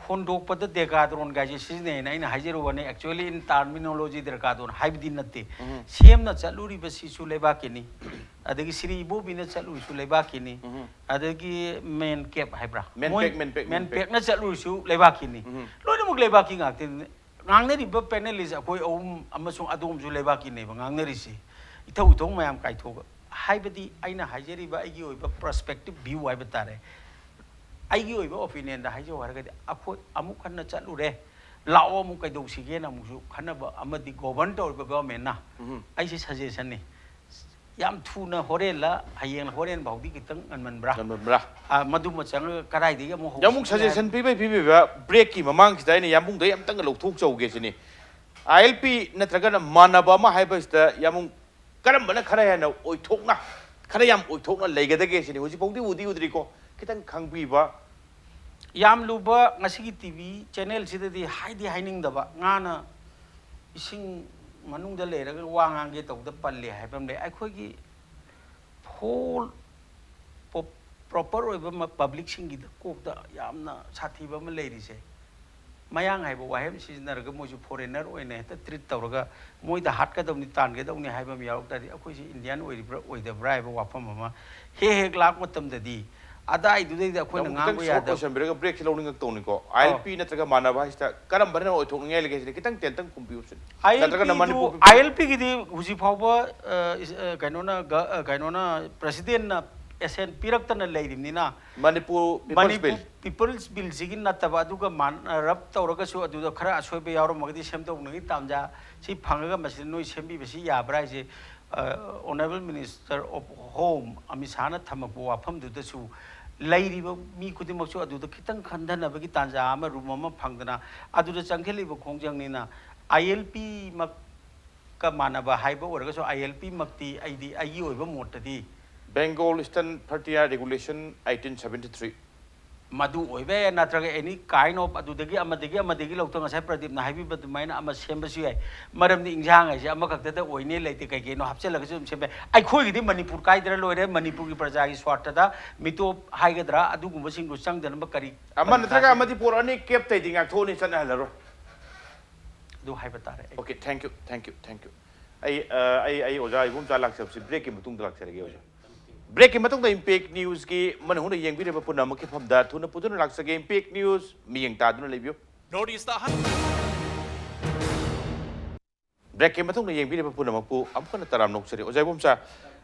ꯍꯣꯟꯗꯣꯛꯄꯗ ꯗꯦꯀꯥꯗ꯭ꯔꯣꯟ ꯀꯥꯏꯁꯦ ꯁꯤꯖꯤꯟꯅꯩꯅ ꯑꯩꯅ ꯍꯥꯏꯖꯔꯨꯕꯅꯦ꯫ Actually, in terminology ꯗꯦꯀꯥꯗ꯭ꯔꯣꯟ ꯍꯥꯏꯕꯗꯤ ꯅꯠꯇꯦ꯫ ꯎꯝ꯫ ꯁꯤ ꯑꯦꯝꯅ ꯆꯠꯂꯨꯔꯤꯕꯁꯤꯁꯨ ꯂꯩꯕꯥꯛꯀꯤꯅꯤ, ꯑꯗꯒꯤ ꯁ꯭ꯔꯤ ꯏꯕꯣꯕꯤꯅ ꯆꯠꯂꯨꯔꯤꯁꯨ ꯂꯩꯕꯥꯛꯀꯤꯅꯤ, ꯎꯝ꯫ ꯑꯗꯒꯤ ꯃꯦꯟ ꯀꯦꯞ ꯍꯥꯏꯕ꯭ꯔꯥ? ꯃꯦꯟ ꯃꯣꯏ ꯄꯦꯛ, ꯃꯦꯟ ꯄꯦꯛ, ꯃꯦꯟ ꯃꯦꯟ ꯄꯦꯛ꯫ ꯄꯦꯛꯅ ꯆꯠꯂꯨꯔꯤꯁꯨ ꯂꯩꯕꯥꯛꯀꯤꯅꯤ꯫ ꯎꯝ꯫ ꯂꯣꯏꯅꯃꯛ ꯂꯩꯕꯥꯛꯀꯤ ꯉꯥꯛꯇꯅꯤ꯫ ꯉꯥꯡꯅꯔꯤꯕ ꯄꯦꯅꯦꯂꯤꯁ ꯑꯩꯈꯣꯏ ꯑꯍꯨꯝ ꯑꯃꯁꯨꯡ ꯑꯗꯣꯝꯁꯨ ꯂꯩꯕꯥꯛꯀꯤꯅꯦꯕ ꯉꯥꯡꯅꯔꯤꯁꯤ, ꯏꯊꯧ ꯏꯊꯧ ꯃꯌꯥꯝ ꯀꯥꯏꯊꯣꯛꯑꯒ꯫ ꯍꯥꯏꯕꯗꯤ ꯑꯩꯅ ꯍꯥꯏꯖꯔꯤꯕ ꯑꯩꯒꯤ ꯑꯣꯏꯕ ꯄꯔꯁꯄꯦꯛꯇꯤꯞ ꯚ꯭ꯌꯨ ꯍꯥꯏꯕ ꯇꯥꯔꯦ, ꯑꯩꯒꯤ ꯑꯣꯏꯕ ꯑꯣꯄꯤꯅꯤꯌꯟꯗ ꯍꯥꯏꯖꯧ ꯍꯥꯏꯔꯒꯗꯤ, ꯑꯩꯈꯣꯏ ꯑꯃꯨꯛ ꯍꯟꯅ ꯆꯠꯂꯨꯔꯦ, ꯂꯥꯛꯑꯣ ꯑꯃꯨꯛ ꯀꯩꯗꯧꯁꯤꯒꯦꯅ ꯑꯃꯨꯛꯁꯨ ꯈꯟꯅꯕ ꯑꯃꯗꯤ ꯒꯣꯕꯔꯟ ꯇꯧꯔꯤꯕ ꯒꯚꯔꯟꯃꯦꯟꯅ ꯎꯝ꯫ ꯑꯩꯁꯦ ꯁꯖꯦꯁꯟꯅꯤ꯫ ꯌꯥꯝ ꯊꯨꯅ ꯍꯣꯔꯦꯟꯂ ꯍꯌꯦꯡ ꯍꯣꯔꯦꯟ ꯐꯥꯎꯗꯤ ꯈꯤꯇꯪ ꯉꯟꯃꯟꯕ꯭ꯔꯥ? ꯉꯟꯃꯟꯕ꯭ꯔꯥ? ꯑꯥ, ꯃꯗꯨꯃ ꯆꯪꯉꯒ ꯀꯗꯥꯏꯗꯒꯤ ꯑꯃꯨꯛ ꯌꯥꯝ ꯑꯃꯨꯛ ꯍꯧꯁꯤꯒꯦ ꯍꯥꯏꯕ? ꯁꯖꯦꯁꯟ ꯄꯤꯕꯩ ꯄꯤꯕꯤꯕ ꯕ꯭ꯔꯦꯛꯀꯤ ꯃꯃꯥꯡꯁꯤꯗ ꯑꯩꯅ ꯌꯥꯝꯕꯨꯡꯗ ꯑꯝꯇꯪꯒ ꯂꯧꯊꯣꯛꯆꯧꯒꯦ ꯁꯤꯅꯤ꯫ ꯑꯥꯏ ꯑꯦꯜ ꯄꯤ ꯅꯠꯇ꯭ꯔꯒꯅ ꯃꯥꯟꯅꯕ ꯑꯃ ꯍꯥꯏꯕꯁꯤꯗ ꯌꯥꯝꯕꯨꯡ ꯀꯔꯝꯕꯅ ꯈꯔ ꯍꯦꯟꯅ ꯑꯣꯏꯊꯣꯛꯅ, ꯈꯔ ꯌꯥꯝ ꯑꯣꯏꯊꯣꯛꯅ ꯂꯩꯒꯗꯒꯦ ꯁꯤꯅꯤ꯫ ꯍꯧꯖꯤꯛ ꯐꯥꯎꯗꯤ ꯎꯗꯤ ꯎꯗ꯭ꯔꯤꯀꯣ, ꯈꯤꯇꯪ ꯈꯪꯕꯤꯕ꯫ ꯌꯥꯝ ꯂꯨꯕ ꯉꯁꯤꯒꯤ ꯇꯤ ꯚꯤ ꯆꯦꯅꯦꯜꯁꯤꯗꯗꯤ ꯍꯥꯏꯗꯤ ꯍꯥꯏꯅꯤꯡꯗꯕ, ꯉꯥꯅ ꯏꯁꯤꯡ ꯃꯅꯨꯡꯗ ꯂꯩꯔꯒ ꯋꯥ ꯉꯥꯡꯒꯦ ꯇꯧꯕꯗ ꯄꯜꯂꯦ ꯍꯥꯏꯕ ꯑꯃ ꯂꯩ꯫ ꯑꯩꯈꯣꯏꯒꯤ ꯍꯣꯜ ꯄ꯭ꯔꯣꯄꯔ ꯑꯣꯏꯕ ꯃ-, ꯄꯕ꯭ꯂꯤꯛꯁꯤꯡꯒꯤꯗ ꯀꯣꯛꯇ ꯌꯥꯝꯅ ꯁꯥꯊꯤꯕ ꯑꯃ ꯂꯩꯔꯤꯁꯦ, ꯃꯌꯥꯡ ꯍꯥꯏꯕ ꯋꯥꯍꯩ ꯑꯃ ꯁꯤꯖꯤꯟꯅꯔꯒ ꯃꯣꯏꯁꯨ ꯐꯣꯔꯦꯟꯅꯔ ꯑꯣꯏꯅ ꯍꯦꯛꯇ ꯇ꯭ꯔꯤꯠ ꯇꯧꯔꯒ ꯃꯣꯏꯗ ꯍꯥꯠꯀꯗꯧꯅꯤ, ꯇꯥꯟꯒꯗꯧꯅꯤ ꯍꯥꯏꯕ ꯑꯃ ꯌꯥꯎꯔꯛ ꯇꯥꯔꯗꯤ, ꯑꯩꯈꯣꯏꯁꯤ ꯏꯟꯗꯤꯌꯥꯟ ꯑꯣꯏꯔꯤꯕ꯭ꯔꯥ ꯑꯣꯏꯗꯕ꯭ꯔꯥ ꯍꯥꯏꯕ ꯋꯥꯐꯝ ꯑꯃ ꯍꯦꯛ ꯍꯦꯛ ꯂꯥꯛꯄ ꯃꯇꯝꯗꯗꯤ, ꯑꯗꯥꯏꯗꯨꯗꯩꯗ ꯑꯩꯈꯣꯏꯅ ꯌꯥꯝ ꯈꯤꯇꯪ ꯉꯥꯡꯕ ꯁꯣꯔꯠ ꯌꯥꯗꯕ꯫ ꯂꯣꯏꯁꯟꯕꯤꯔꯒ ꯕ꯭ꯔꯦꯛꯁꯤ ꯂꯧꯅꯤꯡꯉꯛꯇꯧꯅꯤꯀꯣ꯫ ꯑꯥꯏ ꯑꯦꯜ ꯄꯤ ꯅꯠꯇ꯭ꯔꯒ ꯃꯥꯟꯅꯕ ꯍꯥꯏꯁꯤꯗ ꯀꯔꯝꯕꯅ ꯑꯣꯏꯊꯣꯛꯅꯤꯡꯉꯥꯏ ꯂꯩꯒꯦ ꯁꯤꯗꯤ ꯈꯤꯇꯪ ꯇꯦꯟꯇꯪ ꯈꯨꯝꯕꯤꯌꯨ ꯁꯤꯅꯤ꯫ ꯅꯠꯇ꯭ꯔꯒꯅ ꯑꯥꯏ ꯑꯦꯜ ꯄꯤꯗꯨ, ꯃꯅꯤꯄꯨꯔ ꯄꯤꯄꯜ ꯑꯥꯏ ꯑꯦꯜ ꯄꯤꯒꯤꯗꯤ ꯍꯧꯖꯤꯛ ꯐꯥꯎꯕ, ꯑ, ꯏꯁ-, ꯑ, ꯀꯩꯅꯣꯅ, ꯒ-, ꯑ, ꯀꯩꯅꯣꯅ, ꯄ꯭ꯔꯦꯁꯤꯗꯦꯟꯅ ꯑꯦꯁꯦꯟ ꯄꯤꯔꯛꯇꯅ ꯂꯩꯔꯤꯕꯅꯤꯅ, Manipur peoples Manipur bill. Peoples ꯕꯤꯜꯁꯤꯒꯤ ꯅꯠꯇꯕ, ꯑꯗꯨꯒ ꯃꯥꯟꯅꯔꯞ ꯇꯧꯔꯒꯁꯨ ꯑꯗꯨꯗ ꯈꯔ ꯑꯁꯣꯏꯕ ꯌꯥꯎꯔꯝꯃꯒꯗꯤ ꯁꯦꯝꯗꯣꯛꯅꯕꯒꯤ ꯇꯥꯟꯖꯥ ꯁꯤ ꯐꯪꯉꯒ ꯃꯁꯤꯗ ꯅꯣꯏ ꯁꯦꯝꯕꯤꯕꯁꯤ ꯌꯥꯕ꯭ꯔꯥ ꯍꯥꯏꯁꯦ, ꯑ, Honourable Minister of Home Amit ꯁꯥꯍꯅ ꯊꯝꯃꯛꯄ ꯋꯥꯐꯝꯗꯨꯗꯁꯨ ꯂꯩꯔꯤꯕ ꯃꯤ ꯈꯨꯗꯤꯡꯃꯛꯁꯨ ꯑꯗꯨꯗ ꯈꯤꯇꯪ ꯈꯟꯊꯅꯕꯒꯤ ꯇꯥꯟꯖꯥ ꯑꯃ, ꯔꯨꯝ ꯑꯃ ꯐꯪꯗꯅ ꯑꯗꯨꯗ ꯆꯪꯁꯤꯜꯂꯤꯕ ꯈꯣꯡꯖꯪꯅꯤꯅ, ꯑꯥꯏ ꯑꯦꯜ ꯄꯤꯃꯛꯀ ꯃꯥꯟꯅꯕ ꯍꯥꯏꯕ ꯑꯣꯏꯔꯒꯁꯨ, ꯑꯥꯏ ꯑꯦꯜ ꯄꯤꯃꯛꯇꯤ ꯑꯩꯗꯤ, ꯑꯩꯒꯤ ꯑꯣꯏꯕ ꯃꯣꯠꯇꯗꯤ, Bengal Eastern Frontier Regulation eighteen seventy three꯫ ꯃꯗꯨ ꯑꯣꯏꯕ ꯌꯥꯏ, ꯅꯠꯇ꯭ꯔꯒ any kind of ꯑꯗꯨꯗꯒꯤ ꯑꯃꯗꯒꯤ ꯑꯃꯗꯒꯤ ꯂꯧꯊꯣꯛ, ꯉꯁꯥꯏ ꯄ꯭ꯔꯗꯤꯞꯅ ꯍꯥꯏꯕꯤꯕ ꯑꯗꯨꯃꯥꯏꯅ ꯑꯃ ꯁꯦꯝꯕꯁꯨ ꯌꯥꯏ꯫ ꯃꯔꯝꯗꯤ ꯏꯟꯁꯥꯡ ꯍꯥꯏꯁꯦ ꯑꯃꯈꯛꯇꯗ ꯑꯣꯏꯅꯦ ꯂꯩꯇꯦ, ꯀꯩ ꯀꯩꯅꯣ ꯍꯥꯞꯆꯤꯜꯂꯒꯁꯨ ꯑꯗꯨꯝ ꯁꯦꯝꯕ ꯌꯥꯏ꯫ ꯑꯩꯈꯣꯏꯒꯤꯗꯤ ꯃꯅꯤꯄꯨꯔ ꯀꯥꯏꯗ꯭ꯔ ꯂꯣꯏꯔꯦ, ꯃꯅꯤꯄꯨꯔꯒꯤ ꯄ꯭ꯔꯖꯥꯒꯤ ꯁ꯭ꯋꯥꯔꯊꯗ, ꯃꯤꯇꯣꯞ ꯍꯥꯏꯒꯗ꯭ꯔꯥ, ꯑꯗꯨꯒꯨꯝꯕꯁꯤꯡꯗꯣ ꯆꯪꯗꯅꯕ ꯀꯔꯤ ꯑꯃ ꯀꯔꯤ ꯅꯠꯇ꯭ꯔꯒ ꯀꯥꯟꯅꯕ? ꯑꯃꯗꯤ ꯄꯣꯔꯛꯑꯅꯤ, ꯀꯦꯞꯇꯩꯗꯤ ꯉꯥꯛꯊꯣꯛꯑꯅꯤ, ꯆꯠꯅꯍꯜꯂꯔꯣꯏ꯫ ꯑꯗꯨ ꯍꯥꯏꯕ ꯇꯥꯔꯦ ꯑꯩ꯫ Okay, thank you, thank you, thank you꯫ ꯑꯩ ꯑ, ꯑꯩ ꯑꯩ ꯑꯣꯖꯥ ꯏꯕꯣꯝꯆꯥ ꯂꯥꯛꯆꯕꯁꯤ ꯕ꯭ꯔꯦꯛꯀꯤ ꯃꯇꯨꯡꯗ ꯂꯥꯛꯆꯔꯒꯦ ꯑꯣꯖꯥ꯫ ꯕ꯭ꯔꯦꯛꯀꯤ ꯃꯇꯨꯡꯗ ꯏꯝꯄꯦꯛ ꯅ꯭ꯌꯨꯁꯀꯤ ꯃꯅꯨꯡ ꯍꯨꯠꯅ ꯌꯦꯡꯕꯤꯔꯤꯕ ꯄꯨꯝꯅꯃꯛꯀꯤ ꯐꯝꯗ ꯊꯨꯅ ꯄꯨꯗꯨꯅ ꯂꯥꯛꯆꯒꯦ꯫ ꯏꯝꯄꯦꯛ ꯅ꯭ꯌꯨꯁ ꯃꯤꯠꯌꯦꯡ ꯇꯥꯗꯨꯅ ꯂꯩꯕꯤꯌꯨ꯫ ꯅꯣꯔꯠ ꯏꯁꯇ ꯑꯍꯥꯟ ꯕ꯭ꯔꯦꯛꯀꯤ ꯃꯇꯨꯡꯗ ꯌꯦꯡꯕꯤꯔꯤꯕ ꯄꯨꯝꯅꯃꯛꯄꯨ ꯑꯃꯨꯛ ꯍꯟꯅ ꯇꯔꯥꯝꯅ ꯑꯣꯛꯆꯔꯤ꯫ ꯑꯣꯖꯥ ꯏꯕꯣꯝꯆꯥ,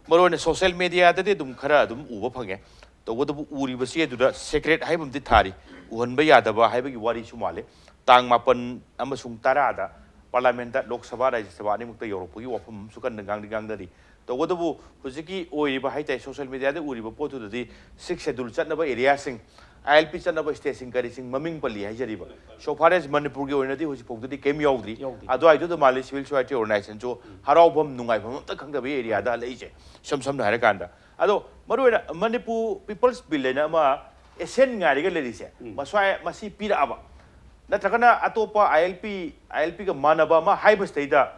ꯃꯔꯨꯑꯣꯏꯅ ꯁꯣꯁꯦꯜ ꯃꯦꯗꯤꯌꯥꯗꯗꯤ ꯑꯗꯨꯝ ꯈꯔ ꯑꯗꯨꯝ ꯎꯕ ꯐꯪꯉꯦ꯫ ꯇꯧꯕꯇꯕꯨ ꯎꯔꯤꯕꯁꯤ ꯑꯗꯨꯗ ꯁꯦꯀ꯭ꯔꯦꯠ ꯍꯥꯏꯕ ꯑꯃꯗꯤ ꯊꯥꯔꯤ, ꯎꯍꯟꯕ ꯌꯥꯗꯕ ꯍꯥꯏꯕꯒꯤ ꯋꯥꯔꯤꯁꯨ ꯃꯥꯜꯂꯤ꯫ ꯇꯥꯡ ꯃꯥꯄꯟ ꯑꯃꯁꯨꯡ ꯇꯔꯥꯗ ꯄꯥꯔꯂꯥꯃꯦꯟꯠꯇ, ꯂꯣꯛ ꯁꯚꯥ, ꯔꯥꯖ꯭ꯌ ꯁꯚꯥ ꯑꯅꯤꯃꯛꯇ ꯌꯧꯔꯛꯄꯒꯤ ꯋꯥꯐꯝ ꯑꯃꯁꯨ ꯀꯟꯅ ꯉꯥꯡꯗꯤ ꯉꯥꯡꯅꯔꯤ꯫ ꯇꯧꯕꯇꯕꯨ ꯍꯧꯖꯤꯛꯀꯤ ꯑꯣꯏꯔꯤꯕ ꯍꯥꯏꯇꯥꯔꯦ, ꯁꯣꯁꯦꯜ ꯃꯦꯗꯤꯌꯥꯗ ꯎꯔꯤꯕ ꯄꯣꯠꯇꯨꯗꯗꯤ ꯁꯤꯛꯁ ꯁꯦꯗꯨꯜ ꯆꯠꯅꯕ ꯑꯦꯔꯤꯌꯥꯁꯤꯡ, ꯑꯥꯏ ꯑꯦꯜ ꯄꯤ ꯆꯠꯅꯕ ꯁ꯭ꯇꯦꯠꯁꯤꯡ ꯀꯔꯤꯁꯤꯡ ꯃꯃꯤꯡ ꯄꯜꯂꯤ ꯍꯥꯏꯖꯔꯤꯕ꯫ So far as ꯃꯅꯤꯄꯨꯔꯒꯤ ꯑꯣꯏꯅꯗꯤ ꯍꯧꯖꯤꯛ ꯐꯥꯎꯗꯗꯤ ꯀꯩꯝ ꯌꯥꯎꯗ꯭ꯔꯤ꯫ ꯌꯥꯎꯗ꯭ꯔꯤ꯫ ꯑꯗꯨꯋꯥꯏꯗꯨꯗ ꯃꯥꯜꯂꯤ ꯁꯤꯚꯤꯜ ꯁꯣꯁꯥꯏꯇꯤ ꯑꯣꯔꯒꯅꯥꯏꯖꯦꯁꯟꯁꯨ ꯍꯔꯥꯎꯐꯝ ꯅꯨꯡꯉꯥꯏꯐꯝ ꯑꯝꯇ ꯈꯪꯗꯕ ꯑꯦꯔꯤꯌꯥꯗ ꯍꯜꯂꯛꯏꯁꯦ, ꯏꯁꯝ ꯁꯝꯅ ꯍꯥꯏꯔꯀꯥꯟꯗ꯫ ꯑꯗꯣ ꯃꯔꯨꯑꯣꯏꯅ ꯃꯅꯤꯄꯨꯔ ꯄꯤꯄꯜꯁ ꯕꯤꯜ ꯍꯥꯏꯅ ꯑꯃ ꯑꯦꯁꯦꯟ ꯉꯥꯏꯔꯒ ꯂꯩꯔꯤꯁꯦ, ꯎꯝ꯫ ꯃꯁ꯭ꯋꯥꯏ ꯃꯁꯤ ꯄꯤꯔꯛꯑꯕ ꯅꯠꯇ꯭ꯔꯒꯅ ꯑꯇꯣꯞꯄ ꯑꯥꯏ ꯑꯦꯜ ꯄꯤ, ꯑꯥꯏ ꯑꯦꯜ ꯄꯤꯒ ꯃꯥꯟꯅꯕ ꯑꯃ ꯍꯥꯏꯕꯁꯤꯗꯩꯗ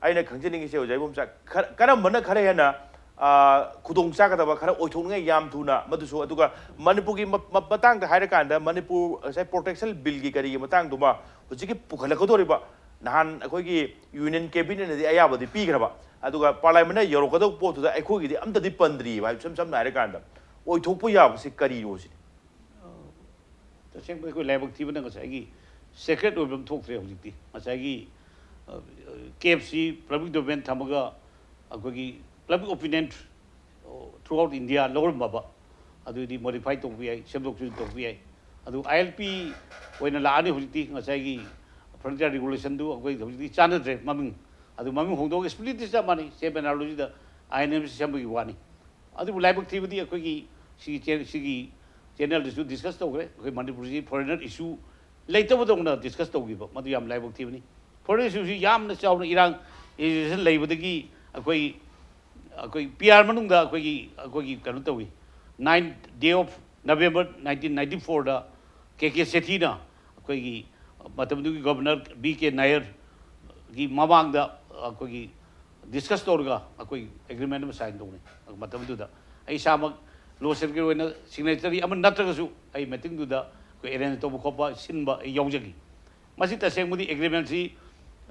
ꯑꯩꯅ ꯈꯪꯖꯅꯤꯡꯉꯤꯁꯦ, ꯑꯣꯖꯥ ꯏꯕꯣꯝꯆꯥ, ꯈꯔ, ꯀꯔꯝꯕꯅ ꯈꯔ ꯍꯦꯟꯅ, ꯑ, ꯈꯨꯗꯣꯡ ꯆꯥꯒꯗꯕ, ꯈꯔ ꯑꯣꯏꯊꯣꯛꯅꯤꯡꯉꯥꯏ ꯌꯥꯝ ꯊꯨꯅ ꯃꯗꯨꯁꯨ, ꯑꯗꯨꯒ ꯃꯅꯤꯄꯨꯔꯒꯤ ꯃ-, ꯃ-, ꯃꯇꯥꯡꯗ ꯍꯥꯏꯔꯀꯥꯟꯗ ꯃꯅꯤꯄꯨꯔ ꯉꯁꯥꯏ ꯄ꯭ꯔꯣꯇꯦꯛꯁꯟ ꯕꯤꯜꯒꯤ ꯀꯔꯤꯒꯤ ꯃꯇꯥꯡꯗꯨꯃ ꯍꯧꯖꯤꯛꯀꯤ ꯄꯨꯈꯠꯂꯛꯀꯗꯧꯔꯤꯕ, ꯅꯍꯥꯟ ꯑꯩꯈꯣꯏꯒꯤ ꯌꯨꯅꯤꯌꯟ ꯀꯦꯕꯤꯅꯦꯠꯅꯗꯤ ꯑꯌꯥꯕꯗꯤ ꯄꯤꯈ꯭ꯔꯕ, ꯑꯗꯨꯒ ꯄꯥꯔꯂꯥꯃꯦꯟꯠꯅ ꯌꯧꯔꯛꯀꯗꯧꯕ ꯄꯣꯠꯇꯨꯗ ꯑꯩꯈꯣꯏꯒꯤꯗꯤ ꯑꯝꯇꯗꯤ ꯄꯟꯗ꯭ꯔꯤꯕ, ꯏꯁꯝ ꯁꯝꯅ ꯍꯥꯏꯔꯀꯥꯟꯗ ꯑꯣꯏꯊꯣꯛꯄ ꯌꯥꯕꯁꯤ ꯀꯔꯤꯅꯣ ꯁꯤꯅꯤ꯫ ꯇꯁꯦꯡꯕ ꯑꯩꯈꯣꯏ ꯂꯥꯏꯕꯛ ꯊꯤꯕꯅ ꯉꯁꯥꯏꯒꯤ ꯁꯦꯀ꯭ꯔꯦꯠ ꯑꯣꯏꯕ ꯑꯃ ꯊꯣꯛꯇ꯭ꯔꯦ ꯍꯧꯖꯤꯛꯇꯤ꯫ ꯉꯁꯥꯏꯒꯤ, ꯑ, ꯀꯦꯞꯁꯤ ꯄꯕ꯭ꯂꯤꯛ ꯗꯣꯃꯦꯟ ꯊꯝꯃꯒ ꯑꯩꯈꯣꯏꯒꯤ ꯄꯕ꯭ꯂꯤꯛ ꯑꯣꯄꯤꯅꯤꯌꯟ throughout India ꯂꯧꯔꯝꯃꯕ, ꯑꯗꯨꯗꯤ ꯃꯣꯗꯤꯐꯥꯏ ꯇꯧꯕ ꯌꯥꯏ, ꯁꯦꯝꯗꯣꯛ ꯁꯦꯝꯖꯤꯟ ꯇꯧꯕ ꯌꯥꯏ꯫ ꯑꯗꯨ ꯑꯥꯏ ꯑꯦꯜ ꯄꯤ ꯑꯣꯏꯅ ꯂꯥꯛꯑꯅꯤ ꯍꯧꯖꯤꯛꯇꯤ꯫ ꯉꯁꯥꯏꯒꯤ ꯐ꯭ꯔꯟꯇꯤꯌꯔ ꯔꯤꯒꯨꯂꯦꯁꯟꯗꯨ ꯑꯩꯈꯣꯏ ꯍꯧꯖꯤꯛꯇꯤ ꯆꯥꯟꯅꯗ꯭ꯔꯦ꯫ ꯃꯃꯤꯡ, ꯑꯗꯨ ꯃꯃꯤꯡ ꯍꯣꯡꯗꯣꯛꯑꯒ ꯁ꯭ꯄ꯭ꯂꯤꯠꯇꯤ ꯆꯞ ꯃꯥꯟꯅꯩ, ꯁꯦꯝ ꯑꯦꯅꯥꯂꯣꯖꯤꯗ ꯑꯥꯏ ꯑꯦꯟ ꯑꯦꯝ ꯁꯤ ꯁꯦꯝꯕꯒꯤ ꯋꯥꯅꯤ꯫ ꯑꯗꯨꯕꯨ ꯂꯥꯏꯕꯛ ꯊꯤꯕꯗꯤ ꯑꯩꯈꯣꯏꯒꯤ ꯁꯤꯒꯤ ꯆꯦ-, ꯁꯤꯒꯤ ꯆꯦꯅꯦꯜꯗꯁꯨ ꯗꯤꯁꯀꯁ ꯇꯧꯈ꯭ꯔꯦ꯫ ꯑꯩꯈꯣꯏ ꯃꯅꯤꯄꯨꯔꯁꯤ ꯐꯣꯔꯦꯅꯔ ꯏꯁꯨ ꯂꯩꯇꯕꯗꯧꯅ ꯗꯤꯁꯀꯁ ꯇꯧꯈꯤꯕ, ꯃꯗꯨ ꯌꯥꯝ ꯂꯥꯏꯕꯛ ꯊꯤꯕꯅꯤ꯫ ꯐꯣꯔꯦꯅꯔ ꯏꯁꯨꯁꯤ ꯌꯥꯝꯅ ꯆꯥꯎꯅ ꯏꯔꯥꯡ ꯑꯦꯖꯤꯇꯦꯁꯟ ꯂꯩꯕꯗꯒꯤ ꯑꯩꯈꯣꯏ, ꯑꯩꯈꯣꯏ ꯄꯤ ꯑꯥꯔ ꯃꯅꯨꯡꯗ ꯑꯩꯈꯣꯏꯒꯤ, ꯑꯩꯈꯣꯏꯒꯤ ꯀꯩꯅꯣ ꯇꯧꯏ, ninth day of November nineteen ninety fourꯗ ꯀꯦ ꯀꯦ ꯁꯦꯊꯤꯅ ꯑꯩꯈꯣꯏꯒꯤ ꯃꯇꯝꯗꯨꯒꯤ ꯒꯣꯕꯔꯅꯔ ꯕꯤ ꯀꯦ ꯅꯥꯌꯔꯒꯤ ꯃꯃꯥꯡꯗ ꯑꯩꯈꯣꯏꯒꯤ ꯗꯤꯁꯀꯁ ꯇꯧꯔꯒ ꯑꯩꯈꯣꯏ ꯑꯦꯒ꯭ꯔꯤꯃꯦꯟ ꯑꯃ ꯁꯥꯏꯟ ꯇꯧꯅꯤ꯫ ꯃꯇꯝꯗꯨꯗ ꯑꯩ ꯏꯁꯥꯃꯛ ꯂꯣ ꯁꯦꯜꯒꯤ ꯑꯣꯏꯅ ꯁꯤꯒꯅꯦꯆꯔꯤ ꯑꯃ ꯅꯠꯇ꯭ꯔꯒꯁꯨ ꯑꯩ ꯃꯤꯇꯤꯡꯗꯨꯗ ꯑꯩꯈꯣꯏ ꯑꯦꯔꯦꯟꯖ ꯇꯧꯕ ꯈꯣꯠꯄ ꯁꯤꯟꯕ ꯑꯩ ꯌꯥꯎꯖꯈꯤ꯫ ꯃꯁꯤ ꯇꯁꯦꯡꯕꯗꯤ ꯑꯦꯒ꯭ꯔꯤꯃꯦꯟꯁꯤ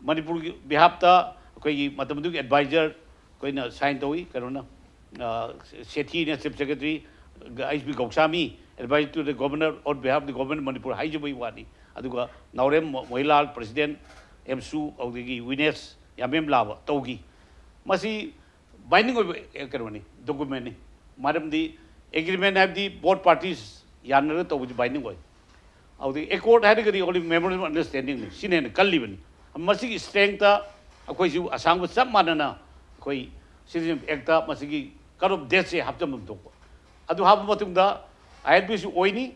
ꯃꯅꯤꯄꯨꯔꯒꯤ ꯕꯤꯍꯥꯞꯇ ꯑꯩꯈꯣꯏꯒꯤ ꯃꯇꯝꯗꯨꯒꯤ ꯑꯦꯗꯚꯥꯏꯖꯔ ꯑꯩꯈꯣꯏꯅ ꯁꯥꯏꯟ ꯇꯧꯏ, ꯀꯩꯅꯣꯅ, ꯑ, ꯁꯦꯊꯤꯅ chief secretary, H B Goswami, advisor to the governor on behalf of the government of Manipur ꯍꯥꯏꯖꯕꯒꯤ ꯋꯥꯅꯤ꯫ ꯑꯗꯨꯒ ꯅꯥꯎꯔꯦꯝ ꯃꯣ-, ꯃꯣꯍꯤꯂꯥꯜ, ꯄ꯭ꯔꯁꯤꯗꯦꯟ, ꯑꯦꯝꯁꯨ, ꯑꯗꯨꯗꯒꯤ ꯋꯤꯅꯦꯁ ꯌꯥꯝꯕꯦꯝ ꯂꯥꯕ ꯇꯧꯈꯤ꯫ ꯃꯁꯤ ꯕꯥꯏꯟꯗꯤꯡ ꯑꯣꯏꯕ, ꯑꯦ, ꯀꯩꯅꯣꯅꯤ, ꯗꯣꯀꯨꯃꯦꯟꯅꯤ꯫ ꯃꯔꯝꯗꯤ ꯑꯦꯒ꯭ꯔꯤꯃꯦꯟ ꯍꯥꯏꯕꯗꯤ ꯕꯣꯠ ꯄꯥꯔꯇꯤꯁ ꯌꯥꯅꯔꯒ ꯇꯧꯕꯁꯤ ꯕꯥꯏꯟꯗꯤꯡ ꯑꯣꯏ꯫ ꯑꯗꯨꯗꯒꯤ ꯑꯦꯀꯣꯔꯗ ꯍꯥꯏꯔꯒꯗꯤ only memorandum of understandingꯅꯤ, ꯁꯤꯅ ꯍꯦꯟꯅ ꯀꯜꯂꯤꯕꯅꯤ꯫ ꯃꯁꯤꯒꯤ ꯁ꯭ꯇꯔꯦꯡꯇ ꯑꯩꯈꯣꯏꯁꯨ ꯑꯁꯥꯡꯕ ꯆꯞ ꯃꯥꯟꯅꯅ ꯑꯩꯈꯣꯏ ꯁꯤꯇꯤꯖꯦꯟ ꯑꯦꯛꯇ ꯃꯁꯤꯒꯤ ꯀꯠ ꯑꯣꯐ ꯗꯦꯠꯁꯦ ꯍꯥꯞꯆꯤꯟꯐꯝ ꯊꯣꯛꯄ꯫ ꯑꯗꯨ ꯍꯥꯞꯄ ꯃꯇꯨꯡꯗ ꯑꯥꯏ ꯑꯦꯜ ꯄꯤꯁꯨ ꯑꯣꯏꯅꯤ,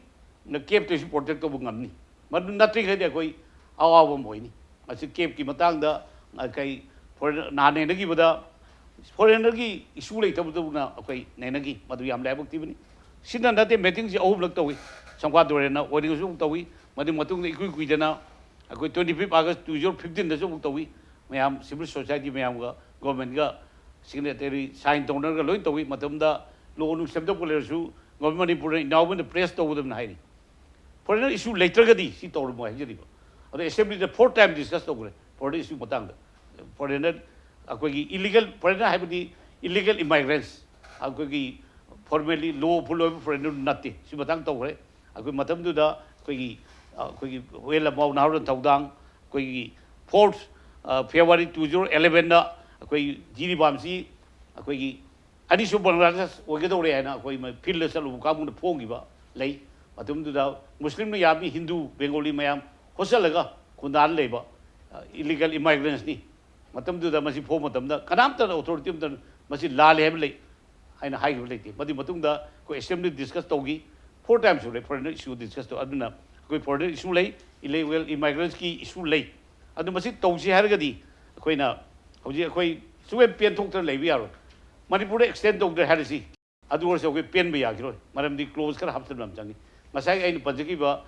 ꯀꯦꯞꯇꯁꯨ ꯄ꯭ꯔꯣꯇꯦꯛ ꯇꯧꯕ ꯉꯝꯅꯤ꯫ ꯃꯗꯨ ꯅꯠꯇ꯭ꯔꯤꯉꯩꯗꯤ ꯑꯩꯈꯣꯏ ꯑꯋꯥꯕ ꯑꯃ ꯑꯣꯏꯅꯤ꯫ ꯃꯁꯤ ꯀꯦꯞꯀꯤ ꯃꯇꯥꯡꯗ, ꯑ, ꯀꯩ, ꯐꯣꯔꯦꯟ-, ꯅꯍꯥꯟ ꯅꯩꯅꯈꯤꯕꯗ ꯐꯣꯔꯦꯟꯅꯔꯒꯤ ꯏꯁꯨ ꯂꯩꯇꯕꯗꯧꯅ ꯑꯩꯈꯣꯏ ꯅꯩꯅꯈꯤ꯫ ꯃꯗꯨ ꯌꯥꯝ ꯂꯥꯏꯕꯛ ꯊꯤꯕꯅꯤ꯫ ꯁꯤꯅ ꯅꯠꯇꯦ, ꯃꯤꯇꯤꯡꯁꯤ ꯑꯍꯨꯝꯂꯛ ꯇꯧꯏ꯫ ꯁꯝꯈꯥ ꯇꯨꯔꯦꯜꯅ ꯑꯣꯏꯅꯤꯡꯉꯁꯨ ꯑꯃꯨꯛ ꯇꯧꯏ꯫ ꯃꯗꯨ ꯃꯇꯨꯡꯗ ꯏꯀꯨꯏ ꯀꯨꯏꯗꯅ ꯑꯩꯈꯣꯏ twenty fifth August two zero fifteenꯗꯁꯨ ꯑꯃꯨꯛ ꯇꯧꯏ꯫ ꯃꯌꯥꯝ, ꯁꯤꯚꯤꯜ ꯁꯣꯁꯥꯏꯇꯤ ꯃꯌꯥꯝꯒ ꯒꯣꯔꯃꯦꯟꯒ ꯁꯤꯒꯅꯦꯇꯔꯤ ꯁꯥꯏꯟ ꯇꯧꯅꯔꯒ ꯂꯣꯏ ꯇꯧꯏ꯫ ꯃꯇꯝꯗ ꯂꯣ ꯅꯨꯡ ꯁꯦꯝꯗꯣꯛꯄ ꯂꯩꯔꯁꯨ ꯒꯣꯔꯃꯦꯟ ꯃꯅꯤꯄꯨꯔꯅ ꯏꯅꯥꯎꯕꯅ ꯄ꯭ꯔꯦꯁ ꯇꯧꯒꯗꯕꯅꯤ ꯍꯥꯏꯔꯤ꯫ ꯐꯣꯔꯦꯟꯅꯔ ꯏꯁꯨ ꯂꯩꯇ꯭ꯔꯒꯗꯤ ꯁꯤ ꯇꯧꯔꯝꯃꯣꯏ ꯍꯥꯏꯖꯔꯤꯕ꯫ ꯑꯗꯣ ꯑꯦꯁꯦꯝꯕ꯭ꯂꯤꯗ four time discuss ꯇꯧꯈ꯭ꯔꯦ ꯐꯣꯔꯦꯟꯅꯔ ꯏꯁꯨ ꯃꯇꯥꯡꯗ꯫ ꯐꯣꯔꯦꯟꯅꯔ ꯑꯩꯈꯣꯏꯒꯤ ꯏꯂꯤꯒꯦꯜ, ꯐꯣꯔꯦꯟꯅꯔ ꯍꯥꯏꯕꯗꯤ ꯏꯂꯤꯒꯦꯜ ꯏꯃꯥꯏꯒ꯭ꯔꯦꯟꯁ, ꯑꯩꯈꯣꯏꯒꯤ ꯐꯣꯔꯃꯦꯂꯤ ꯂꯣꯐꯨꯜ ꯑꯣꯏꯕ ꯐꯣꯔꯦꯟꯅꯔ ꯅꯠꯇꯦ꯫ ꯁꯤ ꯃꯇꯥꯡ ꯇꯧꯈ꯭ꯔꯦ꯫ ꯑꯩꯈꯣꯏ ꯃꯇꯝꯗꯨꯗ ꯑꯩꯈꯣꯏꯒꯤ, ꯑꯩꯈꯣꯏꯒꯤ ꯍꯨꯋꯦꯟ ꯂꯥꯃꯥꯎ ꯅꯥꯍꯨꯔꯥꯟ ꯊꯧꯗꯥꯡ, ꯑꯩꯈꯣꯏꯒꯤ fourth February two zero elevenꯗ ꯑꯩꯈꯣꯏ ꯖꯤꯔꯤꯕꯥꯝꯁꯤ ꯑꯩꯈꯣꯏꯒꯤ ꯑꯅꯤꯁꯨꯕ ꯕꯪꯒ꯭ꯂꯥꯗꯦꯁ ꯑꯣꯏꯒꯗꯧꯔꯦ ꯍꯥꯏꯅ ꯑꯩꯈꯣꯏ ꯃ-, ꯐꯤꯜꯗ ꯆꯠꯂꯨꯕ ꯀꯥꯡꯕꯨꯅ ꯐꯣꯡꯈꯤꯕ ꯂꯩ꯫ ꯃꯇꯝꯗꯨꯗ ꯃꯨꯁꯂꯤꯝꯅ ꯌꯥꯝꯃꯤ, ꯍꯤꯟꯗꯨ, ꯕꯦꯡꯒꯣꯂꯤ ꯃꯌꯥꯝ ꯍꯣꯁꯇꯦꯜꯂꯒ ꯈꯨꯟꯗꯥꯅ ꯂꯩꯕ, ꯑ, ꯏꯂꯤꯒꯦꯜ ꯏꯃꯥꯏꯒ꯭ꯔꯦꯟꯁꯅꯤ꯫ ꯃꯇꯝꯗꯨꯗ ꯃꯁꯤ ꯐꯣꯡꯕ ꯃꯇꯝꯗ ꯀꯅꯥꯝꯇꯅ, ꯑꯣꯊꯣꯔꯤꯇꯤ ꯑꯃꯠꯇꯅ ꯃꯁꯤ ꯂꯥꯜꯂꯦ ꯍꯥꯏꯕ ꯂꯩ ꯍꯥꯏꯅ ꯍꯥꯏꯈꯤꯕ ꯂꯩꯇꯦ꯫ ꯃꯗꯨꯒꯤ ꯃꯇꯨꯡꯗ ꯑꯩꯈꯣꯏ ꯑꯦꯁꯦꯝꯕ꯭ꯂꯤ ꯗꯤꯁꯀꯁ ꯇꯧꯈꯤ, four time ꯁꯨꯔꯦ ꯐꯣꯔꯦꯟꯅꯔ ꯏꯁꯨ ꯗꯤꯁꯀꯁ ꯇꯧ꯫ ꯑꯗꯨꯅ ꯑꯩꯈꯣꯏ ꯐꯣꯔꯦꯟꯅꯔ ꯏꯁꯨ ꯂꯩ, ꯏꯂꯤꯒꯦꯜ ꯏꯃꯥꯏꯒ꯭ꯔꯦꯟꯁꯀꯤ ꯏꯁꯨ ꯂꯩ꯫ ꯑꯗꯨ ꯃꯁꯤ ꯇꯧꯁꯤ ꯍꯥꯏꯔꯒꯗꯤ ꯑꯩꯈꯣꯏꯅ ꯍꯧꯖꯤꯛ ꯑꯩꯈꯣꯏ ꯁꯨꯛꯄꯦꯟ ꯄꯦꯟꯊꯣꯛꯇꯅ ꯂꯩꯕ ꯌꯥꯔꯣꯏ꯫ ꯃꯅꯤꯄꯨꯔꯗ ꯑꯦꯛꯁꯇꯦꯟ ꯇꯧꯗ꯭ꯔꯦ ꯍꯥꯏꯔꯁꯤ, ꯑꯗꯨ ꯑꯣꯏꯔꯁꯨ ꯑꯩꯈꯣꯏ ꯄꯦꯟꯕ ꯌꯥꯈꯤꯔꯣꯏ, ꯃꯔꯝꯗꯤ ꯀ꯭ꯂꯣꯖ ꯈꯔ ꯍꯥꯞꯆꯤꯟꯕ ꯑꯃ ꯆꯪꯉꯤ꯫ ꯉꯁꯥꯏ ꯑꯩꯅ ꯄꯟꯖꯈꯤꯕ,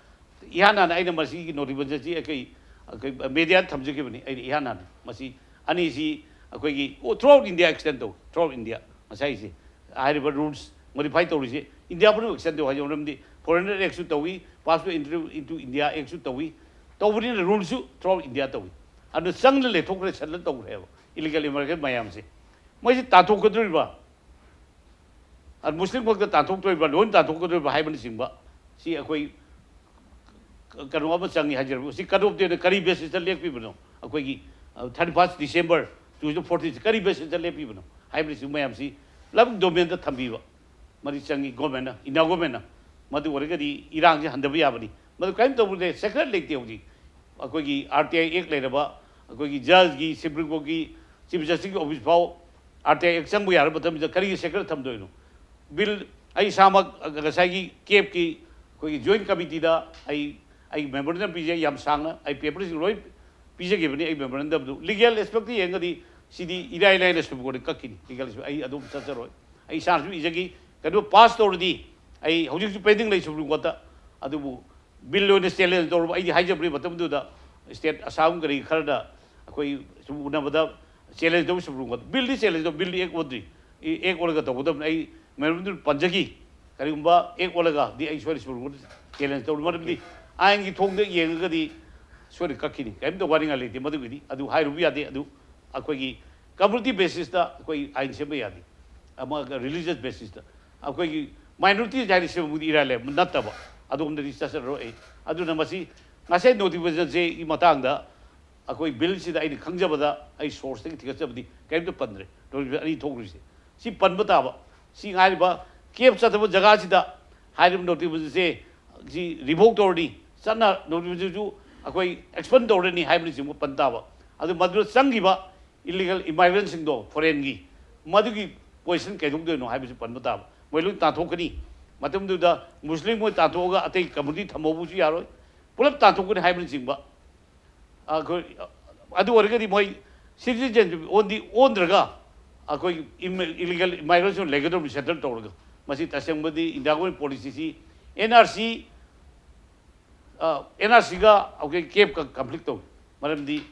ꯏꯍꯥꯟ ꯍꯥꯟꯅ ꯑꯩꯅ ꯃꯁꯤꯒꯤ ꯅꯣꯇꯤꯐꯤꯀꯦꯁꯟꯁꯤ ꯑꯩꯈꯣꯏ, ꯑꯩꯈꯣꯏ ꯃꯦꯗꯤꯌꯥꯗ ꯊꯝꯖꯈꯤꯕꯅꯤ꯫ ꯑꯩꯅ ꯏꯍꯥꯟ ꯍꯥꯟꯅ ꯃꯁꯤ ꯑꯅꯤꯁꯤ ꯑꯩꯈꯣꯏꯒꯤ throughout India extend ꯇꯧ, throughout India꯫ ꯉꯁꯥꯏꯁꯦ ꯍꯥꯏꯔꯤꯕ ꯔꯨꯜꯁ ꯃꯣꯗꯤꯐꯥꯏ ꯇꯧꯔꯤꯁꯦ ꯏꯟꯗꯤꯌꯥ ꯄꯨꯝꯅꯃꯛ extend ꯇꯧ ꯍꯥꯏꯁꯦ, ꯃꯔꯝꯗꯤ foreigner actꯁꯨ ꯇꯧꯏ, pass to entry into India actꯁꯨ ꯇꯧꯏ, ꯇꯧꯕꯅꯤꯅ ꯔꯨꯜꯁꯨ throughout India ꯇꯧꯏ꯫ ꯑꯗꯨ ꯆꯪꯗ ꯂꯩꯊꯣꯛꯈ꯭ꯔꯦ, ꯁꯟꯗ ꯇꯧꯈ꯭ꯔꯦꯕ illegal immigrant ꯃꯌꯥꯝꯁꯦ꯫ ꯃꯣꯏꯁꯤ ꯇꯥꯟꯊꯣꯛꯀꯗꯣꯔꯤꯕ, ꯑꯗꯨ ꯃꯨꯁꯂꯤꯝ ꯈꯛꯇ ꯇꯥꯟꯊꯣꯛꯇꯣꯔꯤꯕ꯭ꯔꯥ, ꯂꯣꯏꯅ ꯇꯥꯟꯊꯣꯛꯀꯗꯣꯔꯤꯕ꯭ꯔꯥ ꯍꯥꯏꯕꯅꯆꯤꯡꯕ ꯁꯤ ꯑꯩꯈꯣꯏ ꯀꯩꯅꯣ ꯑꯃ ꯆꯪꯉꯤ ꯍꯥꯏꯖꯔꯤꯕ꯫ ꯁꯤ cut off date ꯀꯔꯤ basis ꯇ ꯂꯦꯞꯄꯤꯕꯅꯣ? ꯑꯩꯈꯣꯏꯒꯤ thirty first December two thousand fourteen ꯁꯤ ꯀꯔꯤ basis ꯇ ꯂꯦꯞꯄꯤꯕꯅꯣ ꯍꯥꯏꯕꯅꯆꯤꯡꯕ ꯃꯌꯥꯝꯁꯤ public domain ꯗ ꯊꯝꯕꯤꯕ ꯃꯔꯤ ꯆꯪꯉꯤ government ꯅ, India government ꯅ꯫ ꯃꯗꯨ ꯑꯣꯏꯔꯒꯗꯤ ꯏꯔꯥꯡꯁꯤ ꯍꯟꯊꯕ ꯌꯥꯕꯅꯤ꯫ ꯃꯗꯨ ꯀꯔꯤꯝ ꯇꯧꯕ ꯂꯩ, secret ꯂꯩꯇꯦ ꯍꯧꯖꯤꯛ꯫ ꯑꯩꯈꯣꯏꯒꯤ R T I Act ꯂꯩꯔꯕ, ꯑꯩꯈꯣꯏꯒꯤ judge ꯀꯤ, Supreme Court ꯀꯤ, Chief Justice ꯀꯤ office ꯐꯥꯎ R T I Act ꯆꯪꯕ ꯌꯥꯔꯕ ꯃꯇꯝꯁꯤꯗ ꯀꯔꯤꯒꯤ secret ꯊꯝꯗꯣꯏꯅꯣ? Bill ꯑꯩ ꯏꯁꯥꯃꯛ ꯉꯁꯥꯏꯒꯤ CAB ꯀꯤ ꯑꯩꯈꯣꯏꯒꯤ joint committee ꯗ ꯑꯩ, ꯑꯩ memorandum ꯄꯤꯖꯩ, ꯌꯥꯝ ꯁꯥꯡꯅ ꯑꯩ paper ꯁꯤꯡ ꯂꯣꯏ ꯄꯤꯖꯈꯤꯕꯅꯤ꯫ ꯑꯩ memorandum ꯗꯨ legal aspect ꯇ ꯌꯦꯡꯉꯒꯗꯤ ꯁꯤꯗꯤ ꯏꯔꯥꯏ ꯂꯥꯏꯅ Supreme Court ꯇ ꯀꯛꯈꯤꯅꯤ, legal aspect꯫ ꯑꯩ ꯑꯗꯨꯝ ꯆꯠꯆꯔꯣꯏ꯫ ꯑꯩ ꯏꯁꯥꯅꯁꯨ ꯏꯖꯈꯤ, ꯀꯩꯅꯣ pass ꯇꯧꯔꯗꯤ ꯑꯩ ꯍꯧꯖꯤꯛꯁꯨ pending ꯂꯩ Supreme Court ꯇ꯫ ꯑꯗꯨꯕꯨ bill ꯑꯣꯏꯅ challenge ꯇꯧꯔꯕ, ꯑꯩꯗꯤ ꯍꯥꯏꯖꯕꯅꯤ ꯃꯇꯝꯗꯨꯗ state ꯑꯁꯥꯝ ꯀꯔꯤ ꯈꯔꯗ ꯑꯩꯈꯣꯏ ꯁꯨꯝ ꯎꯅꯕꯗ challenge ꯇꯧꯕ Supreme Court꯫ Bill ꯗꯤ challenge ꯇꯧ, bill ꯗꯤ act ꯑꯣꯟꯗ꯭ꯔꯤ꯫ Act ꯑꯣꯜꯂꯒ ꯇꯧꯒꯗꯕꯅꯤ꯫ ꯑꯩ memorandum ꯗꯨ ꯄꯟꯖꯈꯤ, ꯀꯔꯤꯒꯨꯝꯕ act ꯑꯣꯜꯂꯒꯗꯤ ꯑꯩ ꯁꯣꯏꯗꯅ Supreme Court ꯗ challenge ꯇꯧꯅꯤ, ꯃꯔꯝꯗꯤ ꯑꯥꯏꯟꯒꯤ ꯊꯣꯡꯗ ꯌꯦꯡꯉꯒꯗꯤ ꯁꯣꯏꯗꯅ ꯀꯛꯈꯤꯅꯤ, ꯀꯔꯤꯝꯇ ꯋꯥꯅꯤꯡꯉꯥꯏ ꯂꯩꯇꯦ ꯃꯗꯨꯒꯤꯗꯤ꯫ ꯑꯗꯨ ꯍꯥꯏꯔꯨꯕ ꯌꯥꯗꯦ꯫ ꯑꯗꯨ ꯑꯩꯈꯣꯏꯒꯤ community basis ꯇ ꯑꯩꯈꯣꯏ ꯑꯥꯏꯟ ꯁꯦꯝꯕ ꯌꯥꯗꯦ, ꯑꯃ religious basis ꯇ꯫ ꯑꯩꯈꯣꯏꯒꯤ minorities ꯍꯥꯏꯅ ꯁꯦꯝꯕꯕꯨꯗꯤ ꯏꯔꯥꯏ ꯂꯥꯏ ꯅꯠꯇꯕ, ꯑꯗꯣꯝꯗꯗꯤ ꯆꯠꯆꯔꯔꯣꯏ ꯑꯩ꯫ ꯑꯗꯨꯅ ꯃꯁꯤ ꯉꯁꯥꯏ notification ꯁꯦ ꯒꯤ ꯃꯇꯥꯡꯗ ꯑꯩꯈꯣꯏ bill ꯁꯤꯗ ꯑꯩꯅ ꯈꯪꯖꯕꯗ, ꯑꯩ source ꯇꯒꯤ ꯊꯤꯒꯠꯆꯕꯗꯤ ꯀꯔꯤꯝꯇ ꯄꯟꯗ꯭ꯔꯦ꯫ Notification ꯑꯅꯤ ꯊꯣꯛꯈ꯭ꯔꯤꯁꯦ ꯁꯤ ꯄꯟꯕ ꯇꯥꯕ꯫ ꯁꯤ ꯉꯥꯏꯔꯤꯕ CAB ꯆꯠꯇꯕ ꯖꯒꯥꯁꯤꯗ ꯍꯥꯏꯔꯤꯕ notification ꯁꯦ ꯁꯤ revoke ꯇꯧꯔꯅꯤ, ꯆꯠꯅ notification ꯁꯨ ꯑꯩꯈꯣꯏ expel ꯇꯧꯔꯅꯤ ꯍꯥꯏꯕꯅꯆꯤꯡꯕ ꯄꯟ ꯇꯥꯕ꯫ ꯑꯗꯨ ꯃꯗꯨꯗ ꯆꯪꯈꯤꯕ illegal immigrant ꯁꯤꯡꯗꯣ, foreign ꯒꯤ, ꯃꯗꯨꯒꯤ position ꯀꯩꯗꯧꯗꯣꯏꯅꯣ ꯍꯥꯏꯕꯁꯤ ꯄꯟꯕ ꯇꯥꯕ꯫ ꯃꯣꯏ ꯂꯣꯏ ꯇꯥꯟꯊꯣꯛꯀꯅꯤ꯫ ꯃꯇꯝꯗꯨꯗ ꯃꯨꯁꯂꯤꯝ ꯃꯣꯏ ꯇꯥꯟꯊꯣꯛꯑꯒ ꯑꯇꯩ community ꯊꯝꯍꯧꯕꯁꯨ ꯌꯥꯔꯣꯏ, ꯄꯨꯂꯞ ꯇꯥꯟꯊꯣꯛꯀꯅꯤ ꯍꯥꯏꯕꯅꯆꯤꯡꯕ꯫ ꯑꯩꯈꯣꯏ ꯑꯗꯨ ꯑꯣꯏꯔꯒꯗꯤ ꯃꯣꯏ citizenship ꯑꯣꯟꯗꯤ ꯑꯣꯟꯗ꯭ꯔꯒ ꯑꯩꯈꯣꯏ ꯏꯂꯤꯒꯦꯜ ꯏꯃꯥꯏꯒ꯭ꯔꯦꯟꯁꯤꯡ ꯂꯩꯒꯗꯧꯔꯤꯕ ꯁꯦꯇꯜ ꯇꯧꯔꯒ꯫ ꯃꯁꯤ ꯇꯁꯦꯡꯕꯗꯤ ꯏꯟꯗꯤꯌꯥ ꯒꯣꯔꯃꯦꯟ ꯄꯣꯂꯤꯁꯤꯁꯤ N R C, N R ꯁꯤꯒ ꯑꯩꯈꯣꯏ ꯀꯦꯞꯀ ꯀꯟꯐ꯭ꯂꯤꯛ ꯇꯧꯏ꯫ ꯃꯔꯝꯗꯤ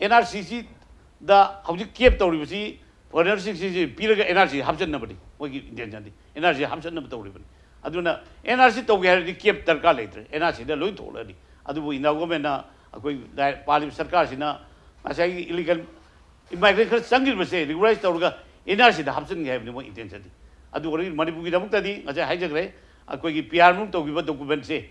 ꯑꯦꯟ ꯑꯥꯔ ꯁꯤꯁꯤꯗ ꯍꯧꯖꯤꯛ ꯀꯦꯞ ꯇꯧꯔꯤꯕꯁꯤ ꯐꯣꯔꯦꯅꯔꯁꯤꯡꯁꯤ ꯄꯤꯔꯒ ꯑꯦꯟ ꯑꯥꯔ ꯁꯤ ꯍꯥꯞꯆꯟꯅꯕꯅꯤ꯫ ꯃꯣꯏꯒꯤ ꯏꯟꯇꯦꯟꯁꯟꯗꯤ ꯑꯦꯟ ꯑꯥꯔ ꯁꯤ ꯍꯥꯞꯆꯟꯅꯕ ꯇꯧꯔꯤꯕꯅꯤ꯫ ꯑꯗꯨꯅ ꯑꯦꯟ ꯑꯥꯔ ꯁꯤ ꯇꯧꯒꯦ ꯍꯥꯏꯔꯗꯤ ꯀꯦꯞ ꯗꯔꯀꯥꯔ ꯂꯩꯇ꯭ꯔꯦ, ꯑꯦꯟ ꯑꯥꯔ ꯁꯤꯗ ꯂꯣꯏ ꯊꯣꯛꯂꯛꯑꯅꯤ꯫ ꯑꯗꯨꯕꯨ ꯏꯟꯗꯤꯌꯥ ꯒꯣꯔꯃꯦꯟꯅ, ꯑꯩꯈꯣꯏ ꯄꯥꯜꯂꯤꯕ ꯁꯔꯀꯥꯔꯁꯤꯅ ꯉꯁꯥꯏꯒꯤ ꯏꯂꯤꯒꯦꯜ ꯏꯃꯥꯏꯒ꯭ꯔꯦꯟ ꯈꯔ ꯆꯪꯈꯤꯕꯁꯦ ꯔꯤꯒꯨꯂꯔꯥꯏꯁ ꯇꯧꯔꯒ ꯑꯦꯟ ꯑꯥꯔ ꯁꯤꯗ ꯍꯥꯞꯆꯤꯟꯒꯦ ꯍꯥꯏꯕꯅꯤ ꯃꯣꯏ ꯏꯟꯇꯦꯟꯁꯟꯗꯤ꯫ ꯑꯗꯨ ꯑꯣꯏꯔꯒꯗꯤ ꯃꯅꯤꯄꯨꯔꯒꯤꯗꯃꯛꯇꯗꯤ ꯉꯁꯥꯏ ꯍꯥꯏꯖꯈ꯭ꯔꯦ, ꯑꯩꯈꯣꯏꯒꯤ ꯄꯤ ꯑꯥꯔ ꯃꯅꯨꯡ ꯇꯧꯈꯤꯕ ꯗꯣꯀꯨꯃꯦꯟꯁꯦ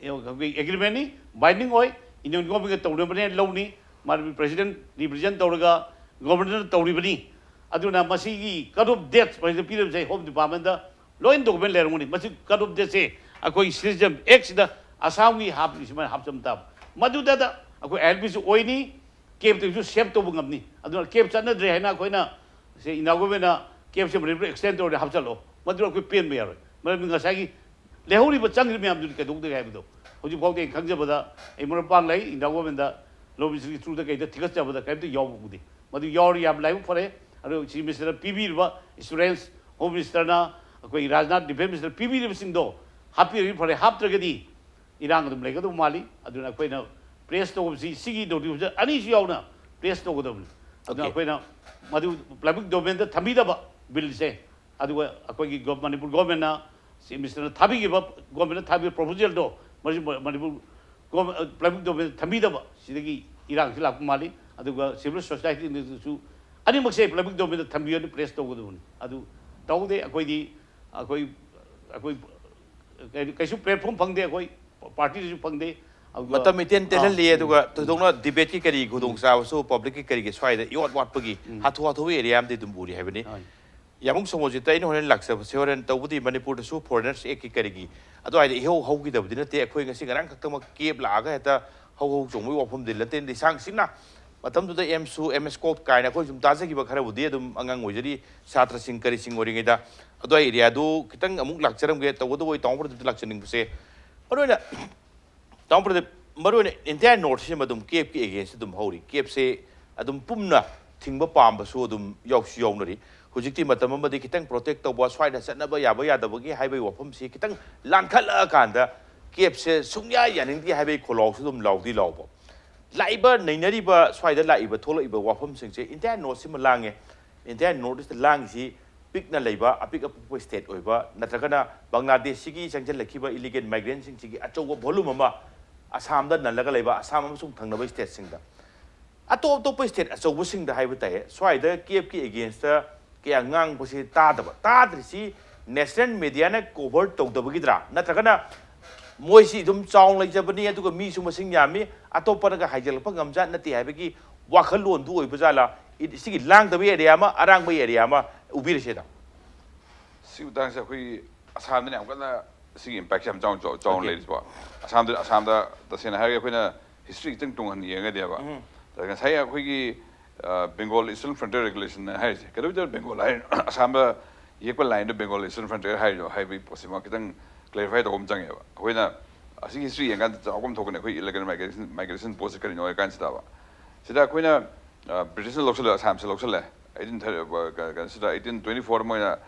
ꯑꯩꯈꯣꯏ ꯑꯦꯒ꯭ꯔꯤꯃꯦꯟꯅꯤ, ꯕꯥꯏꯟꯗꯤꯡ ꯑꯣꯏ, ꯏꯟꯗꯤꯌꯟ ꯒꯣꯔꯃꯦꯟꯒ ꯇꯧꯅꯕꯅꯦ ꯂꯧꯅꯤ, ꯃꯅꯤꯄꯨꯔ ꯄ꯭ꯔꯦꯁꯤꯗꯦꯟ ꯔꯤꯄ꯭ꯔꯖꯦꯟ ꯇꯧꯔꯒ ꯒꯣꯕꯔꯅꯔꯅ ꯇꯧꯔꯤꯕꯅꯤ꯫ ꯑꯗꯨꯅ ꯃꯁꯤꯒꯤ ꯀꯠ ꯑꯣꯐ ꯗꯦꯠ ꯃꯁꯤꯗ ꯄꯤꯔꯤꯕꯁꯦ ꯍꯣꯝ ꯗꯤꯄꯥꯔꯠꯃꯦꯟꯗ ꯂꯣꯏ ꯗꯣꯀꯨꯃꯦꯟ ꯂꯩꯔꯝꯒꯅꯤ꯫ ꯃꯁꯤ ꯀꯠ ꯑꯣꯐ ꯗꯦꯠꯁꯦ ꯑꯩꯈꯣꯏ ꯁꯤꯇꯤꯖꯦꯟ ꯑꯦꯛꯁꯤꯗ ꯑꯁꯥꯝꯒꯤ ꯍꯥꯞꯄꯤ ꯁꯨꯃꯥꯏꯅ ꯍꯥꯞꯆꯟ ꯇꯥꯕ꯫ ꯃꯗꯨꯗ ꯑꯩꯈꯣꯏ ꯑꯥꯏ ꯑꯦꯜ ꯄꯤꯁꯨ ꯑꯣꯏꯅꯤ, ꯀꯦꯞꯇꯒꯤꯁꯨ ꯁꯦꯞ ꯇꯧꯕ ꯉꯝꯅꯤ꯫ ꯑꯗꯨꯅ ꯀꯦꯞ ꯆꯠꯅꯗ꯭ꯔꯦ ꯍꯥꯏꯅ ꯑꯩꯈꯣꯏꯅ ꯁꯤ ꯏꯟꯗꯤꯌꯥ ꯒꯣꯔꯃꯦꯟꯅ ꯀꯦꯞꯁꯦ ꯃꯅꯤꯄꯨꯔ ꯑꯦꯛꯁꯇꯦꯟ ꯇꯧꯔꯦ ꯍꯥꯞꯆꯜꯂꯣ, ꯃꯗꯨ ꯑꯩꯈꯣꯏ ꯄꯦꯟꯕ ꯌꯥꯔꯣꯏ꯫ ꯃꯔꯝꯗꯤ ꯉꯁꯥꯏꯒꯤ ꯂꯩꯍꯧꯔꯤꯕ ꯆꯪꯈ꯭ꯔꯤꯕ ꯃꯌꯥꯝꯗꯨꯗꯤ ꯀꯩꯗꯧꯗꯒꯦ ꯍꯥꯏꯕꯗꯣ ꯍꯧꯖꯤꯛ ꯐꯥꯎꯗꯤ ꯑꯩꯅ ꯈꯪꯖꯕꯗ ꯑꯩ ꯃꯔꯨꯞ ꯃꯄꯥꯡ ꯂꯩ, ꯏꯟꯗꯤꯌꯥ ꯒꯣꯔꯃꯦꯟꯗ ꯂꯣ ꯃꯤꯅꯤꯁꯇ꯭ꯔꯤꯒꯤ ꯊ꯭ꯔꯨꯗ ꯀꯩꯗ ꯊꯤꯒꯠꯆꯕꯗ ꯀꯔꯤꯝꯇ ꯌꯥꯎꯕ ꯎꯗꯦ꯫ ꯃꯗꯨ ꯌꯥꯎꯔꯤ ꯌꯥꯝ ꯂꯥꯏꯕꯛ ꯐꯔꯦ꯫ ꯑꯗꯨ ꯆꯤꯐ ꯃꯤꯅꯤꯁꯇꯔꯅ ꯄꯤꯕꯤꯔꯤꯕ ꯑꯦꯁꯨꯔꯦꯟꯁ, ꯍꯣꯝ ꯃꯤꯅꯤꯁꯇꯔꯅ, ꯑꯩꯈꯣꯏ ꯔꯥꯖꯅꯥꯊ ꯗꯤꯐꯦꯟꯁ ꯃꯤꯅꯤꯁꯇꯔ ꯄꯤꯕꯤꯔꯤꯕꯁꯤꯡꯗꯣ ꯍꯥꯞꯄꯤꯔꯗꯤ ꯐꯔꯦ, ꯍꯥꯞꯇ꯭ꯔꯒꯗꯤ ꯏꯔꯥꯡ ꯑꯗꯨꯝ ꯂꯩꯒꯗꯧꯕ ꯃꯥꯜꯂꯤ꯫ ꯑꯗꯨꯅ ꯑꯩꯈꯣꯏꯅ ꯄ꯭ꯔꯦꯁ ꯇꯧꯕꯁꯤ ꯁꯤꯒꯤ ꯅꯣꯇꯤꯐꯤꯀꯦꯁꯟ ꯑꯅꯤꯁꯤ ꯌꯥꯎꯅ ꯄ꯭ꯔꯦꯁ ꯇꯧꯒꯗꯕꯅꯤ꯫ ꯑꯗꯨꯅ Okay. ꯑꯩꯈꯣꯏꯅ ꯃꯗꯨ ꯄꯕ꯭ꯂꯤꯛ ꯗꯣꯃꯦꯟꯗ ꯊꯝꯕꯤꯗꯕ ꯕꯤꯜꯁꯦ, ꯑꯗꯨꯒ ꯑꯩꯈꯣꯏꯒꯤ ꯒꯣ-, ꯃꯅꯤꯄꯨꯔ ꯒꯣꯔꯃꯦꯟꯅ ꯆꯤꯐ ꯃꯤꯅꯤꯁꯇꯔꯅ ꯊꯥꯕꯤꯈꯤꯕ, ꯒꯣꯔꯃꯦꯟꯅ ꯊꯥꯕꯤꯕ ꯄ꯭ꯔꯣꯄꯣꯖꯦꯜꯗꯣ ꯃꯁꯤ ꯃ-, ꯃꯅꯤꯄꯨꯔ ꯒꯣꯔꯃꯦꯟ, ꯄꯕ꯭ꯂꯤꯛ ꯗꯣꯃꯦꯟꯗ ꯊꯝꯕꯤꯗꯕ ꯁꯤꯗꯒꯤ ꯏꯔꯥꯡꯁꯤ ꯂꯥꯛꯄ ꯃꯥꯜꯂꯤ꯫ ꯑꯗꯨꯒ ꯁꯤꯚꯤꯜ ꯁꯣꯁꯥꯏꯇꯤꯅꯁꯨ ꯑꯅꯤꯃꯛꯁꯦ ꯄꯕ꯭ꯂꯤꯛ ꯗꯣꯃꯦꯟꯗ ꯊꯝꯕꯤꯌꯨ ꯍꯥꯏꯅ ꯄ꯭ꯔꯦꯁ ꯇꯧꯒꯗꯕꯅꯤ꯫ ꯑꯗꯨ ꯇꯧꯗꯦ꯫ ꯑꯩꯈꯣꯏꯗꯤ ꯑꯩꯈꯣꯏ, ꯑꯩꯈꯣꯏ ꯀꯩ-, ꯀꯩꯁꯨ ꯄ꯭ꯂꯦꯠꯐꯣꯝ ꯐꯪꯗꯦ, ꯑꯩꯈꯣꯏ ꯄꯥꯔꯇꯤꯗꯁꯨ ꯐꯪꯗꯦ꯫ ꯑꯗꯨꯒ ꯃꯇꯝ ꯏꯇꯦꯟ ꯑꯥ, ꯇꯦꯜꯍꯜꯂꯤ꯫ ꯎꯝ꯫ ꯑꯗꯨꯒ ꯊꯣꯏꯗꯣꯛꯅ ꯗꯤꯕꯦꯠꯀꯤ ꯀꯔꯤ ꯈꯨꯗꯣꯡꯆꯥꯕꯁꯨ ꯄꯕ꯭ꯂꯤꯛꯀꯤ ꯀꯔꯤꯒꯤ ꯁ꯭ꯋꯥꯏꯗ ꯏꯋꯥꯠ ꯋꯥꯠꯄꯒꯤ ꯎꯝ꯫ ꯍꯥꯊꯨ ꯍꯥꯊꯨꯒꯤ ꯑꯦꯔꯤꯌꯥ ꯑꯃꯗꯤ ꯑꯗꯨꯝ ꯎꯔꯤ ꯍꯥꯏꯕꯅꯤ꯫ ꯍꯣꯏ꯫ ꯌꯥꯝꯕꯨꯡ ꯁꯣꯃꯣꯔꯖꯤꯠꯇ ꯑꯩꯅ ꯍꯣꯔꯦꯟ ꯂꯥꯛꯆꯕꯁꯦ ꯍꯣꯔꯦꯟ ꯇꯧꯕꯗꯤ ꯃꯅꯤꯄꯨꯔꯗꯁꯨ ꯐꯣꯔꯦꯅꯔꯁ ꯑꯦꯛꯀꯤ ꯀꯔꯤꯒꯤ ꯑꯗꯨꯋꯥꯏꯗ ꯏꯍꯧ ꯍꯧꯈꯤꯗꯕꯗꯤ ꯅꯠꯇꯦ꯫ ꯑꯩꯈꯣꯏ ꯉꯁꯤ ꯉꯔꯥꯡ ꯈꯛꯇꯃꯛ ꯀꯦꯞ ꯂꯥꯛꯑꯒ ꯍꯦꯛꯇ ꯍꯧ ꯍꯧ ꯆꯣꯡꯕꯒꯤ ꯋꯥꯐꯝꯗꯤ ꯅꯠꯇꯦ꯫ ꯂꯤꯁꯥꯡ ꯁꯤꯠꯅ ꯃꯇꯝꯗꯨꯗ ꯑꯦꯝꯁꯨ, ꯑꯦꯝ ꯑꯦꯁ ꯀꯣꯠ ꯀꯥꯏꯅ ꯑꯩꯈꯣꯏ ꯁꯨꯝ ꯇꯥꯖꯈꯤꯕ ꯈꯔꯕꯨꯗꯤ ꯑꯗꯨꯝ ꯑꯉꯥꯡ ꯑꯣꯏꯖꯔꯤ, ꯁꯥꯇ꯭ꯔꯁꯤꯡ ꯀꯔꯤꯁꯤꯡ ꯑꯣꯏꯔꯤꯉꯩꯗ꯫ ꯑꯗꯨꯋꯥꯏ ꯑꯦꯔꯤꯌꯥꯗꯨ ꯈꯤꯇꯪ ꯑꯃꯨꯛ ꯂꯥꯛꯆꯔꯝꯒꯦ꯫ ꯇꯧꯕꯇꯕꯨ ꯑꯩ ꯇꯥꯃꯣ ꯄ꯭ꯔꯗꯤꯞꯇ ꯂꯥꯛꯆꯅꯤꯡꯕꯁꯦ, ꯃꯔꯨꯑꯣꯏꯅ ꯇꯥꯃꯣ ꯄ꯭ꯔꯗꯤꯞ, ꯃꯔꯨꯑꯣꯏꯅ ꯏꯟꯇꯤꯌꯥꯔ ꯅꯣꯔꯠꯁꯤꯃ ꯑꯗꯨꯝ ꯀꯦꯞꯀꯤ ꯑꯦꯒꯦꯟꯁꯇ ꯑꯗꯨꯝ ꯍꯧꯔꯤ꯫ ꯀꯦꯞꯁꯦ ꯑꯗꯨꯝ ꯄꯨꯝꯅ ꯊꯤꯡꯕ ꯄꯥꯝꯕꯁꯨ ꯑꯗꯨꯝ ꯌꯥꯎꯁꯨ ꯌꯥꯎꯅꯔꯤ꯫ ꯍꯧꯖꯤꯛꯇꯤ ꯃꯇꯝ ꯑꯃꯗꯤ ꯈꯤꯇꯪ ꯄ꯭ꯔꯣꯇꯦꯛ ꯇꯧꯕ, ꯁ꯭ꯋꯥꯏꯗ ꯆꯠꯅꯕ ꯌꯥꯕ ꯌꯥꯗꯕꯒꯤ ꯍꯥꯏꯕꯒꯤ ꯋꯥꯐꯝꯁꯤ ꯈꯤꯇꯪ ꯂꯥꯟꯈꯠꯂꯛꯑꯀꯥꯟꯗ ꯀꯦꯞꯁꯦ ꯁꯨꯡꯌꯥ ꯌꯥꯅꯤꯡꯗꯦ ꯍꯥꯏꯕꯒꯤ ꯈꯣꯜꯂꯥꯎꯁꯨ ꯑꯗꯨꯝ ꯂꯥꯎꯗꯤ ꯂꯥꯎꯕ꯫ ꯂꯥꯛꯏꯕ, ꯅꯩꯅꯔꯤꯕ, ꯁ꯭ꯋꯥꯏꯗ ꯂꯥꯛꯏꯕ, ꯊꯣꯛꯂꯛꯏꯕ ꯋꯥꯐꯝꯁꯤꯡꯁꯦ ꯏꯟꯗꯤꯌꯥ ꯅꯣꯔꯠꯁꯤꯃ ꯂꯥꯡꯉꯦ꯫ ꯏꯟꯗꯤꯌꯥ ꯅꯣꯔꯠ ꯏꯁꯇ ꯂꯥꯡꯉꯤꯁꯤ ꯄꯤꯛꯅ ꯂꯩꯕ, ꯑꯄꯤꯛ ꯑꯄꯤꯛꯄ ꯁ꯭ꯇꯦꯠ ꯑꯣꯏꯕ, ꯅꯠꯇ꯭ꯔꯒꯅ ꯕꯪꯒ꯭ꯂꯥꯗꯦꯁꯁꯤꯒꯤ ꯆꯪꯁꯤꯜꯂꯛꯈꯤꯕ ꯏꯂꯤꯒꯦꯜ ꯃꯥꯏꯒ꯭ꯔꯦꯟꯁꯤꯡꯁꯤꯒꯤ ꯑꯆꯧꯕ ꯚꯣꯂꯨꯝ ꯑꯃ ꯑꯁꯥꯝꯗ ꯅꯜꯂꯒ ꯂꯩꯕ, ꯑꯁꯥꯝ ꯑꯃꯁꯨꯡ ꯊꯪꯅꯕ ꯁ꯭ꯇꯦꯠꯁꯤꯡꯗ꯫ ꯑꯇꯣꯞ ꯑꯇꯣꯞꯄ ꯁ꯭ꯇꯦꯠ ꯑꯆꯧꯕꯁꯤꯡꯗ ꯍꯥꯏꯕ ꯇꯥꯏꯌꯦ, ꯁ꯭ꯋꯥꯏꯗ ꯀꯦꯞꯀꯤ ꯑꯦꯒꯦꯟꯁꯇ ꯀꯌꯥ ꯉꯥꯡꯕꯁꯤ ꯇꯥꯗꯕ꯫ ꯇꯥꯗ꯭ꯔꯤꯁꯤ ꯅꯦꯁꯅꯦꯜ ꯃꯦꯗꯤꯌꯥꯅ ꯀꯣꯚꯔ ꯇꯧꯗꯕꯒꯤꯗ꯭ꯔꯥ, ꯅꯠꯇ꯭ꯔꯒꯅ ꯃꯣꯏꯁꯤ ꯑꯗꯨꯝ ꯆꯥꯎꯅ ꯂꯩꯖꯕꯅꯤ, ꯑꯗꯨꯒ ꯃꯤꯁꯨ ꯃꯁꯤꯡ ꯌꯥꯝꯃꯤ, ꯑꯇꯣꯞꯄꯅꯒ ꯍꯥꯏꯖꯤꯜꯂꯛꯄ ꯉꯝꯖꯥꯠ ꯅꯠꯇꯦ ꯍꯥꯏꯕꯒꯤ ꯋꯥꯈꯜꯂꯣꯟꯗꯨ ꯑꯣꯏꯕ ꯖꯥꯠꯂꯥ? ꯏ-, ꯁꯤꯒꯤ ꯂꯥꯡꯗꯕ ꯑꯦꯔꯤꯌꯥ ꯑꯃ, ꯑꯔꯥꯡꯕ ꯑꯦꯔꯤꯌꯥ ꯑꯃ ꯎꯕꯤꯔꯁꯦꯗ꯫ ꯁꯤ ꯃꯇꯥꯡꯁꯦ ꯑꯩꯈꯣꯏꯒꯤ ꯑꯁꯥꯝꯗꯅ ꯌꯥꯝ ꯀꯟꯅ ꯁꯤꯒꯤ ꯏꯝꯄꯦꯛꯁꯦ ꯌꯥꯝ ꯆꯥꯎꯅ ꯆꯥꯎ- ꯆꯥꯎꯅ Okay. ꯂꯩꯔꯤꯁꯤꯀꯣ꯫ ꯑꯁꯥꯝꯗ ꯑꯁꯥꯝꯗ ꯇꯁꯦꯡꯅ ꯍꯥꯏꯔꯒ ꯑꯩꯈꯣꯏꯅ ꯍꯤꯁꯇ꯭ꯔꯤ ꯈꯤꯇꯪ ꯇꯨꯡꯍꯟ ꯌꯦꯡꯉꯗꯤꯕ, ꯉꯁꯥꯏ ꯑꯩꯈꯣꯏꯒꯤ ꯕꯦꯡꯒꯣꯜ ꯏꯁꯇꯔꯟ ꯐ꯭ꯔꯟꯇꯤꯌꯔ ꯔꯦꯒꯨꯂꯦꯁꯟ ꯍꯥꯏꯔꯤꯁꯦ ꯀꯩꯗꯧꯕꯩ ꯇꯧꯔꯤ? ꯕꯦꯡꯒꯣꯜ ꯍꯥꯏꯔꯤꯅꯣ? ꯑꯁꯥꯝꯗ ꯌꯦꯛꯄ ꯂꯥꯏꯟꯗꯣ ꯕꯦꯡꯒꯣꯜ ꯏꯁꯇꯔꯟ ꯐ꯭ꯔꯟꯇꯤꯌꯔ ꯍꯥꯏꯔꯤꯅꯣ ꯍꯥꯏꯕꯒꯤ ꯄꯣꯠꯁꯤꯃ ꯈꯤꯇꯪ ꯀ꯭ꯂꯦꯔꯤꯐꯥꯏ ꯇꯧꯕ ꯑꯃ ꯆꯪꯉꯦꯕ꯫ ꯑꯩꯈꯣꯏꯅ ꯑꯁꯤꯒꯤ ꯍꯤꯁꯇ꯭ꯔꯤ ꯌꯦꯡꯀꯥꯟꯗ ꯆꯥꯎꯔꯥꯛꯄ ꯑꯃ ꯊꯣꯛꯀꯅꯤ꯫ ꯑꯩꯈꯣꯏ ꯏꯂꯤꯒꯦꯜ ꯃꯥꯏꯒ꯭ꯔꯦꯁꯟ ꯃꯥꯏꯒ꯭ꯔꯦꯁꯟ ꯄꯣꯠꯁꯤ ꯀꯔꯤꯅꯣ ꯍꯥꯏ ꯀꯥꯟꯁꯤꯗꯕ, ꯁꯤꯗ ꯑꯩꯈꯣꯏꯅ ꯕ꯭ꯔꯤꯇꯤꯁꯅ ꯂꯧꯁꯤꯜꯂꯦ, ꯑꯁꯥꯝꯁꯦ ꯂꯧꯁꯤꯜꯂꯦ꯫ ꯑꯩꯠꯇꯤꯟ ꯀꯩꯅꯣꯁꯤꯗ, ꯑꯩꯠꯇꯤꯟ ꯇ꯭ꯋꯦꯟꯇꯤ ꯐꯣꯔ ꯃꯣꯏꯅ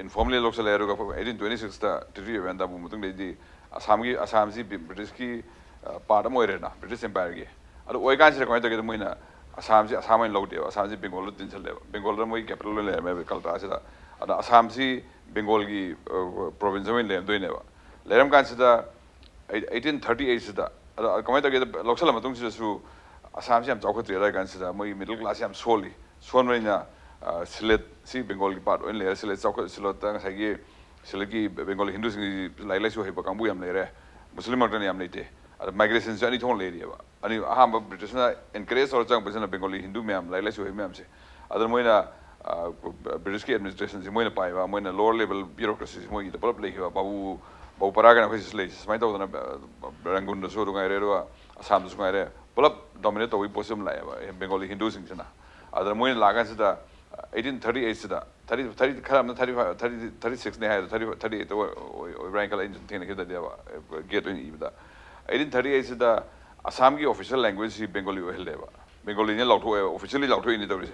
ꯏꯟꯐꯣꯔꯃꯦꯜꯂꯤ ꯂꯧꯁꯤꯜꯂꯦ, ꯑꯗꯨꯒ ꯑꯩꯠꯇꯤꯟ ꯇ꯭ꯋꯦꯟꯇꯤ ꯁꯤꯛꯁꯇ ꯇ꯭ꯔꯤꯇꯤ ꯑꯣꯐ ꯑꯦꯟꯗꯥꯕꯨ ꯃꯇꯨꯡꯗꯩꯗꯤ ꯑꯁꯥꯝꯒꯤ ꯑꯁꯥꯝꯁꯤ ꯕ꯭ꯔꯤꯇꯤꯁꯀꯤ ꯄꯥꯔꯠ ꯑꯃ ꯑꯣꯏꯔꯦꯅ, ꯕ꯭ꯔꯤꯇꯤꯁ ꯑꯦꯝꯄꯥꯌꯔꯒꯤ꯫ ꯑꯗꯨ ꯑꯣꯏꯀꯥꯟꯁꯤꯗ ꯀꯃꯥꯏꯅ ꯇꯧꯒꯦꯗ, ꯃꯣꯏꯅ ꯑꯁꯥꯝꯁꯤ ꯑꯁꯥꯝ ꯑꯣꯏꯅ ꯂꯧꯗꯦꯕ, ꯑꯁꯥꯝꯁꯤ ꯕꯦꯡꯒꯣꯜꯗ ꯇꯤꯟꯁꯜꯂꯦꯕ꯫ ꯕꯦꯡꯒꯣꯜꯗ ꯃꯣꯏ ꯀꯦꯄꯤꯇꯜ ꯑꯣꯏꯅ ꯂꯩꯔꯝꯃꯦꯕ, ꯀꯜꯀꯇꯥꯁꯤꯗ꯫ ꯑꯗ ꯑꯁꯥꯝꯁꯤ ꯕꯦꯡꯒꯣꯜꯒꯤ ꯄ꯭ꯔꯣꯚꯤꯟꯁ ꯑꯃ ꯑꯣꯏꯅ ꯂꯩꯔꯝꯗꯣꯏꯅꯦꯕ꯫ ꯂꯩꯔꯝ ꯀꯥꯟꯁꯤꯗ ꯑꯩꯠꯇꯤꯟ ꯊꯥꯔꯇꯤ ꯑꯩꯠꯁꯤꯗ, ꯑꯗꯣ ꯀꯃꯥꯏꯅ ꯇꯧꯒꯦꯗ, ꯂꯧꯁꯜꯂ ꯃꯇꯨꯡꯁꯤꯗꯁꯨ ꯑꯁꯥꯝꯁꯤ ꯌꯥꯝ ꯆꯥꯎꯈꯠꯇ꯭ꯔꯤ꯫ ꯑꯗꯥꯏ ꯀꯥꯟꯁꯤꯗ ꯃꯣꯏꯒꯤ ꯃꯤꯗꯜ ꯀ꯭ꯂꯥꯁ ꯌꯥꯝ ꯁꯣꯜꯂꯤ꯫ ꯁꯣꯟꯕꯅꯤꯅ ꯁꯤꯂꯦꯠꯁꯤ ꯕꯦꯡꯒꯣꯜꯒꯤ ꯄꯥꯔꯠ ꯑꯣꯏꯅ ꯂꯩꯔꯦ꯫ ꯁꯤꯂꯦꯠ ꯆꯥꯎꯈꯠ ꯁꯤꯂꯣꯠꯇ ꯉꯁꯥꯏꯒꯤ ꯁꯤꯂꯦꯠꯀꯤ ꯕꯦꯡꯒꯣꯂꯤ ꯍꯤꯟꯗꯨꯁꯤꯡꯒꯤ ꯂꯥꯏꯔꯤꯛ ꯂꯥꯏꯁꯨ ꯍꯩꯕ ꯀꯥꯡꯕꯨ ꯌꯥꯝ ꯂꯩꯔꯦ꯫ ꯃꯨꯁꯂꯤꯝ ꯃꯔꯛꯇꯅ ꯌꯥꯝ ꯂꯩꯇꯦ꯫ ꯑꯗ ꯃꯥꯏꯒ꯭ꯔꯦꯁꯟꯁꯦ ꯑꯅꯤ ꯊꯣꯛꯅ ꯂꯩꯔꯤꯑꯕ꯫ ꯑꯅꯤ, ꯑꯍꯥꯟꯕ ꯕ꯭ꯔꯤꯇꯤꯁꯅ ꯑꯦꯟꯀꯔꯦꯖ ꯇꯧꯔ ꯆꯪꯉꯛꯄꯁꯤꯅ ꯕꯦꯡꯒꯣꯂꯤ ꯍꯤꯟꯗꯨ ꯃꯌꯥꯝ, ꯂꯥꯏꯔꯤꯛ ꯂꯥꯏꯁꯨ ꯍꯩꯕ ꯃꯌꯥꯝꯁꯦ꯫ ꯑꯗꯨꯅ ꯃꯣꯏꯅ ꯕ꯭ꯔꯤꯇꯤꯁꯀꯤ ꯑꯦꯗꯃꯤꯅꯤꯁꯇ꯭ꯔꯦꯁꯟꯁꯤ ꯃꯣꯏꯅ ꯄꯥꯏꯕ, ꯃꯣꯏꯅ ꯂꯣꯋꯔ ꯂꯦꯚꯦꯜ ꯕ꯭ꯌꯨꯔꯣꯀ꯭ꯔꯦꯁꯤꯁꯤ ꯃꯣꯏꯒꯤꯗ ꯄꯨꯂꯞ ꯂꯩꯈꯤꯕ꯫ ꯕꯥꯕꯨ ꯕꯥꯕꯨ ꯄꯔꯥꯒꯅ ꯑꯩꯈꯣꯏ ꯁꯤꯗ ꯂꯩꯔꯤꯁꯦ ꯁꯨꯃꯥꯏꯅ ꯇꯧꯗꯅ ꯔꯪꯒꯨꯟꯗꯁꯨ ꯑꯗꯨ ꯉꯥꯏꯔꯦ, ꯑꯗꯨꯒ ꯑꯁꯥꯝꯗꯁꯨ ꯉꯥꯏꯔꯦ, ꯄꯨꯂꯞ ꯗꯣꯃꯤꯅꯦꯠ ꯇꯧꯕꯒꯤ ꯄꯣꯠꯁꯤ ꯑꯗꯨꯝ ꯂꯥꯛꯑꯦꯕ ꯕꯦꯡꯒꯣꯂꯤ ꯍꯤꯟꯗꯨꯁꯤꯡꯁꯤꯅ꯫ ꯑꯗꯨꯅ ꯃꯣꯏꯅ ꯂꯥꯛꯑꯀꯥꯟꯁꯤꯗ ꯑꯩꯠꯇꯤꯟ ꯊꯥꯔꯇꯤ ꯑꯩꯠꯁꯤꯗ, ꯊꯥꯔꯇꯤ ꯊꯥꯔꯇꯤ ꯈꯔ ꯑꯃꯅ ꯊꯥꯔꯇꯤ ꯐꯥꯏꯚ ꯊꯥꯔꯇꯤ ꯊꯥꯔꯇꯤ ꯁꯤꯛꯁꯅꯦ ꯍꯥꯏꯗꯣ, ꯊꯥꯔꯇꯤ ꯊꯥꯔꯇꯤ ꯑꯩꯠꯇ ꯑꯣꯏꯕ꯭ꯔꯥ ꯍꯥꯏꯅ ꯈꯜꯂꯦ꯫ ꯑꯩꯅ ꯁꯨꯝ ꯊꯦꯡꯅꯈꯤꯕꯗꯗꯤ ꯒꯦꯠ ꯑꯣꯏꯅ ꯏꯕꯗ ꯑꯩꯠꯇꯤꯟ ꯊꯥꯔꯇꯤ ꯑꯩꯠꯁꯤꯗ ꯑꯁꯥꯝꯒꯤ ꯑꯣꯐꯤꯁꯤꯌꯦꯜ ꯂꯦꯡꯒ꯭ꯋꯦꯖꯁꯤ ꯕꯦꯡꯒꯣꯂꯤ ꯑꯣꯏꯍꯜꯂꯦꯕ꯫ ꯕꯦꯡꯒꯣꯂꯤꯅ ꯂꯥꯎꯊꯣꯛꯑꯦꯕ, ꯑꯣꯐꯤꯁꯤꯌꯦꯜꯂꯤ ꯂꯥꯎꯊꯣꯛꯏꯅꯤ ꯇꯧꯔꯤꯁꯦ꯫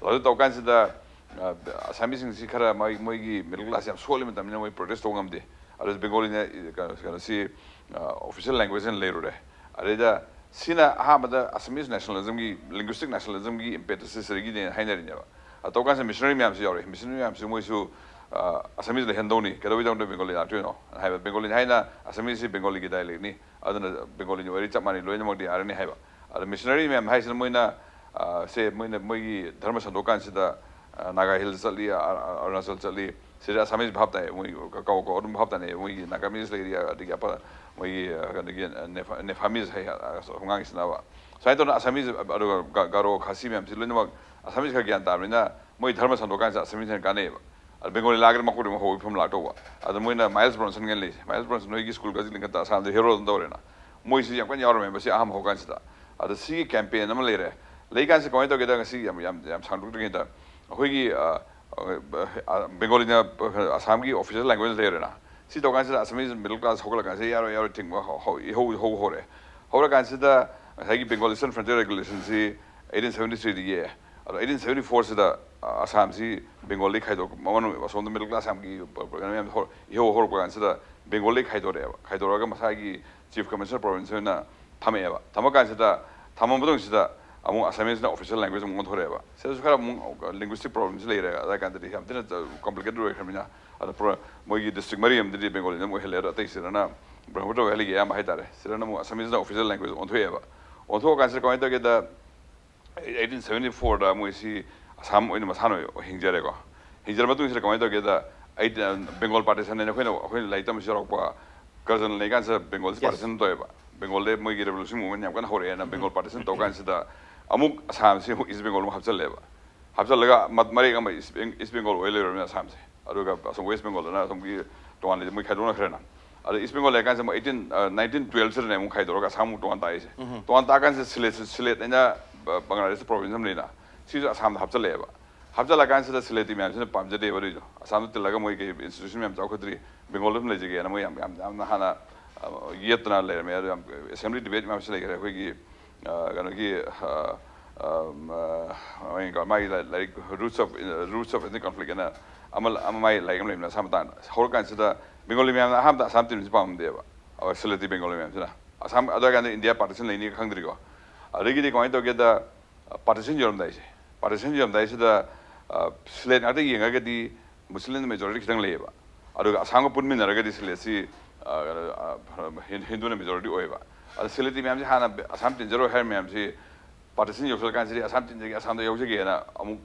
ꯂꯥꯎꯊꯣꯛ ꯇꯧ ꯀꯥꯟꯁꯤꯗ ꯑ, ꯑꯁꯥꯃꯤꯁꯁꯤꯡꯁꯤ ꯈꯔ ꯃꯥꯒꯤ ꯃꯣꯏꯒꯤ ꯃꯤꯗꯜ ꯀ꯭ꯂꯥꯁ ꯌꯥꯝ ꯁꯣꯜꯂꯤ ꯃꯇꯝꯅꯤꯅ ꯃꯣꯏ ꯄ꯭ꯔꯣꯇꯦꯁ ꯇꯧꯕ ꯉꯝꯗꯦ꯫ ꯑꯗꯨ ꯕꯦꯡꯒꯣꯂꯤꯅ ꯀꯩꯅꯣ- ꯀꯩꯅꯣꯁꯤ ꯑꯣꯐꯤꯁꯤꯌꯦꯜ ꯂꯦꯡꯒ꯭ꯋꯦꯖ ꯑꯣꯏꯅ ꯂꯩꯔꯨꯔꯦ꯫ ꯑꯗꯩꯗ ꯁꯤꯅ ꯑꯍꯥꯟꯕꯗ ꯑꯁꯥꯃꯤꯁ ꯅꯦꯁꯅꯦꯂꯤꯖꯝꯒꯤ, ꯂꯤꯡꯒ꯭ꯋꯤꯁꯇꯤꯛ ꯅꯦꯁꯅꯦꯂꯤꯖꯝꯒꯤ ꯏꯝꯄꯦꯇꯁꯁꯤ ꯁꯤꯗꯒꯤꯅꯦꯅ ꯍꯥꯏꯅꯔꯤꯅꯦꯕ꯫ ꯑꯗꯨ ꯇꯧꯀꯥꯟꯁꯤꯗ ꯃꯤꯁꯅꯔꯤ ꯃꯌꯥꯝꯁꯤ ꯌꯥꯎꯔꯛꯑꯦ꯫ ꯃꯤꯁꯅꯔꯤ ꯃꯌꯥꯝꯁꯤ ꯃꯣꯏꯁꯨ ꯑ, ꯑꯁꯥꯃꯤꯁ ꯂꯩꯍꯟꯗꯧꯅꯤ, ꯀꯩꯗꯧꯕꯩꯗꯃꯛꯇ ꯕꯦꯡꯒꯣꯂꯤ ꯂꯥꯛꯇꯣꯏꯅꯣ ꯍꯥꯏꯕ꯫ ꯕꯦꯡꯒꯣꯂꯤꯅꯤ ꯍꯥꯏꯅ ꯑꯁꯥꯃꯤꯁꯁꯤ ꯕꯦꯡꯒꯣꯂꯤꯒꯤ ꯗꯥꯏꯂꯦꯛꯅꯤ, ꯑꯗꯨꯅ ꯕꯦꯡꯒꯣꯂꯤꯅꯤ ꯑꯣꯏꯔꯗꯤ ꯆꯞ ꯃꯥꯟꯅꯩ, ꯂꯣꯏꯅꯃꯛꯇꯤ ꯌꯥꯔꯅꯤ ꯍꯥꯏꯕ꯫ ꯑꯗ ꯃꯤꯁꯅꯔꯤ ꯃꯌꯥꯝ ꯍꯥꯏꯁꯤꯅ ꯃꯣꯏꯅ ꯑ, ꯁꯦ ꯃꯣꯏꯅ ꯃꯣꯏꯒꯤ ꯙꯔꯃ ꯁꯟꯗꯣꯛ ꯀꯥꯟꯁꯤꯗ ꯑ, ꯅꯥꯒꯥ ꯍꯤꯜ ꯆꯠꯂꯤ, ꯑ, ꯑ, ꯑꯔꯨꯅꯥꯆꯜ ꯆꯠꯂꯤ, ꯁꯤꯗ ꯑꯁꯥꯃꯤꯁ ꯚꯥꯞ ꯇꯥꯏ, ꯃꯣꯏ ꯀ- ꯀꯧ ꯀꯧ ꯑꯗꯨꯝ ꯚꯥꯞ ꯇꯥꯅꯩ, ꯃꯣꯏꯒꯤ ꯅꯥꯒꯥꯃꯤꯁ ꯂꯩꯔꯤ, ꯑꯗꯒꯤ ꯑꯄ ꯃꯣꯏꯒꯤ ꯑ, ꯀꯩꯅꯣꯒꯤ ꯑ, ꯅꯦꯐ- ꯅꯦꯐꯥꯃꯤꯁ ꯍꯥꯏ ꯑ, ꯑ, ꯑꯉꯥꯡꯁꯤꯅꯕ꯫ ꯁꯨꯃꯥꯏꯅ ꯇꯧꯗꯅ ꯑꯁꯥꯃꯤꯁ ꯑꯗꯨꯒ ꯒ- ꯒꯥꯔꯣ ꯈꯥꯁꯤ ꯃꯌꯥꯝꯁꯤ ꯂꯣꯏꯅꯃꯛ ꯑꯁꯥꯃꯤꯁ ꯈꯔ ꯒ꯭ꯌꯥꯟ ꯇꯥꯕꯅꯤꯅ ꯃꯣꯏ ꯙꯔꯃ ꯁꯟꯗꯣꯛ ꯀꯥꯟꯁꯤꯗ ꯑꯁꯥꯃꯤꯁ ꯍꯦꯟꯅ ꯀꯥꯟꯅꯩꯑꯕ꯫ ꯑꯗ ꯕꯦꯡꯒꯣꯂꯤ ꯂꯥꯛꯑꯒꯗꯤ ꯃꯀꯣꯛꯇꯩ ꯃꯈꯣꯛ ꯐꯤꯕꯝ ꯂꯥꯛꯇꯧꯕ꯫ ꯑꯗ ꯃꯣꯏꯅ ꯃꯥꯏꯜꯁ ꯕ꯭ꯔꯣꯟꯁꯟꯒ ꯂꯩꯁꯦ꯫ ꯃꯥꯏꯜꯁ ꯕ꯭ꯔꯣꯟꯁꯟ ꯅꯣꯏꯒꯤ ꯁ꯭ꯀꯨꯜ ꯈꯖꯤꯛ ꯂꯤꯡꯈꯠꯇ ꯑꯁꯥꯝꯗ ꯍꯦꯔꯣ ꯑꯗꯨꯝ ꯇꯧꯔꯦꯅ꯫ ꯃꯣꯏꯁꯤ ꯌꯥꯝ ꯀꯟꯅ ꯌꯥꯎꯔꯝꯃꯦꯕ ꯁꯤ ꯑꯍꯥꯟꯕ ꯍꯧꯀꯥꯟꯁꯤꯗ꯫ ꯑꯗ ꯁꯤꯒꯤ ꯀꯦꯝꯄꯦꯟ ꯑꯃ ꯂꯩꯔꯦ꯫ ꯂꯩꯀꯥꯟꯁꯤꯗ ꯀꯃꯥꯏꯅ ꯇꯧꯒꯦꯗ, ꯉꯁꯤ ꯌꯥꯝ, ꯌꯥꯝ, ꯌꯥꯝ ꯁꯥꯡꯗꯣꯛꯇ꯭ꯔꯤꯉꯩꯗ ꯑꯩꯈꯣꯏꯒꯤ, ꯑ, ꯑ, ꯕꯦꯡꯒꯣꯂꯤꯅ ꯑꯁꯥꯝꯒꯤ ꯑꯣꯐꯤꯁꯤꯌꯦꯜ ꯂꯦꯡꯒ꯭ꯋꯦꯖ ꯂꯩꯔꯦꯅ꯫ ꯁꯤ ꯇꯧꯀꯥꯟꯁꯤꯗ ꯑꯁꯥꯃꯤꯁ ꯃꯤꯗꯜ ꯀ꯭ꯂꯥꯁ ꯍꯧꯒꯠꯂꯀꯥꯟꯁꯤꯗ ꯌꯥꯔꯣꯏ, ꯌꯥꯔꯣꯏ ꯊꯤꯡꯕ ꯍꯧ-, ꯍꯧ-, ꯏꯍꯧ, ꯏꯍꯧ ꯍꯧꯔꯦ꯫ ꯍꯧꯔꯀꯥꯟꯁꯤꯗ ꯉꯁꯥꯏꯒꯤ ꯕꯦꯡꯒꯣꯜ ꯏꯁꯇꯔꯟ ꯐ꯭ꯔꯟꯇꯤꯌꯔ ꯔꯦꯒꯨꯂꯦꯁꯟꯁꯤ ꯑꯩꯠꯇꯤꯟ ꯁꯕꯦꯟꯇꯤ ꯊ꯭ꯔꯤꯗ ꯌꯦꯛꯑꯦ꯫ ꯑꯗꯣ ꯑꯩꯠꯇꯤꯟ ꯁꯕꯦꯟꯇꯤ ꯐꯣꯔꯁꯤꯗ, ꯑ, ꯑꯁꯥꯝꯁꯤ ꯕꯦꯡꯒꯣꯜꯗꯒꯤ ꯈꯥꯏꯗꯣꯛ-, ꯃꯃꯟ ꯑꯁꯣꯝꯗ ꯃꯤꯗꯜ ꯀ꯭ꯂꯥꯁ ꯌꯥꯝꯒꯤ ꯄ-, ꯄ-, ꯀꯩꯅꯣ ꯃꯌꯥꯝ ꯍꯧ-, ꯏꯍꯧ ꯍꯧꯔꯛꯄ ꯀꯥꯟꯁꯤꯗ ꯕꯦꯡꯒꯣꯜꯗꯒꯤ ꯈꯥꯏꯗꯣꯔꯛꯑꯦꯕ꯫ ꯈꯥꯏꯗꯣꯔꯛꯑꯒ ꯃꯁꯥꯒꯤ ꯆꯤꯐ ꯀꯃꯤꯁꯅꯔ ꯄ꯭ꯔꯣꯚꯤꯟꯁ ꯑꯣꯏꯅ ꯊꯝꯃꯛꯑꯦꯕ꯫ ꯊꯝꯃ ꯀꯥꯟꯁꯤꯗ, ꯊꯝꯃ ꯃꯇꯨꯡꯁꯤꯗ ꯑꯃꯨꯛ ꯑꯁꯥꯃꯤꯁꯅ ꯑꯣꯐꯤꯁꯤꯌꯦꯜ ꯂꯦꯡꯒ꯭ꯋꯦꯖ ꯑꯃꯨꯛ ꯑꯣꯟꯊꯣꯔꯛꯑꯦꯕ꯫ ꯁꯤꯗꯁꯨ ꯈꯔ ꯑꯃꯨꯛ ꯂꯤꯡꯒ꯭ꯋꯤꯁꯇꯤꯛ ꯄ꯭ꯔꯣꯕ꯭ꯂꯦꯝꯁꯤ ꯂꯩꯔꯦ꯫ ꯑꯗꯥꯏ ꯀꯥꯟꯗꯗꯤ ꯌꯥꯝ ꯊꯤꯅ ꯀꯣꯝꯄ꯭ꯂꯤꯀꯦꯇꯦꯠ ꯑꯣꯏꯈ꯭ꯔꯕꯅꯤꯅ꯫ ꯑꯗ ꯄ꯭ꯔꯣ-, ꯃꯣꯏꯒꯤ ꯗꯤꯁꯇ꯭ꯔꯤꯛ ꯃꯔꯤ ꯑꯃꯗꯗꯤ ꯕꯦꯡꯒꯣꯂꯤꯅ ꯑꯃꯨꯛ ꯑꯣꯏꯍꯜꯂꯦ꯫ ꯑꯗꯣ ꯑꯇꯩꯁꯤꯗꯅ ꯕ꯭ꯔꯍꯃꯄꯨꯇ꯭ꯔ ꯚꯦꯂꯤꯒꯤ ꯑꯌꯥꯝꯕ ꯍꯥꯏꯇꯥꯔꯦ꯫ ꯁꯤꯗꯅ ꯑꯃꯨꯛ ꯑꯁꯥꯃꯤꯁꯅ ꯑꯣꯐꯤꯁꯤꯌꯦꯜ ꯂꯦꯡꯒ꯭ꯋꯦꯖ ꯑꯣꯟꯊꯣꯛꯑꯦꯕ꯫ ꯑꯣꯟꯊꯣꯛꯑꯀꯥꯟꯁꯤꯗ ꯀꯃꯥꯏꯅ ꯇꯧꯒꯦꯗ, ꯑꯩꯠꯇꯤꯟ ꯁꯕꯦꯟꯇꯤ ꯐꯣꯔꯗ ꯃꯣꯏꯁꯤ ꯑꯁꯥꯝ ꯑꯣꯏꯅ ꯃꯁꯥꯅ ꯍꯤꯡꯖꯔꯦꯀꯣ꯫ ꯍꯤꯡꯖꯔ ꯃꯇꯨꯡꯁꯤꯗ ꯀꯃꯥꯏꯅ ꯇꯧꯒꯦꯗ, ꯑꯩ, ꯕꯦꯡꯒꯣꯜ ꯄꯥꯔꯇꯤꯁꯟ ꯍꯥꯏꯅ ꯑꯩꯈꯣꯏꯅ, ꯑꯩꯈꯣꯏꯅ ꯂꯥꯏꯔꯤꯛ ꯇꯝꯕꯁꯨ ꯌꯥꯎꯔꯛꯄ, ꯀꯔꯖꯟ ꯂꯩꯀꯥꯟꯁꯤꯗ ꯕꯦꯡꯒꯣꯜꯁꯤ ꯄꯥꯔꯇꯤꯁꯟ ꯇꯧꯋꯦꯕ꯫ ꯕꯦꯡꯒꯣꯜꯗ ꯃꯣꯏꯒꯤ ꯔꯦꯚꯣꯂꯨꯁꯟ ꯃꯨꯚꯃꯦꯟ ꯌꯥꯝ ꯀꯟꯅ ꯍꯧꯔꯛꯑꯦꯅ ꯕꯦꯡꯒꯣꯜ ꯄꯥꯔꯇꯤꯁꯟ ꯇꯧ ꯀꯥꯟꯁꯤꯗ ꯑꯃꯨꯛ ꯑꯁꯥꯝꯁꯤ ꯑꯃꯨꯛ ꯏꯁ ꯕꯦꯡꯒꯣꯜ ꯑꯃꯨꯛ ꯍꯥꯞꯆꯜꯂꯦꯕ꯫ ꯍꯥꯞꯆꯜꯂꯒ ꯃ-, ꯃꯔꯦꯛ ꯑꯃ ꯏꯁ ꯕꯦꯡ-, ꯏꯁ ꯕꯦꯡꯒꯣꯜ ꯑꯣꯏ ꯂꯩꯔꯕꯅꯤꯅ ꯑꯁꯥꯝꯁꯦ꯫ ꯑꯗꯨꯒ ꯑꯁꯣꯝ ꯋꯦꯁ ꯕꯦꯡꯒꯣꯜꯗꯅ ꯑꯁꯣꯝꯒꯤ ꯇꯣꯉꯥꯟꯅ ꯃꯣꯏ ꯈꯥꯏꯗꯣꯛꯅꯈ꯭ꯔꯦꯅ꯫ ꯑꯗ ꯏꯁ ꯕꯦꯡꯒꯣꯜ ꯂꯩꯔꯀꯥꯟꯁꯤꯗ ꯑꯃꯨꯛ ꯑꯩꯠꯇꯤꯟ, ꯑ, ꯅꯥꯏꯟꯇꯤꯟ ꯇꯨꯌꯦꯜꯞꯁꯤꯗꯅꯦ ꯑꯃꯨꯛ ꯈꯥꯏꯗꯣꯛꯑꯒ ꯑꯁꯥꯝ ꯑꯃꯨꯛ ꯇꯣꯉꯥꯟ ꯇꯥꯛꯏꯁꯦ꯫ ꯇꯣꯉꯥꯟ ꯇꯥꯛꯑꯀꯥꯟꯁꯤꯗ ꯁꯤꯂꯦꯠ, ꯁꯤꯂꯦꯠ ꯍꯥꯏꯅ ꯕ-, ꯕꯪꯒ꯭ꯂꯥꯗꯦꯁꯇ ꯄ꯭ꯔꯣꯚꯤꯟꯁ ꯑꯃ ꯂꯩꯅ, ꯁꯤꯁꯨ ꯑꯁꯥꯝꯗ ꯍꯥꯞꯆꯜꯂꯛꯑꯦꯕ꯫ ꯍꯥꯞꯆꯜꯂꯀꯥꯟꯁꯤꯗ ꯁꯤꯂꯦꯇꯤ ꯃꯌꯥꯝꯁꯤꯅ ꯄꯥꯝꯖꯗꯦꯕ ꯑꯗꯨꯏꯗꯣ꯫ ꯑꯁꯥꯝꯗ ꯇꯤꯜꯂꯒ ꯃꯣꯏ ꯀꯩ ꯏꯟꯁꯇꯤꯇ꯭ꯌꯨꯁꯟ ꯃꯌꯥꯝ ꯆꯥꯎꯈꯠꯇ꯭ꯔꯤ, ꯕꯦꯡꯒꯣꯜꯗ ꯑꯗꯨꯝ ꯂꯩꯖꯒꯦꯅ ꯃꯣꯏ ꯌꯥꯝ, ꯌꯥꯝ, ꯌꯥꯝꯅ ꯍꯥꯟꯅ, ꯑ, ꯌꯦꯠꯇꯅ ꯂꯩꯔꯝꯃꯦ꯫ ꯑꯗꯣ ꯌꯥꯝ ꯑꯦꯁꯦꯝꯕ꯭ꯂꯤ ꯗꯤꯕꯦꯠ ꯃꯌꯥꯝꯁꯨ ꯂꯩꯈ꯭ꯔꯦ꯫ ꯑꯩꯈꯣꯏꯒꯤ, ꯑ, ꯀꯩꯅꯣꯒꯤ, ꯑ, ꯃꯥꯒꯤ ꯂꯥꯏꯔꯤꯛ Roots of Roots of Ethnic Conflict ꯍꯥꯏꯅ ꯑꯃ ꯑꯃ ꯃꯥꯒꯤ ꯂꯥꯏꯔꯤꯛ ꯑꯃ ꯂꯩꯕꯅꯦ ꯑꯁꯥꯝ ꯃꯇꯥꯡꯗ꯫ ꯍꯧꯔꯀꯥꯟꯁꯤꯗ ꯕꯦꯡꯒꯣꯂꯤ ꯃꯌꯥꯝꯅ ꯑꯍꯥꯟꯕꯗ ꯑꯁꯥꯝ ꯇꯤꯝꯁꯤ ꯄꯥꯝꯗꯦꯕ, ꯑꯩꯈꯣꯏ ꯁꯤꯂꯦꯇꯤ ꯕꯦꯡꯒꯣꯂꯤ ꯃꯌꯥꯝꯁꯤꯅ꯫ ꯑꯁꯥꯝ ꯑꯗꯨ ꯀꯥꯟꯗ ꯏꯟꯗꯤꯌꯥ ꯄꯥꯔꯇꯤꯁꯟ ꯂꯩꯅꯤ ꯈꯪꯗ꯭ꯔꯤꯀꯣ꯫ ꯑꯗꯒꯤꯗꯤ ꯀꯃꯥꯏꯅ ꯇꯧꯒꯦꯗ, ꯄꯥꯔꯇꯤꯁꯟ ꯌꯧꯔꯝꯗꯥꯏꯁꯦ, ꯄꯥꯔꯇꯤꯁꯟ ꯌꯧꯔꯝꯗꯥꯏꯁꯤꯗ ꯁꯤꯂꯦꯠ ꯉꯥꯛꯇ ꯌꯦꯡꯉꯒꯗꯤ ꯃꯨꯁꯂꯤꯝ ꯃꯦꯖꯣꯔꯤꯇꯤ ꯈꯤꯇꯪ ꯂꯩꯌꯦꯕ꯫ ꯑꯗꯨꯒ ꯑꯁꯥꯝꯒ ꯄꯨꯟꯃꯤꯟꯅꯔꯒꯗꯤ ꯁꯤꯂꯦꯠꯁꯤ ꯍꯤꯟꯗꯨꯅ ꯃꯦꯖꯣꯔꯤꯇꯤ ꯑꯣꯏꯌꯦꯕ꯫ ꯑꯗ ꯁꯤꯂꯦꯠꯇꯤ ꯃꯌꯥꯝꯁꯤ ꯍꯥꯟꯅ ꯑꯁꯥꯝ ꯇꯤꯟꯖꯔꯣꯏ ꯍꯥꯏꯔ ꯃꯌꯥꯝꯁꯤ ꯄꯥꯔꯇꯤꯁꯟ ꯌꯧꯁꯜꯂꯀꯥꯟꯁꯤꯗꯤ ꯑꯁꯥꯝ ꯇꯤꯟꯖꯒꯦ, ꯑꯁꯥꯝꯗ ꯌꯧꯖꯒꯦꯅ ꯑꯃꯨꯛ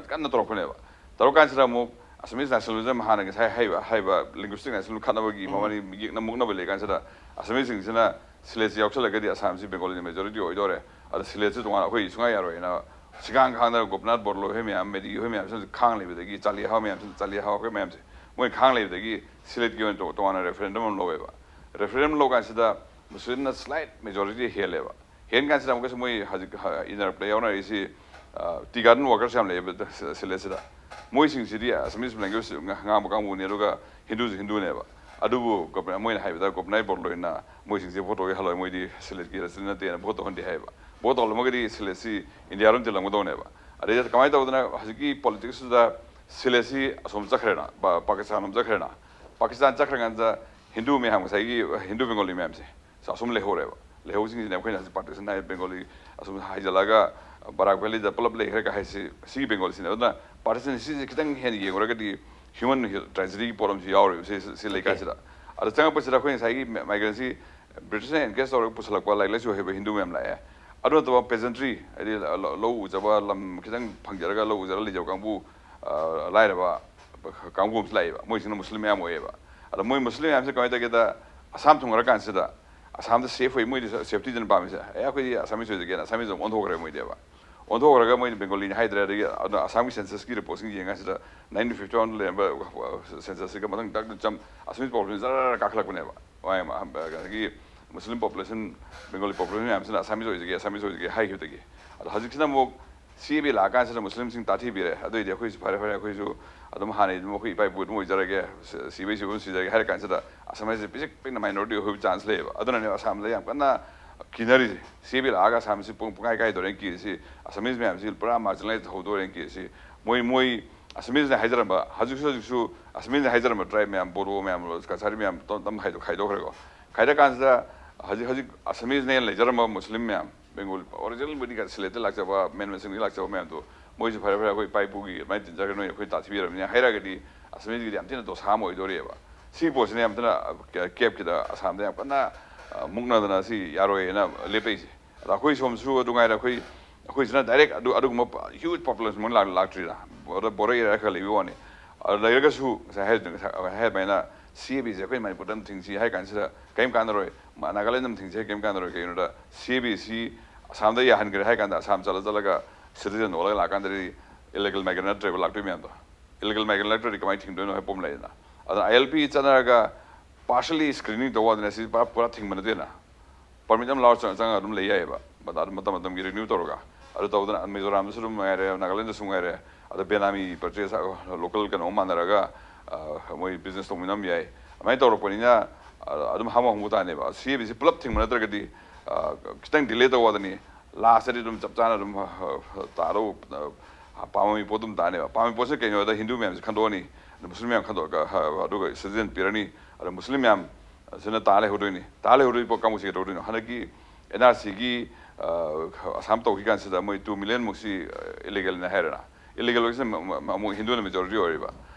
ꯀꯟꯅ ꯇꯧꯔꯛꯄꯅꯦꯕ꯫ ꯇꯧꯔꯀꯥꯟꯁꯤꯗ ꯑꯃꯨꯛ ꯑꯁꯥꯃꯤꯁ ꯅꯦꯁꯅꯦꯂꯤꯖꯝ ꯍꯥꯟꯅ ꯉꯁꯥꯏ ꯍꯥꯏꯕ ꯍꯥꯏꯕ ꯂꯤꯡꯒ꯭ꯋꯤꯁꯇꯤꯛ ꯅꯦꯁꯅꯦꯂꯤꯖꯝ ꯈꯠꯅꯕꯒꯤ ꯃꯕꯥꯅꯤ ꯌꯦꯛꯅ ꯃꯨꯛꯅꯕ ꯂꯩꯀꯥꯟꯁꯤꯗ ꯑꯁꯥꯃꯤꯁꯁꯤꯡꯁꯤꯅ ꯁꯤꯂꯦꯠꯁꯤ ꯌꯥꯎꯁꯜꯂꯒꯗꯤ ꯑꯁꯥꯝꯁꯤ ꯕꯦꯡꯒꯣꯂꯤꯅ ꯃꯦꯖꯣꯔꯤꯇꯤ ꯑꯣꯏꯗꯣꯔꯦ, ꯑꯗ ꯁꯤꯂꯦꯠꯁꯤ ꯇꯣꯉꯥꯟꯅ ꯑꯩꯈꯣꯏ ꯁꯨꯡꯌꯥ ꯌꯥꯔꯣꯏꯅ ꯁꯤꯒꯥꯡ ꯈꯥꯡꯗꯅ ꯒꯣꯄꯤꯅꯥꯊ ꯕꯣꯔꯂꯣꯏ ꯍꯣꯏ ꯃꯌꯥꯝ, ꯃꯦꯗꯤ ꯍꯣꯏ ꯃꯌꯥꯝꯁꯤꯅ ꯈꯥꯡ ꯂꯩꯕꯗꯒꯤ, ꯆꯥꯂꯤꯍꯥ ꯃꯌꯥꯝꯁꯤꯅ, ꯆꯥꯂꯤꯍꯥ ꯍꯣꯏ ꯃꯌꯥꯝꯁꯦ ꯃꯣꯏ ꯈꯥꯡ ꯂꯩꯕꯗꯒꯤ ꯁꯤꯂꯦꯠꯀꯤ ꯑꯣꯏꯅ ꯇꯣ-, ꯇꯣꯉꯥꯟꯅ ꯔꯦꯐꯔꯦꯟꯗꯝ ꯑꯃ ꯂꯧꯋꯦꯕ꯫ ꯔꯦꯐꯔꯦꯟꯗꯝ ꯂꯧꯀꯥꯟꯁꯤꯗ ꯃꯨꯁꯂꯤꯝꯅ ꯁ꯭ꯂꯥꯏꯠ ꯃꯦꯖꯣꯔꯤꯇꯤ ꯍꯦꯜꯂꯦꯕ꯫ ꯍꯦꯟ ꯀꯥꯟꯁꯤꯗ ꯑꯃꯨꯛꯀꯁꯨ ꯃꯣꯏ ꯍꯧꯖꯤꯛ ꯏꯟꯅꯔꯞꯇ ꯌꯥꯎꯅꯔꯤꯁꯤ ꯇꯤ ꯒꯥꯔꯗꯟ ꯋꯥꯔꯀꯔꯁ ꯌꯥꯝ ꯂꯩꯌꯦꯕ ꯁꯤꯂꯦꯠꯁꯤꯗ꯫ ꯃꯣꯏꯁꯤꯡꯁꯤꯗꯤ ꯑꯁꯥꯃꯤꯁ ꯂꯦꯡꯒ꯭ꯋꯦꯖ ꯉꯥꯡꯕ ꯀꯥꯡꯕꯨꯅꯤ, ꯑꯗꯨꯒ ꯍꯤꯟꯗꯨꯁꯨ ꯍꯤꯟꯗꯨꯅꯦꯕ꯫ ꯑꯗꯨꯕꯨ ꯃꯣꯏꯅ ꯍꯥꯏꯕꯗ ꯒꯣꯄꯅꯥꯏ ꯕꯣꯔꯂꯣꯏꯅ ꯃꯣꯏꯁꯤꯡꯁꯦ ꯚꯣꯠ ꯇꯧꯒꯦ ꯍꯜꯂꯣꯏ, ꯃꯣꯏꯗꯤ ꯁꯤꯂꯦꯠꯀꯤ ꯔꯦꯁꯤꯗꯦꯟ ꯅꯠꯇꯦꯅ ꯚꯣꯠ ꯇꯧꯍꯟꯗꯦ ꯍꯥꯏꯌꯦꯕ꯫ ꯚꯣꯠ ꯇꯧꯍꯜꯂꯝꯃꯒꯗꯤ ꯁꯤꯂꯦꯠꯁꯤ ꯏꯟꯗꯤꯌꯥꯔꯣꯝ ꯇꯤꯜꯂꯝꯒꯗꯧꯅꯦꯕ꯫ ꯑꯗꯩꯗ ꯀꯃꯥꯏꯅ ꯇꯧꯗꯅ ꯍꯧꯖꯤꯛꯀꯤ ꯄꯣꯂꯤꯇꯤꯛꯁꯇꯨꯗ ꯁꯤꯂꯦꯠꯁꯤ ꯑꯁꯣꯝ ꯆꯠꯈ꯭ꯔꯦꯅ, ꯄꯥꯀꯤꯁꯇꯥꯟ ꯑꯃ ꯆꯠꯈ꯭ꯔꯦꯅ꯫ ꯄꯥꯀꯤꯁꯇꯥꯟ ꯆꯠꯈ꯭ꯔꯀꯥꯟꯗ ꯍꯤꯟꯗꯨ ꯃꯌꯥꯝ, ꯉꯁꯥꯏꯒꯤ ꯍꯤꯟꯗꯨ ꯕꯦꯡꯒꯣꯂꯤ ꯃꯌꯥꯝꯁꯦ ꯑꯁꯨꯝ ꯂꯩꯍꯧꯔꯦꯕ꯫ ꯂꯩꯍꯧꯕꯁꯤꯡꯁꯤꯅꯦ ꯑꯩꯈꯣꯏꯅ ꯍꯧꯖꯤꯛ ꯄꯥꯔꯇꯤꯁꯟ ꯍꯥꯏ, ꯕꯦꯡꯒꯣꯂꯤ ꯑꯁꯨꯝ ꯍꯥꯏꯖꯜꯂꯒ ꯕꯔꯥꯛ ꯚꯦꯂꯤꯗ ꯄꯨꯂꯞ ꯂꯩꯈ꯭ꯔꯦ ꯀ ꯍꯥꯏꯁꯤ ꯁꯤꯒꯤ ꯕꯦꯡꯒꯣꯂꯤꯁꯤꯅꯦ꯫ ꯑꯗꯨꯅ ꯄꯥꯔꯇꯤꯁꯟ ꯁꯤꯁꯦ ꯈꯤꯇꯪ ꯍꯦꯟꯅ ꯌꯦꯡꯉꯨꯔꯒꯗꯤ ꯍ꯭ꯌꯨꯃꯟ ꯇ꯭ꯔꯦꯖꯤꯗꯤꯒꯤ ꯄꯣꯠ ꯑꯃꯁꯨ ꯌꯥꯎꯔꯤꯕ ꯁꯤ, ꯁꯤ ꯂꯩꯀꯥꯏꯁꯤꯗ꯫ ꯑꯗ ꯆꯪꯉꯛꯄꯁꯤꯗ ꯑꯩꯈꯣꯏ ꯉꯁꯥꯏꯒꯤ ꯃꯥꯏꯒ꯭ꯔꯦꯟꯁꯤ ꯕ꯭ꯔꯤꯇꯤꯁꯅ ꯑꯦꯟꯒꯦꯖ ꯇꯧꯔꯒ ꯄꯨꯁꯜꯂꯛꯄ ꯂꯥꯏꯔꯤꯛ ꯂꯥꯏꯁꯨ ꯍꯩꯕ ꯍꯤꯟꯗꯨ ꯃꯌꯥꯝ ꯂꯥꯛꯑꯦ꯫ ꯑꯗꯨ ꯅꯠꯇꯕ ꯄꯦꯖꯦꯟꯇ꯭ꯔꯤ, ꯍꯥꯏꯗꯤ ꯂꯧ ꯎꯖꯕ, ꯂꯝ ꯈꯤꯇꯪ ꯐꯪꯖꯔꯒ ꯂꯧ ꯎꯖꯔꯒ ꯂꯩꯖꯕ ꯀꯥꯡꯕꯨ, ꯂꯥꯏꯔꯕ ꯀꯥꯡꯕꯨ ꯑꯃꯁꯨ ꯂꯥꯛꯑꯦꯕ꯫ ꯃꯣꯏꯁꯤꯅ ꯃꯨꯁꯂꯤꯝ ꯃꯌꯥꯝ ꯑꯣꯏꯌꯦꯕ꯫ ꯑꯗ ꯃꯣꯏ ꯃꯨꯁꯂꯤꯝ ꯃꯌꯥꯝꯁꯦ ꯀꯃꯥꯏꯅ ꯇꯧꯒꯦꯗ, ꯑꯁꯥꯝ ꯊꯨꯡꯉꯔꯀꯥꯟꯁꯤꯗ ꯑꯁꯥꯝꯗ ꯁꯦꯐ ꯑꯣꯏ, ꯃꯣꯏꯗꯤ ꯁꯦꯐꯇꯤꯗꯅ ꯄꯥꯝꯃꯤꯁꯦ꯫ ꯑꯦ, ꯑꯩꯈꯣꯏꯗꯤ ꯑꯁꯥꯃꯤꯁ ꯑꯣꯏꯖꯒꯦꯅ ꯑꯁꯥꯃꯤꯁ ꯑꯃ ꯑꯣꯟꯊꯣꯛꯈ꯭ꯔꯦ ꯃꯣꯏꯗꯤ꯫ ꯑꯣꯟꯊꯣꯛꯈ꯭ꯔꯒ ꯃꯣꯏꯅ ꯕꯦꯡꯒꯣꯂꯤꯅꯤ ꯍꯥꯏꯗ꯭ꯔꯦ꯫ ꯑꯗꯒꯤ ꯑꯗꯨꯅ ꯑꯁꯥꯝꯒꯤ ꯁꯦꯟꯁꯁꯀꯤ ꯔꯤꯄꯣꯔꯠꯁꯤꯡ ꯌꯦꯡꯉꯀꯥꯟꯁꯤꯗ ꯅꯥꯏꯟꯇꯤꯟ ꯐꯤꯐꯇꯤ ꯋꯥꯟꯗ ꯂꯩꯔꯝꯕ ꯁꯦꯟꯁꯁꯁꯤꯒ ꯃꯊꯪ ꯇꯛꯇ ꯆꯝ ꯑꯁꯥꯃꯤꯁ ꯄꯣꯄꯨꯂꯦꯁꯟ ꯖꯔ ꯀꯥꯈꯠꯂꯛꯄꯅꯦꯕ꯫ ꯑꯗꯒꯤ ꯃꯨꯁꯂꯤꯝ ꯄꯣꯄꯨꯂꯦꯁꯟ, ꯕꯦꯡꯒꯣꯂꯤ ꯄꯣꯄꯨꯂꯦꯁꯟ ꯃꯌꯥꯝꯁꯤꯅ ꯑꯁꯥꯃꯤꯁ ꯑꯣꯏꯖꯒꯦ, ꯑꯁꯥꯃꯤꯁ ꯑꯣꯏꯖꯒꯦ ꯍꯥꯏꯈꯤꯕꯗꯒꯤ꯫ ꯑꯗꯣ ꯍꯧꯖꯤꯛꯁꯤꯅ ꯑꯃꯨꯛ ꯁꯤ ꯑꯦ ꯕꯤ ꯂꯥꯛꯑꯀꯥꯟꯁꯤꯗ ꯃꯨꯁꯂꯤꯝꯁꯤꯡ ꯇꯥꯊꯤꯕꯤꯔꯦ꯫ ꯑꯗꯨꯑꯣꯏꯗꯤ ꯑꯩꯈꯣꯏꯁꯨ ꯐꯔꯦ ꯐꯔꯦ, ꯑꯩꯈꯣꯏꯁꯨ ꯑꯗꯨꯝ ꯍꯥꯟꯅꯩ ꯑꯗꯨꯝ ꯑꯩꯈꯣꯏ ꯏꯄꯥ ꯏꯄꯨ ꯑꯗꯨꯝ ꯑꯣꯏꯖꯔꯒꯦ, ꯁꯤ-, ꯁꯤꯕꯩ ꯁꯤꯕ ꯑꯗꯨꯝ ꯁꯤꯖꯔꯒꯦ ꯍꯥꯏꯔ ꯀꯥꯟꯁꯤꯗ ꯑꯁꯥꯃꯤꯁꯁꯦ ꯄꯤꯁꯛ ꯄꯤꯛꯅ ꯃꯥꯏꯅꯣꯔꯤꯇꯤ ꯑꯣꯏꯕ ꯆꯥꯟꯁ ꯂꯩꯌꯦꯕ꯫ ꯑꯗꯨꯅꯅꯦ ꯑꯁꯥꯝꯗ ꯌꯥꯝ ꯀꯟꯅ ꯀꯤꯅꯔꯤꯁꯦ꯫ ꯁꯤ ꯑꯦ ꯕꯤ ꯂꯥꯛꯑꯒ ꯑꯁꯥꯝꯁꯤ ꯄꯨꯡ ꯄꯨꯡꯀꯥꯏ ꯀꯥꯏꯗꯣꯔꯦꯅ ꯀꯤꯔꯤꯁꯤ, ꯑꯁꯥꯃꯤꯁ ꯃꯌꯥꯝꯁꯤ ꯄꯨꯔꯥ ꯃꯥꯔꯖꯤꯅꯥꯏꯁ ꯇꯧꯍꯧꯗꯣꯔꯦꯅ ꯀꯤꯔꯤꯁꯤ꯫ ꯃꯣꯏ ꯃꯣꯏ ꯑꯁꯥꯃꯤꯁꯅ ꯍꯥꯏꯖꯔꯝꯕ, ꯍꯧꯖꯤꯛꯁꯨ ꯍꯧꯖꯤꯛꯁꯨ ꯑꯁꯥꯃꯤꯁꯅ ꯍꯥꯏꯖꯔꯝꯕ ꯇ꯭ꯔꯥꯏꯕ ꯃꯌꯥꯝ, ꯕꯣꯗꯣ ꯃꯌꯥꯝ, ꯀꯆꯥꯔꯤ ꯃꯌꯥꯝ ꯇꯞ ꯇꯞꯅ ꯍꯥꯏꯗꯣꯛ ꯈꯥꯏꯗꯣꯛꯈ꯭ꯔꯦꯀꯣ꯫ ꯈꯥꯏꯗꯣꯛ ꯀꯥꯟꯁꯤꯗ ꯍꯧꯖꯤꯛ ꯍꯧꯖꯤꯛ ꯑꯁꯥꯃꯤꯁꯅ ꯍꯦꯟꯅ ꯂꯩꯖꯔꯝꯕ ꯃꯨꯁꯂꯤꯝ ꯃꯌꯥꯝ, ꯕꯦꯡꯒꯣꯂꯤ ꯑꯣꯔꯤꯖꯤꯅꯦꯜꯕꯨꯗꯤ ꯁꯤꯂꯦꯠꯇ ꯂꯥꯛꯆꯕ, ꯃꯦꯟꯃꯁꯤꯡꯗꯒꯤ ꯂꯥꯛꯆꯕ ꯃꯌꯥꯝꯗꯣ ꯃꯣꯏꯁꯨ ꯐꯔꯦ ꯐꯔꯦ ꯑꯩꯈꯣꯏ ꯏꯄꯥ ꯏꯄꯨꯒꯤ ꯑꯗꯨꯃꯥꯏꯅ ꯇꯤꯟꯖꯈ꯭ꯔꯦ, ꯅꯣꯏ ꯑꯩꯈꯣꯏ ꯇꯥꯊꯤꯕꯤꯔꯕꯅꯤꯅ ꯍꯥꯏꯔꯒꯗꯤ ꯑꯁꯥꯃꯤꯁꯒꯤꯗꯤ ꯌꯥꯝ ꯊꯤꯅ ꯗꯣꯁꯥ ꯑꯃ ꯑꯣꯏꯗꯣꯔꯤꯑꯕ꯫ ꯁꯤꯒꯤ ꯄꯣꯠꯁꯤꯅ ꯌꯥꯝ ꯊꯤꯅ ꯀꯦꯞꯀꯤꯗ ꯑꯁꯥꯝꯗ ꯌꯥꯝ ꯀꯟꯅ ꯑ, ꯃꯨꯛꯅꯗꯅ ꯁꯤ ꯌꯥꯔꯣꯏꯅ ꯂꯦꯞꯄꯛꯏꯁꯦ꯫ ꯑꯗ ꯑꯩꯈꯣꯏ ꯁꯣꯝꯁꯨ ꯑꯗꯨ ꯉꯥꯏꯔꯦ, ꯑꯩꯈꯣꯏ ꯑꯩꯈꯣꯏꯁꯤꯅ ꯗꯥꯏꯔꯦꯛ ꯑꯗꯨ ꯑꯗꯨꯒꯨꯝꯕ ꯍ꯭ꯌꯨꯖ ꯄꯣꯄꯨꯂꯦꯁꯟ ꯃꯣꯏ ꯂꯥꯛ ꯂꯥꯛꯇ꯭ꯔꯤꯗ꯫ ꯕꯣꯔꯗꯔ ꯕꯣꯔꯗꯔ ꯑꯦꯔꯤꯌꯥ ꯈꯔ ꯂꯩꯕ ꯋꯥꯅꯤ꯫ ꯑꯗꯨ ꯂꯩꯔꯒꯁꯨ ꯉꯁꯥꯏ ꯍꯥꯏ- ꯉꯁꯥꯏ ꯑꯩ ꯍꯥꯏ ꯑꯗꯨꯃꯥꯏꯅ ꯁꯤ ꯑꯦ ꯕꯤꯁꯦ ꯑꯩꯈꯣꯏ ꯃꯅꯤꯄꯨꯔꯗ ꯑꯗꯨꯝ ꯊꯤꯡꯁꯤ ꯍꯥꯏ ꯀꯥꯟꯁꯤꯗ ꯀꯔꯤꯝ ꯀꯥꯟꯅꯔꯣꯏ꯫ ꯃ- ꯅꯥꯒꯥꯂꯦꯟꯗ ꯑꯗꯨꯝ ꯊꯤꯡꯁꯤ ꯍꯥꯏ ꯀꯔꯤꯝ ꯀꯥꯟꯅꯔꯣꯏ꯫ ꯀꯩꯒꯤꯅꯣꯗ ꯁꯤ ꯑꯦ ꯕꯤ ꯁꯤ ꯑꯁꯥꯝꯗ ꯌꯥꯍꯟꯈ꯭ꯔꯦ ꯍꯥꯏ ꯀꯥꯟꯗ ꯑꯁꯥꯝ ꯆꯠꯂ ꯆꯠꯂꯒ ꯁꯤꯇꯤꯖꯟ ꯑꯣꯜꯂꯒ ꯂꯥꯛꯀꯥꯟꯗꯗꯤ ꯏꯂꯤꯒꯦꯜ ꯃꯥꯏꯒ꯭ꯔꯦꯟ ꯅꯠꯇ꯭ꯔꯦꯕ ꯂꯥꯛꯇꯣꯏ ꯃꯌꯥꯝꯗꯣ꯫ ꯏꯂꯤꯒꯦꯜ ꯃꯥꯏꯒ꯭ꯔꯦꯟ ꯅꯠꯇ꯭ꯔꯗꯤ ꯀꯃꯥꯏꯅ ꯊꯤꯡꯗꯣꯏꯅꯣ ꯍꯥꯏꯕ ꯄꯣꯝ ꯂꯩꯗꯅ꯫ ꯑꯗꯨꯅ ꯑꯥꯏ ꯑꯦꯜ ꯄꯤ ꯆꯠꯅꯔꯒ ꯄꯥꯔꯁꯂꯤ ꯁ꯭ꯀ꯭ꯔꯤꯅꯤꯡ ꯇꯧꯕ ꯋꯥꯗꯅ ꯁꯤ ꯄꯨꯔꯥ ꯄꯨꯔꯥ ꯊꯤꯡꯕ ꯅꯠꯇꯦꯅ꯫ ꯄꯔꯃꯤꯠ ꯑꯃ ꯂꯧꯔ ꯆꯪ- ꯆꯪꯉꯒ ꯑꯗꯨꯝ ꯂꯩ ꯌꯥꯏꯑꯕ꯫ ꯃꯇꯝ ꯃꯇꯝ ꯃꯇꯝꯒꯤ ꯔꯤꯅ꯭ꯌꯨ ꯇꯧꯔꯒ꯫ ꯑꯗꯨ ꯇꯧꯗꯅ ꯃꯤꯖꯣꯔꯥꯝꯗꯁꯨ ꯑꯗꯨꯝ ꯉꯥꯏꯔꯦ, ꯅꯥꯒꯥꯂꯦꯟꯗꯁꯨ ꯉꯥꯏꯔꯦ, ꯑꯗ ꯕꯦꯅꯥꯃꯤ ꯄꯔꯆꯦꯁ, ꯂꯣꯀꯦꯜ ꯀꯩꯅꯣ ꯃꯥꯟꯅꯔꯒ, ꯑ, ꯃꯣꯏ ꯕꯤꯖꯤꯅꯦꯁ ꯇꯧꯃꯤꯟꯅꯕ ꯌꯥꯏ꯫ ꯑꯗꯨꯃꯥꯏꯅ ꯇꯧꯔꯛꯄꯅꯤꯅ, ꯑ, ꯑꯗꯨꯝ ꯍꯥꯃꯨ ꯍꯥꯃꯨ ꯇꯥꯅꯦꯕ꯫ ꯁꯤ ꯑꯦ ꯕꯤ ꯁꯤ ꯄꯨꯂꯞ ꯊꯤꯡꯕ ꯅꯠꯇ꯭ꯔꯒꯗꯤ, ꯑ, ꯈꯤꯇꯪ ꯗꯤꯂꯦ ꯇꯧꯕ ꯋꯥꯗꯅꯤ꯫ ꯂꯥꯁꯇꯗꯤ ꯑꯗꯨꯝ ꯆꯞ ꯆꯥꯅ ꯑꯗꯨꯝ, ꯑ, ꯇꯥꯗꯧ, ꯑ, ꯄꯥꯝꯃꯤ ꯄꯣꯠ ꯑꯗꯨꯝ ꯇꯥꯅꯦꯕ꯫ ꯄꯥꯝꯃꯤ ꯄꯣꯠꯁꯦ ꯀꯩꯅꯣꯗ ꯍꯤꯟꯗꯨ ꯃꯌꯥꯝꯁꯦ ꯈꯟꯗꯣꯛꯑꯅꯤ, ꯑꯗ ꯃꯨꯁꯂꯤꯝ ꯃꯌꯥꯝ ꯈꯟꯗꯣꯛꯑꯒ, ꯑ, ꯑꯗꯨꯒ ꯁꯤꯇꯤꯖꯟ ꯄꯤꯔꯅꯤ꯫ ꯑꯗ ꯃꯨꯁꯂꯤꯝ ꯃꯌꯥꯝ ꯑꯁꯤꯅ ꯇꯥ ꯂꯩꯍꯧꯗꯣꯏꯅꯤ꯫ ꯇꯥ ꯂꯩꯍꯧꯗꯣꯏ ꯄꯣꯠ ꯀꯥꯡꯕꯨꯁꯤ ꯀꯩꯗꯧꯗꯣꯏꯅꯣ? ꯍꯟꯗꯛꯀꯤ ꯑꯦꯟ ꯑꯥꯔ ꯁꯤꯒꯤ, ꯑ, ꯑꯁꯥꯝ ꯇꯧꯈꯤ ꯀꯥꯟꯁꯤꯗ ꯃꯣꯏ ꯇꯨ ꯃꯤꯂꯤꯌꯟ ꯃꯨꯛꯁꯤ, ꯑ, ꯏꯂꯤꯒꯦꯜꯅ ꯍꯥꯏꯔꯦꯅ꯫ ꯏꯂꯤꯒꯦꯜ ꯑꯣꯏꯁꯤꯅ ꯃ-, ꯃ-, ꯑꯃꯨꯛ ꯍꯤꯟꯗꯨꯅ ꯃꯦꯖꯣꯔꯤꯇꯤ ꯑꯣꯏꯔꯤꯕ꯫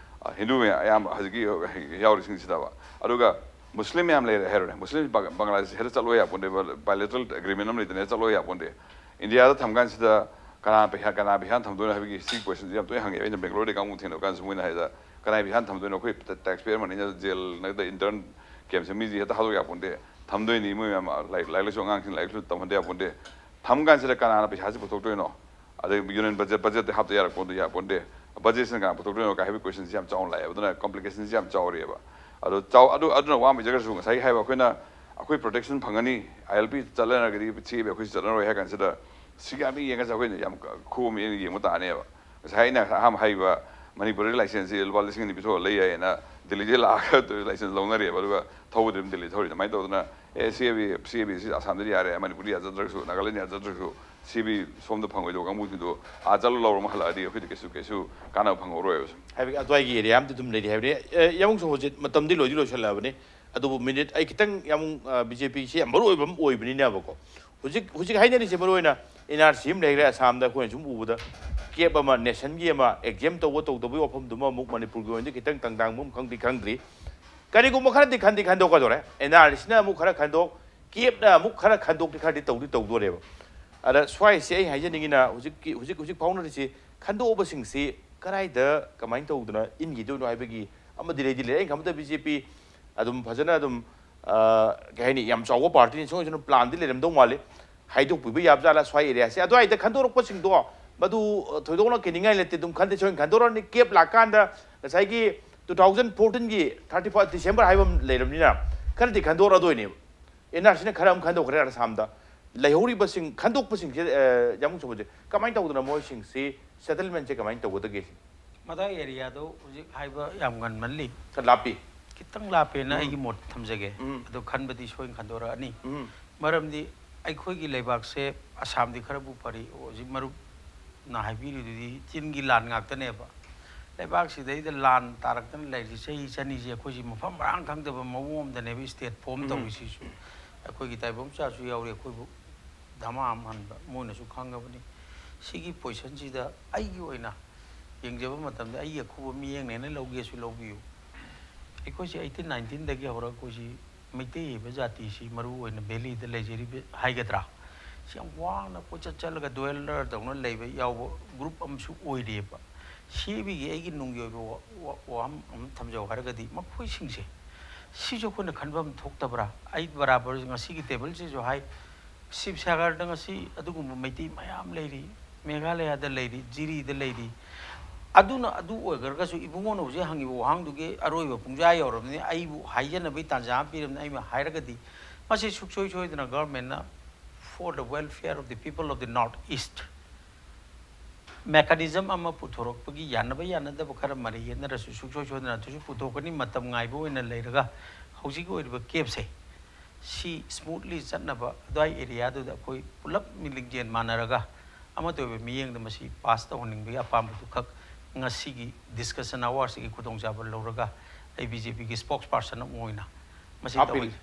ꯑ, ꯍꯤꯟꯗꯨ ꯃꯌꯥꯝ ꯑꯌꯥꯝꯕ ꯍꯧꯖꯤꯛꯀꯤ ꯌꯥꯎꯔꯤꯁꯤꯡꯁꯤꯗꯕ꯫ ꯑꯗꯨꯒ ꯃꯨꯁꯂꯤꯝ ꯃꯌꯥꯝ ꯂꯩꯔꯦ ꯍꯥꯏꯔꯣꯅꯦ꯫ ꯃꯨꯁꯂꯤꯝ ꯕꯪ-, ꯕꯪꯒ꯭ꯂꯥꯗꯦꯁ ꯍꯦꯛꯇ ꯆꯠꯂꯣ ꯌꯥꯄꯣꯟꯗꯦꯕ, ꯕꯥꯏꯂꯦꯇꯔꯦꯜ ꯑꯦꯒ꯭ꯔꯤꯃꯦꯟ ꯑꯃ ꯂꯩꯇꯅ ꯆꯠꯂꯣ ꯌꯥꯄꯣꯟꯗꯦ꯫ ꯏꯟꯗꯤꯌꯥꯗ ꯊꯝ ꯀꯥꯟꯁꯤꯗ ꯀꯅꯥ ꯄꯩꯁꯥ, ꯀꯅꯥ ꯄꯩꯁꯥ ꯊꯝꯗꯣꯏꯅꯣ ꯍꯥꯏꯕꯒꯤ ꯁꯤꯒꯤ ꯀꯣꯏꯁꯟꯁꯦ ꯌꯥꯝ ꯇꯣꯏꯅ ꯍꯪꯉꯦ꯫ ꯑꯩꯅ ꯕꯦꯡꯒ꯭ꯂꯣꯔꯗ ꯀꯥꯡꯕꯨ ꯊꯦꯡꯅꯕ ꯀꯥꯟꯁꯤꯗ ꯃꯣꯏꯅ ꯍꯥꯏꯗ, "ꯀꯅꯥꯏ ꯄꯩꯁꯥ ꯊꯝꯗꯣꯏꯅꯣ? ꯑꯩꯈꯣꯏ ꯇꯦꯛꯁ ꯄꯦꯌꯔ ꯃꯅꯤꯅ ꯖꯦꯜ ꯅꯠꯇ꯭ꯔ ꯏꯟꯇꯔꯟ ꯀꯦꯝꯞꯁꯦ ꯃꯤꯁꯦ ꯍꯦꯛꯇ ꯊꯥꯗꯣꯛ ꯌꯥꯄꯣꯟꯗꯦ꯫ ꯊꯝꯗꯣꯏꯅꯤ ꯃꯣꯏ ꯃꯌꯥꯝ ꯂꯥꯏꯔꯤꯛ, ꯂꯥꯏꯔꯤꯛ ꯂꯥꯏꯁꯨ ꯑꯉꯥꯡꯁꯤꯡ ꯂꯥꯏꯔꯤꯛ ꯂꯥꯏꯁꯨ ꯇꯝꯍꯟꯗ ꯌꯥꯄꯣꯟꯗꯦ꯫ ꯊꯝ ꯀꯥꯟꯁꯤꯗ ꯀꯅꯥꯅ ꯄꯩꯁꯥꯁꯤ ꯄꯨꯊꯣꯛꯇꯣꯏꯅꯣ? ꯑꯗꯩ ꯌꯨꯅꯤꯌꯟ ꯕꯖꯦꯠ, ꯕꯖꯦꯠꯇ ꯍꯥꯞꯇ ꯌꯥꯔꯛꯄꯣꯟꯗꯦ, ꯌꯥꯄꯣꯟꯗꯦ꯫ ꯕꯖꯦꯠꯁꯤꯅ ꯀꯅꯥ ꯄꯨꯊꯣꯛꯇꯣꯏꯅꯣ?" ꯀꯥꯏ ꯍꯥꯏꯕꯒꯤ ꯀꯣꯏꯁꯟꯁꯤ ꯌꯥꯝ ꯆꯥꯎꯅ ꯂꯥꯛꯑꯦꯕ꯫ ꯑꯗꯨꯅ ꯀꯣꯝꯄ꯭ꯂꯤꯀꯦꯁꯟꯁꯤ ꯌꯥꯝ ꯆꯥꯎꯔꯤꯑꯕ꯫ ꯑꯗꯣ ꯆꯥꯎ-, ꯑꯗꯨ, ꯑꯗꯨꯅ ꯋꯥ ꯑꯃ ꯂꯩꯖꯈ꯭ꯔꯁꯨ ꯉꯁꯥꯏꯒꯤ ꯍꯥꯏꯕ ꯑꯩꯈꯣꯏꯅ, ꯑꯩꯈꯣꯏ ꯄ꯭ꯔꯣꯇꯦꯛꯁꯟ ꯐꯪꯒꯅꯤ, ꯑꯥꯏ ꯑꯦꯜ ꯄꯤ ꯆꯠꯅꯔꯒꯗꯤ ꯁꯤ ꯑꯦ ꯕꯤ ꯑꯩꯈꯣꯏꯁꯨ ꯆꯠꯅꯔꯣꯏ ꯍꯥꯏ ꯀꯥꯟꯁꯤꯗ ꯁꯤ ꯑꯦ ꯕꯤ ꯌꯦꯡꯉꯒ ꯑꯩꯈꯣꯏꯅ ꯌꯥꯝ ꯈꯨꯕ ꯃꯤꯠꯌꯦꯡ ꯌꯦꯡꯕ ꯇꯥꯅꯦꯕ꯫ ꯉꯁꯥꯏ ꯑꯩꯅ ꯑꯍꯥꯟꯕ ꯍꯥꯏꯈꯤꯕ ꯃꯅꯤꯄꯨꯔꯗ ꯂꯥꯏꯁꯦꯟꯁꯁꯤ ꯂꯨꯄꯥ ꯂꯤꯁꯤꯡ ꯑꯅꯤ ꯄꯤꯊꯣꯛꯑꯒ ꯂꯩ ꯌꯥꯏꯌꯦꯅ ꯗꯤꯜꯂꯤꯗ ꯂꯥꯛꯑꯒ ꯂꯥꯏꯁꯦꯟꯁ ꯂꯧꯅꯔꯤꯑꯕ, ꯑꯗꯨꯒ ꯊꯧꯕꯗꯤ ꯑꯗꯨꯝ ꯗꯤꯜꯂꯤ ꯊꯧꯔꯤ꯫ ꯑꯗꯨꯃꯥꯏꯅ ꯇꯧꯗꯅ ꯑꯦ ꯁꯤ ꯑꯦ ꯕꯤ, ꯁꯤ ꯑꯦ ꯕꯤ ꯁꯤ ꯑꯁꯥꯝꯗꯗꯤ ꯌꯥꯔꯦ, ꯃꯅꯤꯄꯨꯔꯗ ꯌꯥꯖꯗ꯭ꯔꯒꯁꯨ, ꯅꯥꯒꯥꯂꯦꯟ ꯌꯥꯖꯗ꯭ꯔꯒꯁꯨ, ꯁꯤ ꯑꯦ ꯕꯤ ꯁꯣꯝꯗ ꯐꯪꯉꯣꯏꯗꯧꯕ ꯀꯥꯡꯕꯨꯁꯤꯡꯗꯣ ꯑꯥ ꯆꯠꯂ ꯂꯧꯔ ꯑꯃ ꯍꯜꯂꯛꯑꯗꯤ ꯑꯩꯈꯣꯏꯗ ꯀꯩꯁꯨ ꯀꯩꯁꯨ ꯀꯥꯟꯅꯕ ꯐꯪꯍꯧꯔꯣꯏꯕ꯫ ꯍꯥꯏꯕꯗꯤ ꯑꯗꯨꯋꯥꯏꯒꯤ ꯑꯦꯔꯤꯌꯥ ꯑꯃꯗꯤ ꯑꯗꯨꯝ ꯂꯩꯔꯤ ꯍꯥꯏꯕꯅꯤ꯫ ꯑꯦ, ꯌꯥꯃꯨꯡꯁꯨ ꯍꯧꯖꯤꯛ ꯃꯇꯝꯗꯤ ꯂꯣꯏꯗꯤ ꯂꯣꯏꯁꯤꯜꯂꯛꯑꯕꯅꯤ, ꯑꯗꯨꯕꯨ ꯃꯤꯅꯤꯠ ꯑꯩ ꯈꯤꯇꯪ ꯌꯥꯃꯨꯡ, ꯑ, ꯕꯤ ꯖꯦ ꯄꯤꯁꯤ ꯌꯥꯝ ꯃꯔꯨ ꯑꯣꯏꯕ ꯑꯃ ꯑꯣꯏꯕꯅꯤꯅꯕꯀꯣ꯫ ꯍꯧꯖꯤꯛ, ꯍꯧꯖꯤꯛ ꯍꯥꯏꯅꯔꯤꯁꯦ ꯃꯔꯨ ꯑꯣꯏꯅ ꯑꯦꯟ ꯑꯥꯔ ꯁꯤ ꯑꯃ ꯂꯩꯈ꯭ꯔꯦ ꯑꯁꯥꯝꯗ, ꯑꯩꯈꯣꯏꯅ ꯁꯨꯝ ꯎꯕꯗ ꯀꯦꯞ ꯑꯃ, ꯅꯦꯁꯟꯒꯤ ꯑꯃ ꯑꯦꯛꯖꯥꯝ ꯇꯧꯕ ꯇꯧꯗꯕꯒꯤ ꯋꯥꯐꯝꯗꯨꯃ ꯑꯃꯨꯛ ꯃꯅꯤꯄꯨꯔꯒꯤ ꯑꯣꯏꯅꯗꯤ ꯈꯤꯇꯪ ꯇꯪꯗꯥꯡꯕ ꯑꯃ ꯈꯪꯗꯤ ꯈꯪꯗ꯭ꯔꯤ꯫ ꯀꯔꯤꯒꯨꯝꯕ ꯈꯔꯗꯤ ꯈꯟꯗꯤ ꯈꯟꯗꯣꯛꯀꯗꯧꯔꯦ, ꯑꯦꯟ ꯑꯥꯔ ꯁꯤꯅ ꯑꯃꯨꯛ ꯈꯔ ꯈꯟꯗꯣꯛ, ꯀꯦꯞꯅ ꯑꯃꯨꯛ ꯈꯔ ꯈꯟꯗꯣꯛꯇꯤ ꯈꯔꯗꯤ ꯇꯧꯗꯤ ꯇꯧꯗꯣꯔꯦꯕ꯫ ꯑꯗ ꯁ꯭ꯋꯥꯏꯁꯦ ꯑꯩ ꯍꯥꯏꯖꯅꯤꯡꯉꯤꯅ ꯍꯧꯖꯤꯛꯀꯤ, ꯍꯧꯖꯤꯛ, ꯍꯧꯖꯤꯛ ꯐꯥꯎꯅꯔꯤꯁꯤ ꯈꯟꯗꯣꯛꯑꯕꯁꯤꯡꯁꯤ ꯀꯗꯥꯏꯗ ꯀꯃꯥꯏꯅ ꯇꯧꯗꯅ ꯏꯟꯈꯤꯗꯣꯏꯅꯣ ꯍꯥꯏꯕꯒꯤ ꯑꯃꯗꯤ ꯂꯩꯗꯤ ꯂꯩ꯫ ꯑꯩꯅ ꯈꯟꯕꯗ ꯕꯤ ꯖꯦ ꯄꯤ ꯑꯗꯨꯝ ꯐꯖꯅ ꯑꯗꯨꯝ, ꯑ, ꯀꯩ ꯍꯥꯏꯅꯤ, ꯌꯥꯝ ꯆꯥꯎꯕ ꯄꯥꯔꯇꯤꯅꯤ, ꯁꯣꯏꯗꯅ ꯄ꯭ꯂꯥꯟꯗꯤ ꯂꯩꯔꯝꯗꯧ ꯃꯥꯜꯂꯤ꯫ ꯍꯥꯏꯗꯣꯛꯄꯤꯕ ꯌꯥꯕ ꯖꯥꯠꯂ ꯁ꯭ꯋꯥꯏ ꯑꯦꯔꯤꯌꯥꯁꯦ? ꯑꯗꯨꯋꯥꯏꯗ ꯈꯟꯗꯣꯔꯛꯄꯁꯤꯡꯗꯣ ꯃꯗꯨ, ꯑ, ꯊꯣꯏꯗꯣꯛꯅ ꯀꯤꯅꯤꯡꯉꯥꯏ ꯂꯩꯇꯦ, ꯑꯗꯨꯝ ꯈꯟꯗꯤ ꯁꯣꯏꯅ ꯈꯟꯗꯣꯔꯛꯑꯅꯤ꯫ ꯀꯦꯞ ꯂꯥꯛꯀꯥꯟꯗ ꯉꯁꯥꯏꯒꯤ two thousand fourteen ꯒꯤ thirty first December ꯍꯥꯏꯕ ꯑꯃ ꯂꯩꯔꯕꯅꯤꯅ ꯈꯔꯗꯤ ꯈꯟꯗꯣꯔꯛꯑꯗꯣꯏꯅꯦꯕ꯫ ꯑꯦꯟ ꯑꯥꯔ ꯁꯤꯅ ꯈꯔ ꯑꯃ ꯈꯟꯗꯣꯛꯈ꯭ꯔꯦ ꯑꯁꯥꯝꯗ꯫ ꯂꯩꯍꯧꯔꯤꯕꯁꯤꯡ, ꯈꯟꯗꯣꯛꯄꯁꯤꯡꯁꯦ, ꯑ, ꯌꯥꯃꯨꯡ ꯁꯨꯝꯕꯁꯦ ꯀꯃꯥꯏꯅ ꯇꯧꯗꯅ ꯃꯣꯏꯁꯤꯡꯁꯤ ꯁꯦꯇꯜꯃꯦꯟꯁꯦ ꯀꯃꯥꯏꯅ ꯇꯧꯒꯗꯒꯦ ꯁꯤꯅꯤ? ꯃꯗꯥꯏ ꯑꯦꯔꯤꯌꯥꯗꯣ ꯍꯧꯖꯤꯛ ꯍꯥꯏꯕ ꯌꯥꯝ ꯉꯟꯃꯜꯂꯤ꯫ ꯈꯔ ꯂꯥꯞꯄꯤ꯫ ꯈꯤꯇꯪ ꯂꯥꯞꯄꯦꯅ ꯎꯝ꯫ ꯑꯩꯒꯤ ꯃꯣꯠ ꯊꯝꯖꯒꯦ꯫ ꯎꯝ꯫ ꯑꯗꯣ ꯈꯟꯕꯗꯤ ꯁꯣꯏꯅ ꯈꯟꯗꯣꯔꯛꯑꯅꯤ꯫ ꯎꯝ꯫ ꯃꯔꯝꯗꯤ ꯑꯩꯈꯣꯏꯒꯤ ꯂꯩꯕꯥꯛꯁꯦ ꯑꯁꯥꯝꯗꯤ ꯈꯔꯕꯨ ꯐꯔꯤ꯫ ꯍꯧꯖꯤꯛ ꯃꯔꯨꯞꯅ ꯍꯥꯏꯕꯤꯔꯤꯗꯨꯗꯤ ꯆꯤꯟꯒꯤ ꯂꯥꯟ ꯉꯥꯛꯇꯅꯦꯕ꯫ ꯂꯩꯕꯥꯛꯁꯤꯗꯩꯗ ꯂꯥꯟ ꯇꯥꯔꯛꯇꯅ ꯂꯩꯔꯤ ꯆꯍꯤ ꯆꯅꯤꯁꯦ ꯑꯩꯈꯣꯏꯁꯤ ꯃꯐꯝ ꯃꯔꯥꯡ ꯈꯪꯗꯕ ꯃꯑꯣꯡ ꯑꯃꯗꯅꯦꯕ ꯁ꯭ꯇꯦꯠ ꯐꯣꯝ ꯎꯝ꯫ ꯇꯧꯔꯤꯁꯤꯁꯨ꯫ ꯑꯩꯈꯣꯏꯒꯤ ꯇꯥꯏꯕꯪ ꯃꯆꯥꯁꯨ ꯌꯥꯎꯔꯤ, ꯑꯩꯈꯣꯏꯕꯨ ꯙꯃꯥ ꯑꯃ ꯍꯟꯕ ꯃꯣꯏꯅꯁꯨ ꯈꯪꯉꯕꯅꯤ꯫ ꯁꯤꯒꯤ ꯄꯣꯖꯤꯁꯟꯁꯤꯗ ꯑꯩꯒꯤ ꯑꯣꯏꯅ ꯌꯦꯡꯖꯕ ꯃꯇꯝꯗ ꯑꯩꯒꯤ ꯑꯈꯨꯕ ꯃꯤꯠꯌꯦꯡꯅꯦꯅ ꯂꯧꯒꯦꯁꯨ ꯂꯧꯕꯤꯌꯨ꯫ ꯑꯩꯈꯣꯏꯁꯤ eighteen nineteen ꯗꯒꯤ ꯍꯧꯔꯒ ꯑꯩꯈꯣꯏꯁꯤ ꯃꯩꯇꯩ ꯍꯥꯏꯕ ꯖꯥꯇꯤꯁꯤ ꯃꯔꯨ ꯑꯣꯏꯅ ꯚꯦꯂꯤꯗ ꯂꯩꯖꯔꯤꯕ ꯍꯥꯏꯒꯗ꯭ꯔꯥ, ꯁꯤ ꯌꯥꯝ ꯋꯥꯅ ꯀꯣꯏꯆꯠ ꯆꯠꯂꯒ ꯗ꯭ꯋꯦꯂꯔ ꯇꯧꯅ ꯂꯩꯕ ꯌꯥꯎꯕ ꯒ꯭ꯔꯨꯞ ꯑꯃꯁꯨ ꯑꯣꯏꯔꯤꯑꯕ꯫ ꯁꯤ ꯑꯦ ꯕꯤꯒꯤ ꯑꯩꯒꯤ ꯅꯨꯡꯒꯤ ꯑꯣꯏꯕ ꯋꯥ-, ꯋꯥ-, ꯋꯥꯍꯪ ꯑꯃ ꯊꯝꯖꯧ ꯍꯥꯏꯔꯒꯗꯤ ꯃꯈꯣꯏꯁꯤꯡꯁꯦ ꯁꯤꯁꯨ ꯑꯩꯈꯣꯏꯅ ꯈꯟꯐꯝ ꯊꯣꯛꯇꯕ꯭ꯔꯥ? ꯑꯩ ꯕꯔꯥꯕꯔ ꯉꯁꯤꯒꯤ ꯇꯦꯕꯜꯁꯤꯁꯨ ꯍꯥꯏ, ꯁꯤꯕꯁꯥꯒꯔꯗ ꯉꯁꯤ ꯑꯗꯨꯒꯨꯝꯕ ꯃꯩꯇꯩ ꯃꯌꯥꯝ ꯂꯩꯔꯤ, ꯃꯦꯘꯥꯂꯌꯥꯗ ꯂꯩꯔꯤ, ꯖꯤꯔꯤꯗ ꯂꯩꯔꯤ꯫ ꯑꯗꯨꯅ ꯑꯗꯨ ꯑꯣꯏꯈ꯭ꯔꯒꯁꯨ ꯏꯕꯨꯡꯉꯣꯅ ꯍꯧꯖꯤꯛ ꯍꯪꯉꯤꯕ ꯋꯥꯍꯪꯗꯨꯒꯤ ꯑꯔꯣꯏꯕ ꯄꯨꯡꯖꯥ ꯌꯧꯔꯕꯅꯤ꯫ ꯑꯩꯕꯨ ꯍꯥꯏꯖꯅꯕꯒꯤ ꯇꯥꯟꯖꯥ ꯑꯃ ꯄꯤꯔꯕꯅꯤ꯫ ꯑꯩꯅ ꯍꯥꯏꯔꯒꯗꯤ ꯃꯁꯤ ꯁꯨꯡꯁꯣꯏ ꯁꯣꯏꯗꯅ ꯒꯚꯔꯟꯃꯦꯟꯅ for the welfare of the people of the North East mechanism ꯑꯃ ꯄꯨꯊꯣꯔꯛꯄꯒꯤ ꯌꯥꯅꯕ ꯌꯥꯅꯗꯕ ꯈꯔ ꯃꯔꯩ ꯌꯦꯠꯅꯔꯁꯨ, ꯁꯨꯡꯁꯣꯏ ꯁꯣꯏꯗꯅ ꯑꯗꯨꯁꯨ ꯄꯨꯊꯣꯛꯀꯅꯤ꯫ ꯃꯇꯝ ꯉꯥꯏꯕ ꯑꯣꯏꯅ ꯂꯩꯔꯒ, ꯍꯧꯖꯤꯛꯀꯤ ꯑꯣꯏꯔꯤꯕ ꯀꯦꯞꯁꯦ ꯁꯤ ꯁ꯭ꯃꯨꯠꯂꯤ ꯆꯠꯅꯕ, ꯑꯗꯨꯋꯥꯏ ꯑꯦꯔꯤꯌꯥꯗꯨꯗ ꯑꯩꯈꯣꯏ ꯄꯨꯂꯞ ꯂꯤꯡꯖꯦꯜ ꯃꯥꯟꯅꯔꯒ ꯑꯃꯠꯇ ꯑꯣꯏꯕ ꯃꯤꯠꯌꯦꯡꯗ ꯃꯁꯤ ꯄꯥꯁ ꯇꯧꯍꯟꯅꯤꯡꯕꯒꯤ ꯑꯄꯥꯝꯕꯗꯨꯈꯛ ꯉꯁꯤꯒꯤ ꯗꯤꯁꯀꯁꯟ ꯑꯋꯥꯔꯁꯤꯒꯤ ꯈꯨꯗꯣꯡꯆꯥꯕ ꯂꯧꯔꯒ ꯑꯩ ꯕꯤ ꯖꯦ ꯄꯤꯒꯤ ꯁ꯭ꯄꯣꯛꯁ ꯄꯥꯔꯁꯟ ꯑꯃ ꯑꯣꯏꯅ ꯃꯁꯤ ꯑꯥꯄꯤꯜ꯫ ꯇꯧꯔꯤ꯫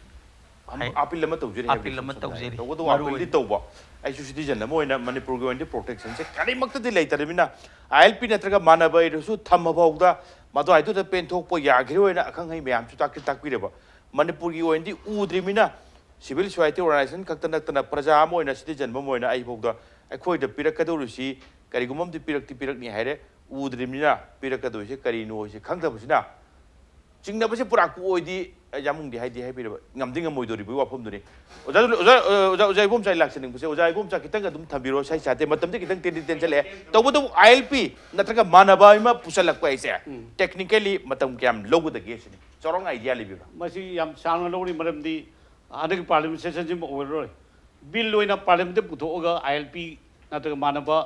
ꯑꯝ-, ꯍꯥꯏ-, ꯑꯥꯄꯤꯜ ꯑꯃ ꯇꯧꯖꯔꯤ ꯍꯥꯏꯕꯗꯤ ꯑꯥꯄꯤꯜ ꯑꯃ ꯁꯝꯅ ꯇꯧꯖꯔꯤ꯫ ꯍꯥꯏꯔꯕꯗ꯫ ꯇꯧꯕꯇꯕꯨ ꯃꯔꯨ ꯑꯥꯄꯤꯜꯗꯤ ꯑꯣꯏꯅ ꯇꯧꯕ, ꯑꯩꯁꯨ ꯁꯤꯇꯤꯖꯟ ꯑꯃ ꯑꯣꯏꯅ ꯃꯅꯤꯄꯨꯔꯒꯤ ꯑꯣꯏꯅꯗꯤ ꯄ꯭ꯔꯣꯇꯦꯛꯁꯟꯁꯦ ꯀꯔꯤꯃꯛꯇꯗꯤ ꯂꯩꯇ꯭ꯔꯕꯅꯤꯅ, ꯑꯥꯏ ꯑꯦꯜ ꯄꯤ ꯅꯠꯇ꯭ꯔꯒ ꯃꯥꯟꯅꯕ ꯏꯔꯁꯨ ꯊꯝꯃꯐꯥꯎꯗ ꯃꯗꯨꯋꯥꯏꯗꯨꯗ ꯄꯦꯟꯊꯣꯛꯄ ꯌꯥꯈꯤꯔꯣꯏꯅ ꯑꯈꯪ ꯑꯍꯩ ꯃꯌꯥꯝꯁꯨ ꯇꯥꯛꯇꯤ ꯇꯥꯛꯄꯤꯔꯕ꯫ ꯃꯅꯤꯄꯨꯔꯒꯤ ꯑꯣꯏꯅꯗꯤ ꯎꯗ꯭ꯔꯤꯕꯅꯤꯅ, ꯁꯤꯚꯤꯜ ꯁꯣꯁꯥꯏꯇꯤ ꯑꯣꯔꯒꯅꯥꯏꯖꯦꯁꯟ ꯈꯛꯇ ꯅꯠꯇꯅ ꯄ꯭ꯔꯖꯥ ꯑꯃ ꯑꯣꯏꯅ, ꯁꯤꯇꯤꯖꯟ ꯑꯃ ꯑꯣꯏꯅ ꯑꯩꯐꯥꯎꯗ ꯑꯩꯈꯣꯏꯗ ꯄꯤꯔꯛꯀꯗꯧꯔꯤꯁꯤ ꯀꯔꯤꯒꯨꯝꯕ ꯑꯃꯗꯤ ꯄꯤꯔꯛꯇꯤ ꯄꯤꯔꯛꯅꯤ ꯍꯥꯏꯔꯦ꯫ ꯎꯗ꯭ꯔꯤꯕꯅꯤꯅ ꯄꯤꯔꯛꯀꯗꯧꯔꯤꯁꯤ ꯀꯔꯤꯅꯣ ꯍꯥꯏꯁꯤ ꯈꯪꯗꯕꯁꯤꯅ ꯆꯤꯡꯅꯕꯁꯦ ꯄꯨꯔꯥ ꯀꯣꯛꯑꯣꯏꯗꯤ ꯌꯥꯝꯃꯨꯡꯗꯤ ꯍꯥꯏꯗꯤ ꯍꯥꯏꯕꯤꯔꯕ ꯉꯝꯗꯤ ꯉꯝꯃꯣꯏꯗꯧꯔꯤꯕꯒꯤ ꯋꯥꯐꯝꯗꯨꯅꯤ꯫ ꯑꯣꯖꯥ, ꯑꯣꯖꯥ, ꯑꯣꯖꯥ, ꯑꯣꯖꯥ ꯏꯕꯣꯝꯆꯥ ꯑꯩ ꯂꯥꯛꯆꯅꯤꯡꯕꯁꯦ, ꯑꯣꯖꯥ ꯏꯕꯣꯝꯆꯥ ꯈꯤꯇꯪ ꯑꯗꯨꯝ ꯊꯝꯕꯤꯔꯣ, ꯁꯥꯏ ꯁꯥꯇꯦ, ꯃꯇꯝꯗꯤ ꯈꯤꯇꯪ ꯇꯦꯟꯗꯤ ꯇꯦꯟꯁꯤꯜꯂꯛꯑꯦ꯫ ꯇꯧꯕꯇꯕꯨ ꯑꯥꯏ ꯑꯦꯜ ꯄꯤ ꯅꯠꯇ꯭ꯔꯒ ꯃꯥꯟꯅꯕ ꯑꯃ ꯄꯨꯁꯜꯂꯛꯄ ꯍꯥꯏꯁꯦ ꯎꯝ꯫ ꯇꯦꯛꯅꯤꯀꯦꯜꯂꯤ ꯃꯇꯝ ꯀꯌꯥꯝ ꯂꯧꯒꯗꯒꯦ ꯁꯤꯅꯤ꯫ ꯆꯥꯎꯔꯥꯛꯅ ꯑꯥꯏꯗꯤꯌꯥ ꯂꯩꯕꯤꯕ꯭ꯔꯥ? ꯃꯁꯤ ꯌꯥꯝ ꯁꯥꯡꯅ ꯂꯧꯔꯤ, ꯃꯔꯝꯗꯤ ꯍꯟꯗꯛꯀꯤ ꯄꯥꯔꯂꯤꯌꯥꯃꯦꯟ ꯁꯦꯁꯟꯁꯤꯃ ꯑꯣꯏꯔꯔꯣꯏ꯫ ꯕꯤꯜ ꯑꯣꯏꯅ ꯄꯥꯔꯂꯤꯌꯥꯃꯦꯟꯗ ꯄꯨꯊꯣꯛꯑꯒ ꯑꯥꯏ ꯑꯦꯜ ꯄꯤ ꯅꯠꯇ꯭ꯔꯒ ꯃꯥꯟꯅꯕ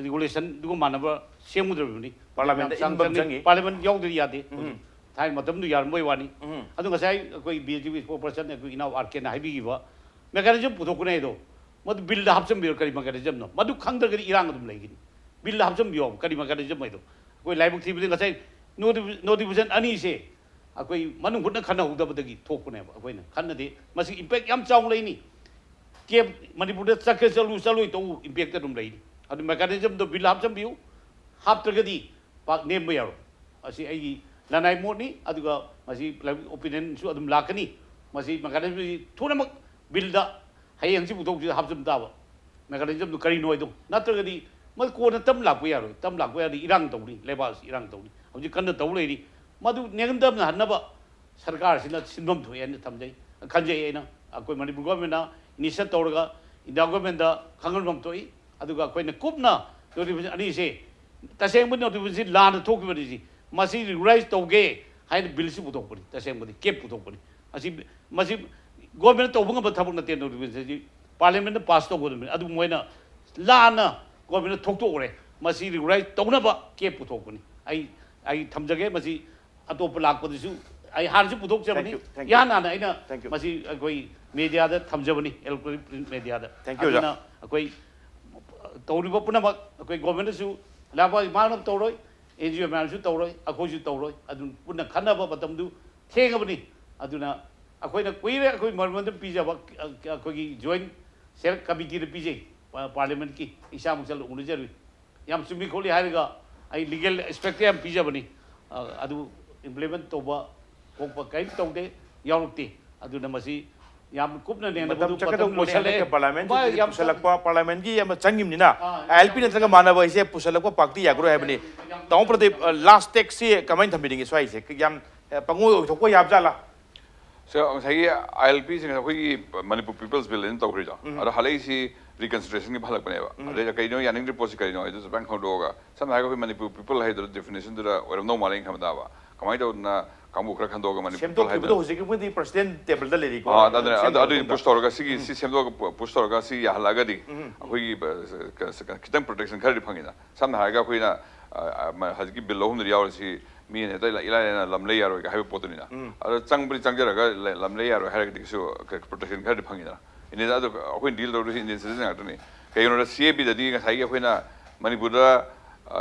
ꯔꯤꯒꯨꯂꯦꯁꯟꯗꯨꯒ ꯃꯥꯟꯅꯕ ꯁꯦꯝꯒꯗꯧꯔꯤꯕꯅꯤ꯫ ꯄꯥꯔꯂꯤꯌꯥꯃꯦꯟꯗ ꯌꯥꯝ ꯏꯟꯕ ꯑꯃ ꯆꯪꯒꯅꯤ꯫ ꯆꯪꯉꯤ꯫ ꯄꯥꯔꯂꯤꯌꯥꯃꯦꯟ ꯌꯥꯎꯗ꯭ꯔꯗꯤ ꯌꯥꯗꯦ꯫ ꯎꯝ꯫ ꯊꯥꯏꯅ ꯃꯇꯝꯗꯨ ꯌꯥꯔꯝꯕꯩ ꯋꯥꯅꯤ꯫ ꯎꯝ꯫ ꯑꯗꯨ ꯉꯁꯥꯏ ꯑꯩꯈꯣꯏ ꯕꯤ ꯑꯦꯁ ꯄꯤ ꯏꯁꯄꯣꯛꯁ ꯄꯔꯁꯟ ꯑꯩꯈꯣꯏ ꯏꯅꯥꯎ ꯑꯥꯔ ꯀꯦꯅ ꯍꯥꯏꯕꯤꯈꯤꯕ ꯃꯦꯀꯥꯅꯤꯖꯝ ꯄꯨꯊꯣꯛꯄꯅꯦ ꯑꯗꯣ, ꯃꯗꯨ ꯕꯤꯜꯗ ꯍꯥꯞꯆꯤꯟꯕꯤꯔꯣ꯫ ꯀꯔꯤ ꯃꯦꯀꯥꯅꯤꯖꯝꯅꯣ? ꯃꯗꯨ ꯈꯪꯗ꯭ꯔꯒꯗꯤ ꯏꯔꯥꯡ ꯑꯗꯨꯝ ꯂꯩꯒꯅꯤ꯫ ꯕꯤꯜꯗ ꯍꯥꯞꯆꯤꯟꯕꯤꯌꯣ, ꯀꯔꯤ ꯃꯦꯀꯥꯅꯤꯖꯝ ꯍꯥꯏꯗꯣ꯫ ꯑꯩꯈꯣꯏ ꯂꯥꯏꯕꯛ ꯊꯤꯕꯗꯤ ꯉꯁꯥꯏ ꯅꯣꯇꯤꯐꯤ-, ꯅꯣꯇꯤꯐꯤꯀꯦꯁꯟ ꯑꯅꯤꯁꯦ ꯑꯩꯈꯣꯏ ꯃꯅꯨꯡ ꯍꯨꯠꯅ ꯈꯟꯅꯍꯧꯗꯕꯗꯒꯤ ꯊꯣꯛꯄꯅꯦꯕ꯫ ꯑꯩꯈꯣꯏꯅ ꯈꯟꯅꯗꯤ ꯃꯁꯤ ꯏꯝꯄꯦꯛ ꯌꯥꯝ ꯆꯥꯎꯅ ꯂꯩꯅꯤ꯫ ꯀꯦꯞ ꯃꯅꯤꯄꯨꯔꯗ ꯆꯠꯀꯦ ꯆꯠꯂꯨ, ꯆꯠꯂꯣꯏ ꯇꯧ, ꯏꯝꯄꯦꯛꯇ ꯑꯗꯨꯝ ꯂꯩꯅꯤ꯫ ꯑꯗꯨ ꯃꯦꯀꯥꯅꯤꯖꯝꯗꯣ ꯕꯤꯜ ꯍꯥꯞꯆꯤꯟꯕꯤꯌꯨ, ꯍꯥꯞꯇ꯭ꯔꯒꯗꯤ ꯄꯥꯛ ꯅꯦꯝꯕ ꯌꯥꯔꯣꯏ꯫ ꯑꯁꯤ ꯑꯩꯒꯤ ꯂꯅꯥꯏ ꯃꯣꯠꯅꯤ, ꯑꯗꯨꯒ ꯃꯁꯤ ꯄꯕ꯭ꯂꯤꯛ ꯑꯣꯄꯤꯅꯤꯌꯟꯁꯨ ꯑꯗꯨꯝ ꯂꯥꯛꯀꯅꯤ꯫ ꯃꯁꯤ ꯃꯦꯀꯥꯅꯤꯖꯝꯁꯤ ꯊꯨꯅꯃꯛ ꯕꯤꯜꯗ ꯍꯌꯦꯡ ꯍꯪꯆꯤꯠ ꯄꯨꯊꯣꯛꯁꯤꯗ ꯍꯥꯞꯆꯤꯟ ꯇꯥꯕ꯫ ꯃꯦꯀꯥꯅꯤꯖꯝꯗꯨ ꯀꯔꯤꯅꯣ ꯍꯥꯏꯗꯣ꯫ ꯅꯠꯇ꯭ꯔꯒꯗꯤ ꯃꯗꯨ ꯀꯣꯟꯅ ꯇꯞ ꯂꯥꯛꯄ ꯌꯥꯔꯣꯏ꯫ ꯇꯞ ꯂꯥꯛꯄ ꯌꯥꯔꯗꯤ ꯏꯔꯥꯡ ꯇꯧꯅꯤ, ꯂꯩꯕꯥꯛ ꯑꯁꯤ ꯏꯔꯥꯡ ꯇꯧꯅꯤ꯫ ꯍꯧꯖꯤꯛ ꯀꯟꯅ ꯇꯧ ꯂꯩꯔꯤ꯫ ꯃꯗꯨ ꯅꯤꯡꯇꯝꯅ ꯍꯟꯅꯕ ꯁꯔꯀꯥꯔꯁꯤꯅ ꯁꯤꯟꯐꯝ ꯊꯣꯛꯑꯦ ꯍꯥꯏꯅ ꯊꯝꯖꯩ, ꯈꯟꯖꯩ ꯑꯩꯅ꯫ ꯑꯩꯈꯣꯏ ꯃꯅꯤꯄꯨꯔ ꯒꯣꯔꯃꯦꯟꯅ ꯏꯅꯤꯁꯤꯌꯦꯠ ꯇꯧꯔꯒ ꯏꯟꯗꯤꯌꯥ ꯒꯣꯔꯃꯦꯟꯗ ꯈꯪꯍꯟꯐꯝ ꯊꯣꯛꯏ꯫ ꯑꯗꯨꯒ ꯑꯩꯈꯣꯏꯅ ꯀꯨꯞꯅ ꯅꯣꯇꯤꯐꯤꯀꯦꯁꯟ ꯑꯅꯤꯁꯦ, ꯇꯁꯦꯡꯕ ꯅꯣꯇꯤꯐꯤꯀꯦꯁꯟꯁꯤ ꯂꯥꯟꯅ ꯊꯣꯛꯈꯤꯕꯅꯤ꯫ ꯁꯤ ꯃꯁꯤ ꯔꯤꯒꯨꯂꯔꯥꯏꯁ ꯇꯧꯒꯦ ꯍꯥꯏꯅ ꯕꯤꯜꯁꯤ ꯄꯨꯊꯣꯛꯄꯅꯤ, ꯇꯁꯦꯡꯕꯗꯤ ꯀꯦꯞ ꯄꯨꯊꯣꯛꯄꯅꯤ꯫ ꯑꯁꯤ, ꯃꯁꯤ ꯒꯣꯔꯃꯦꯟꯅ ꯇꯧꯕ ꯉꯝꯕ ꯊꯕꯛ ꯅꯠꯇꯦ, ꯅꯣꯇꯤꯐꯤꯀꯦꯁꯟꯁꯤ ꯄꯥꯔꯂꯤꯌꯥꯃꯦꯟꯅ ꯄꯥꯁ ꯇꯧꯒꯗꯕꯅꯤ꯫ ꯑꯗꯨ ꯃꯣꯏꯅ ꯂꯥꯟꯅ ꯒꯣꯔꯃꯦꯟꯅ ꯊꯣꯛꯇꯣꯛꯎꯔꯦ꯫ ꯃꯁꯤ ꯔꯤꯒꯨꯂꯔꯥꯏꯖ ꯇꯧꯅꯕ ꯀꯦꯞ ꯄꯨꯊꯣꯛꯄꯅꯤ꯫ ꯑꯩ ꯑꯩ ꯊꯝꯖꯒꯦ꯫ ꯃꯁꯤ ꯑꯇꯣꯞꯄ ꯂꯥꯛꯄꯗꯁꯨ ꯑꯩ ꯍꯥꯟꯅꯁꯨ ꯄꯨꯊꯣꯛꯆꯕꯅꯤ꯫ Thank you, thank you. ꯏꯍꯥꯟ ꯍꯥꯟꯅ ꯑꯩꯅ Thank you. ꯃꯁꯤ ꯑꯩꯈꯣꯏ ꯃꯦꯗꯤꯌꯥꯗ ꯊꯝꯖꯕꯅꯤ, ꯏꯂꯦꯛꯇ꯭ꯔꯣꯅꯤꯛ ꯄ꯭ꯔꯤꯟꯠ ꯃꯦꯗꯤꯌꯥꯗ꯫ Thank you, ꯑꯣꯖꯥ꯫ ꯑꯗꯨꯅ ꯑꯩꯈꯣꯏ ꯇꯧꯔꯤꯕ ꯄꯨꯝꯅꯃꯛ ꯑꯩꯈꯣꯏ ꯒꯣꯔꯃꯦꯟꯅꯁꯨ ꯂꯥꯛꯄ ꯃꯥꯅ ꯇꯧꯔꯣꯏ, ꯑꯦꯟ ꯖꯤ ꯑꯣ ꯃꯌꯥꯝꯁꯨ ꯇꯧꯔꯣꯏ, ꯑꯩꯈꯣꯏꯁꯨ ꯇꯧꯔꯣꯏ꯫ ꯑꯗꯨ ꯄꯨꯟꯅ ꯈꯟꯅꯕ ꯃꯇꯝꯗꯨ ꯊꯦꯡꯉꯕꯅꯤ꯫ ꯑꯗꯨꯅ ꯑꯩꯈꯣꯏꯅ ꯀꯨꯏꯔꯦ ꯑꯩꯈꯣꯏ ꯃꯔꯃꯟꯗ ꯄꯤꯖꯕ ꯑꯩꯈꯣꯏꯒꯤ ꯖꯣꯏꯟ ꯁꯦꯂꯦꯛ ꯀꯃꯤꯇꯤꯗ ꯄꯤꯖꯩ, ꯄꯥꯔꯂꯤꯌꯥꯃꯦꯟꯠꯀꯤ꯫ ꯏꯁꯥꯃꯛ ꯆꯠꯂ ꯎꯅꯖꯔꯨꯏ꯫ ꯌꯥꯝ ꯆꯨꯝꯃꯤ ꯈꯣꯠꯂꯤ ꯍꯥꯏꯔꯒ ꯑꯩ ꯂꯤꯒꯦꯜ ꯑꯦꯁꯄꯦꯛꯇ ꯌꯥꯝ ꯄꯤꯖꯕꯅꯤ꯫ ꯑ, ꯑꯗꯨ ꯏꯝꯄ꯭ꯂꯤꯃꯦꯟꯠ ꯇꯧꯕ ꯈꯣꯠꯄ ꯀꯔꯤꯝ ꯇꯧꯗꯦ, ꯌꯥꯎꯔꯛꯇꯦ꯫ ꯑꯗꯨꯅ ꯃꯁꯤ ꯌꯥꯝ ꯀꯨꯞꯅ ꯅꯩꯅꯕꯗꯨ ꯃꯇꯝ ꯆꯠꯀꯗꯧꯕ ꯃꯇꯝ ꯂꯣꯏꯁꯜꯂꯛꯑꯦ꯫ ꯃꯣꯏꯁꯜꯂꯛꯑꯦ꯫ ꯄꯥꯔꯂꯤꯌꯥꯃꯦꯟꯠꯀꯤ ꯚꯥꯏ, ꯌꯥꯝ ꯄꯨꯁꯜꯂꯛꯄ, ꯄꯥꯔꯂꯤꯌꯥꯃꯦꯟꯠꯀꯤ ꯑꯃ ꯆꯪꯉꯤꯕꯅꯤꯅ, ꯑꯥ, ꯑꯥꯏ ꯑꯦꯜ ꯄꯤ ꯅꯠꯇ꯭ꯔꯒ ꯃꯥꯟꯅꯕ ꯍꯥꯏꯁꯦ ꯄꯨꯁꯜꯂꯛꯄ ꯄꯥꯛꯇꯤ ꯌꯥꯈ꯭ꯔꯣꯏ ꯍꯥꯏꯕꯅꯤ꯫ ꯇꯥꯃꯣ ꯄ꯭ꯔꯗꯤꯞ, ꯂꯥꯁ ꯇꯦꯛꯁꯁꯤ ꯀꯃꯥꯏꯅ ꯊꯝꯕꯤꯅꯤꯡꯉꯤ ꯁ꯭ꯋꯥꯏꯁꯦ? ꯌꯥꯝ ꯑ, ꯄꯪꯑꯣꯏ ꯑꯣꯏꯊꯣꯛꯄ ꯌꯥꯕꯖꯥꯠꯂꯥ? ꯁꯦ, ꯉꯁꯥꯏꯒꯤ ꯑꯥꯏ ꯑꯦꯜ ꯄꯤꯁꯤꯡ ꯑꯩꯈꯣꯏꯒꯤ ꯃꯅꯤꯄꯨꯔ ꯄꯤꯄꯜꯁ ꯕꯤꯜ ꯑꯅ ꯇꯧꯈ꯭ꯔꯤꯗꯣ, ꯑꯗꯣ ꯍꯜꯂꯛꯏꯁꯤ ꯔꯤꯀꯟꯁꯤꯗꯔꯦꯁꯟꯒꯤ ꯍꯜꯂꯛꯄꯅꯦꯕ꯫ ꯑꯗꯩ ꯀꯩꯅꯣ ꯌꯥꯅꯤꯡꯗ꯭ꯔꯤ ꯄꯣꯠꯁꯤ ꯀꯔꯤꯅꯣ ꯍꯥꯏꯗꯨꯁꯨ ꯐꯖꯅ ꯈꯪꯗꯣꯛꯑꯒ, ꯁꯝꯅ ꯍꯥꯏꯔꯒ ꯑꯩꯈꯣꯏ ꯃꯅꯤꯄꯨꯔ ꯄꯤꯄꯜ ꯍꯥꯏꯗꯨꯅ ꯗꯦꯐꯤꯅꯦꯁꯟꯗꯨꯗ ꯑꯣꯏꯔꯝꯗꯧ ꯃꯥꯜꯂꯦ ꯑꯩꯅ ꯈꯟꯕꯗ꯫ ꯀꯃꯥꯏꯅ ꯇꯧꯗꯅ ꯀꯥꯡꯕꯨ ꯈꯔ ꯈꯟꯗꯣꯛꯑꯒ ꯃꯅꯤꯄꯨꯔ ꯄꯤꯄꯜ ꯁꯦꯝꯗꯣꯛꯈꯤꯕꯗꯣ ꯍꯥꯏꯗꯅ ꯍꯧꯖꯤꯛꯀꯤ ꯃꯣꯏꯗꯤ ꯄ꯭ꯔꯁꯤꯗꯦꯟ ꯇꯦꯕꯜꯗ ꯂꯩꯔꯤꯀꯣ꯫ ꯑꯥ, ꯑꯗꯨꯅ ꯑꯗꯨ- ꯑꯗꯨꯏꯗꯤ ꯁꯦꯝꯗꯣꯛꯈꯤꯕꯗꯣ꯫ ꯄꯨꯁ ꯇꯧꯔꯒ ꯁꯤꯒꯤ ꯁꯤ ꯁꯦꯝꯗꯣꯛꯑꯒ ꯄꯨꯁ ꯇꯧꯔꯒ ꯁꯤ ꯌꯥꯍꯜꯂꯛꯑꯒꯗꯤ ꯑꯩꯈꯣꯏꯒꯤ ꯑ, ꯈꯤꯇꯪ ꯄ꯭ꯔꯣꯇꯦꯛꯁꯟ ꯈꯔꯗꯤ ꯐꯪꯉꯤꯗ꯫ ꯁꯝꯅ ꯍꯥꯏꯔꯒ ꯑꯩꯈꯣꯏꯅ ꯑ, ꯑ, ꯃ- ꯍꯧꯖꯤꯛꯀꯤ ꯕꯤꯜ ꯑꯍꯨꯝꯗꯨꯗ ꯌꯥꯎꯔꯤꯁꯤ ꯃꯤꯅ ꯍꯦꯛꯇ ꯏꯂꯥꯏ ꯂꯥꯏꯅ ꯂꯝ ꯂꯩ ꯌꯥꯔꯣꯏꯒ ꯍꯥꯏꯕ ꯄꯣꯠꯇꯨꯅꯤꯅ꯫ ꯑꯗꯣ ꯆꯪꯕꯗꯤ ꯆꯪꯖꯔꯒ ꯂ- ꯂꯝ ꯂꯩ ꯌꯥꯔꯣꯏ ꯍꯥꯏꯔꯒꯗꯤ ꯀꯩꯁꯨ ꯄ꯭ꯔꯣꯇꯦꯛꯁꯟ ꯈꯔꯗꯤ ꯐꯪꯉꯤꯗꯅ꯫ ꯏꯟꯗꯤꯌꯥꯗ ꯑꯗꯣ ꯑꯩꯈꯣꯏ ꯗꯤꯜ ꯇꯧꯔꯤꯁꯤ ꯏꯟꯗꯤꯌꯟ ꯁꯤꯇꯤꯖꯟ ꯉꯥꯛꯇꯅꯤ꯫ ꯀꯩꯒꯤꯅꯣꯗ ꯁꯤ ꯑꯦ ꯕꯤꯗꯗꯤ ꯉꯁꯥꯏꯒꯤ ꯑꯩꯈꯣꯏꯅ ꯃꯅꯤꯄꯨꯔꯗ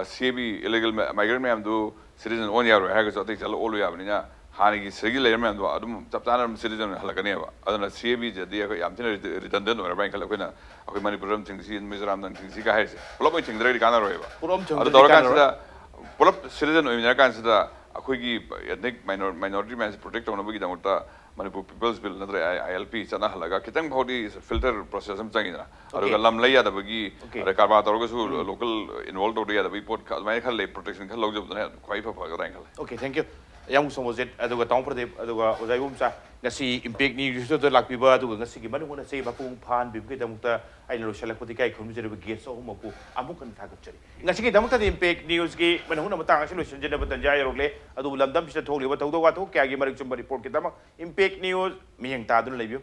ꯁꯤ ꯑꯦ ꯕꯤ ꯏꯂꯤꯒꯦꯜ ꯃꯥꯏꯒ꯭ꯔꯦꯟ ꯃꯌꯥꯝꯗꯨ ꯁꯤꯇꯤꯖꯟ ꯑꯣꯟ ꯌꯥꯔꯣꯏ ꯍꯥꯏꯔꯒꯁꯨ ꯑꯇꯩ ꯆꯠꯂ ꯑꯣꯜꯂꯨ ꯌꯥꯕꯅꯤꯅ ꯍꯥꯟꯅꯒꯤ ꯁꯤꯗꯒꯤ ꯂꯩꯔ ꯃꯌꯥꯝꯗꯣ ꯑꯗꯨꯝ ꯆꯞ ꯆꯥꯅ ꯑꯗꯨꯝ ꯁꯤꯇꯤꯖꯟ ꯑꯣꯏꯅ ꯍꯜꯂꯛꯀꯅꯦꯕ꯫ ꯑꯗꯨꯅ ꯁꯤ ꯑꯦ ꯕꯤꯁꯤꯗꯤ ꯑꯩꯈꯣꯏ ꯌꯥꯝ ꯊꯤꯅ ꯔꯤꯗꯟꯗꯦꯟ ꯑꯣꯏꯔꯕ ꯍꯥꯏꯅ ꯈꯜꯂꯦ꯫ ꯑꯩꯈꯣꯏꯅ ꯑꯩꯈꯣꯏ ꯃꯅꯤꯄꯨꯔꯗ ꯑꯗꯨꯝ ꯊꯤꯡꯁꯤ, ꯃꯤꯖꯣꯔꯥꯝꯗ ꯑꯗꯨꯝ ꯊꯤꯡꯁꯤ ꯀꯥꯏ ꯍꯥꯏꯔꯤꯁꯦ ꯄꯨꯂꯞ ꯑꯣꯏꯅ ꯊꯤꯡꯗ꯭ꯔꯒꯗꯤ ꯀꯥꯟꯅꯔꯣꯏꯕ꯫ ꯄꯨꯂꯞ ꯑꯃ ꯑꯗꯨ ꯊꯤꯡꯗ꯭ꯔꯗꯤ ꯇꯧꯔꯀꯥꯟꯁꯤꯗ ꯀꯥꯟꯅꯔꯣꯏ꯫ ꯄꯨꯂꯞ ꯁꯤꯇꯤꯖꯟ ꯑꯣꯏꯃꯤꯟꯅꯔ ꯀꯥꯟꯁꯤꯗ ꯑꯩꯈꯣꯏꯒꯤ ethnic minor- minority ꯃꯌꯥꯝꯁꯤ ꯄ꯭ꯔꯣꯇꯦꯛ ꯇꯧꯅꯕꯒꯤꯗꯃꯛꯇ ꯃꯅꯤꯄꯨꯔ ꯄꯤꯄꯜꯁ ꯕꯤꯜ ꯅꯠꯇ꯭ꯔꯒ ꯑꯥꯏ ꯑꯦꯜ ꯄꯤ ꯆꯠꯅꯍꯜꯂꯒ ꯈꯤꯇꯪ ꯐꯥꯎꯗꯤ ꯐꯤꯜꯇꯔ ꯄ꯭ꯔꯣꯁꯦꯁ ꯑꯃ ꯆꯪꯉꯤꯗꯅ꯫ ꯑꯗꯨꯒ Okay. ꯂꯝ ꯂꯩ ꯌꯥꯗꯕꯒꯤ Okay. ꯑꯗꯩ ꯀꯔꯕꯥꯔ ꯇꯧꯔꯒꯁꯨ ꯂꯣꯀꯦꯜ ꯏꯟꯚꯣꯜꯕ ꯇꯧꯗ ꯌꯥꯗꯕꯒꯤ ꯄꯣꯠ ꯈ- ꯑꯗꯨꯃꯥꯏꯅ ꯈꯔ ꯂꯩ, ꯄ꯭ꯔꯣꯇꯦꯛꯁꯟ ꯈꯔ ꯂꯧꯖꯕꯗꯨꯅ ꯈ꯭ꯋꯥꯏ ꯐ ꯐꯒꯗ꯭ꯔꯥ ꯍꯥꯏꯅ ꯈꯜꯂꯦ꯫ Okay, thank you. ꯌꯥꯝ ꯁꯣꯃꯣꯖꯤꯠ ꯑꯗꯨꯒ ꯇꯥꯃꯣ ꯄ꯭ꯔꯗꯤꯞ ꯑꯗꯨꯒ ꯑꯣꯖꯥ ꯏꯕꯣꯝꯆꯥ, ꯉꯁꯤ ꯏꯝꯄꯦꯛ ꯅ꯭ꯌꯨꯁꯇ ꯂꯥꯛꯄꯤꯕ ꯑꯗꯨꯒ ꯉꯁꯤꯒꯤ ꯃꯅꯨꯡ ꯍꯨꯠꯅ ꯆꯌꯦꯠ ꯃꯄꯨꯡ ꯐꯥꯍꯟꯕꯤꯕꯒꯤꯗꯃꯛꯇ ꯑꯩꯅ ꯂꯣꯏꯁꯤꯜꯂꯛꯄꯗ ꯏꯀꯥꯏ ꯈꯨꯝꯅꯖꯔꯤꯕ ꯒꯦꯁ ꯑꯍꯨꯝꯃꯛꯄꯨ ꯑꯃꯨꯛ ꯍꯟꯅ ꯊꯥꯒꯠꯆꯔꯤ꯫ ꯉꯁꯤꯒꯤꯗꯃꯛꯇꯗꯤ ꯏꯝꯄꯦꯛ ꯅ꯭ꯌꯨꯁꯀꯤ ꯃꯅꯨꯡ ꯍꯨꯠꯅ ꯃꯇꯥꯡ ꯑꯁꯤ ꯂꯣꯏꯁꯤꯟꯖꯅꯕ ꯇꯟꯖꯥ ꯌꯧꯔꯛꯂꯦ꯫ ꯑꯗꯨꯕꯨ ꯂꯝꯗꯝꯁꯤꯗ ꯊꯣꯛꯂꯤꯕ ꯊꯧꯗꯣꯛ ꯋꯥꯊꯣꯛ ꯀꯌꯥꯒꯤ ꯃꯔꯤꯛ ꯆꯨꯝꯕ ꯔꯤꯄꯣꯔꯠꯀꯤꯗꯃꯛ ꯏꯝꯄꯦꯛ ꯅ꯭ꯌꯨꯁ ꯃꯤꯠꯌꯦꯡ ꯇꯥꯗꯨꯅ ꯂꯩꯕꯤꯌꯨ꯫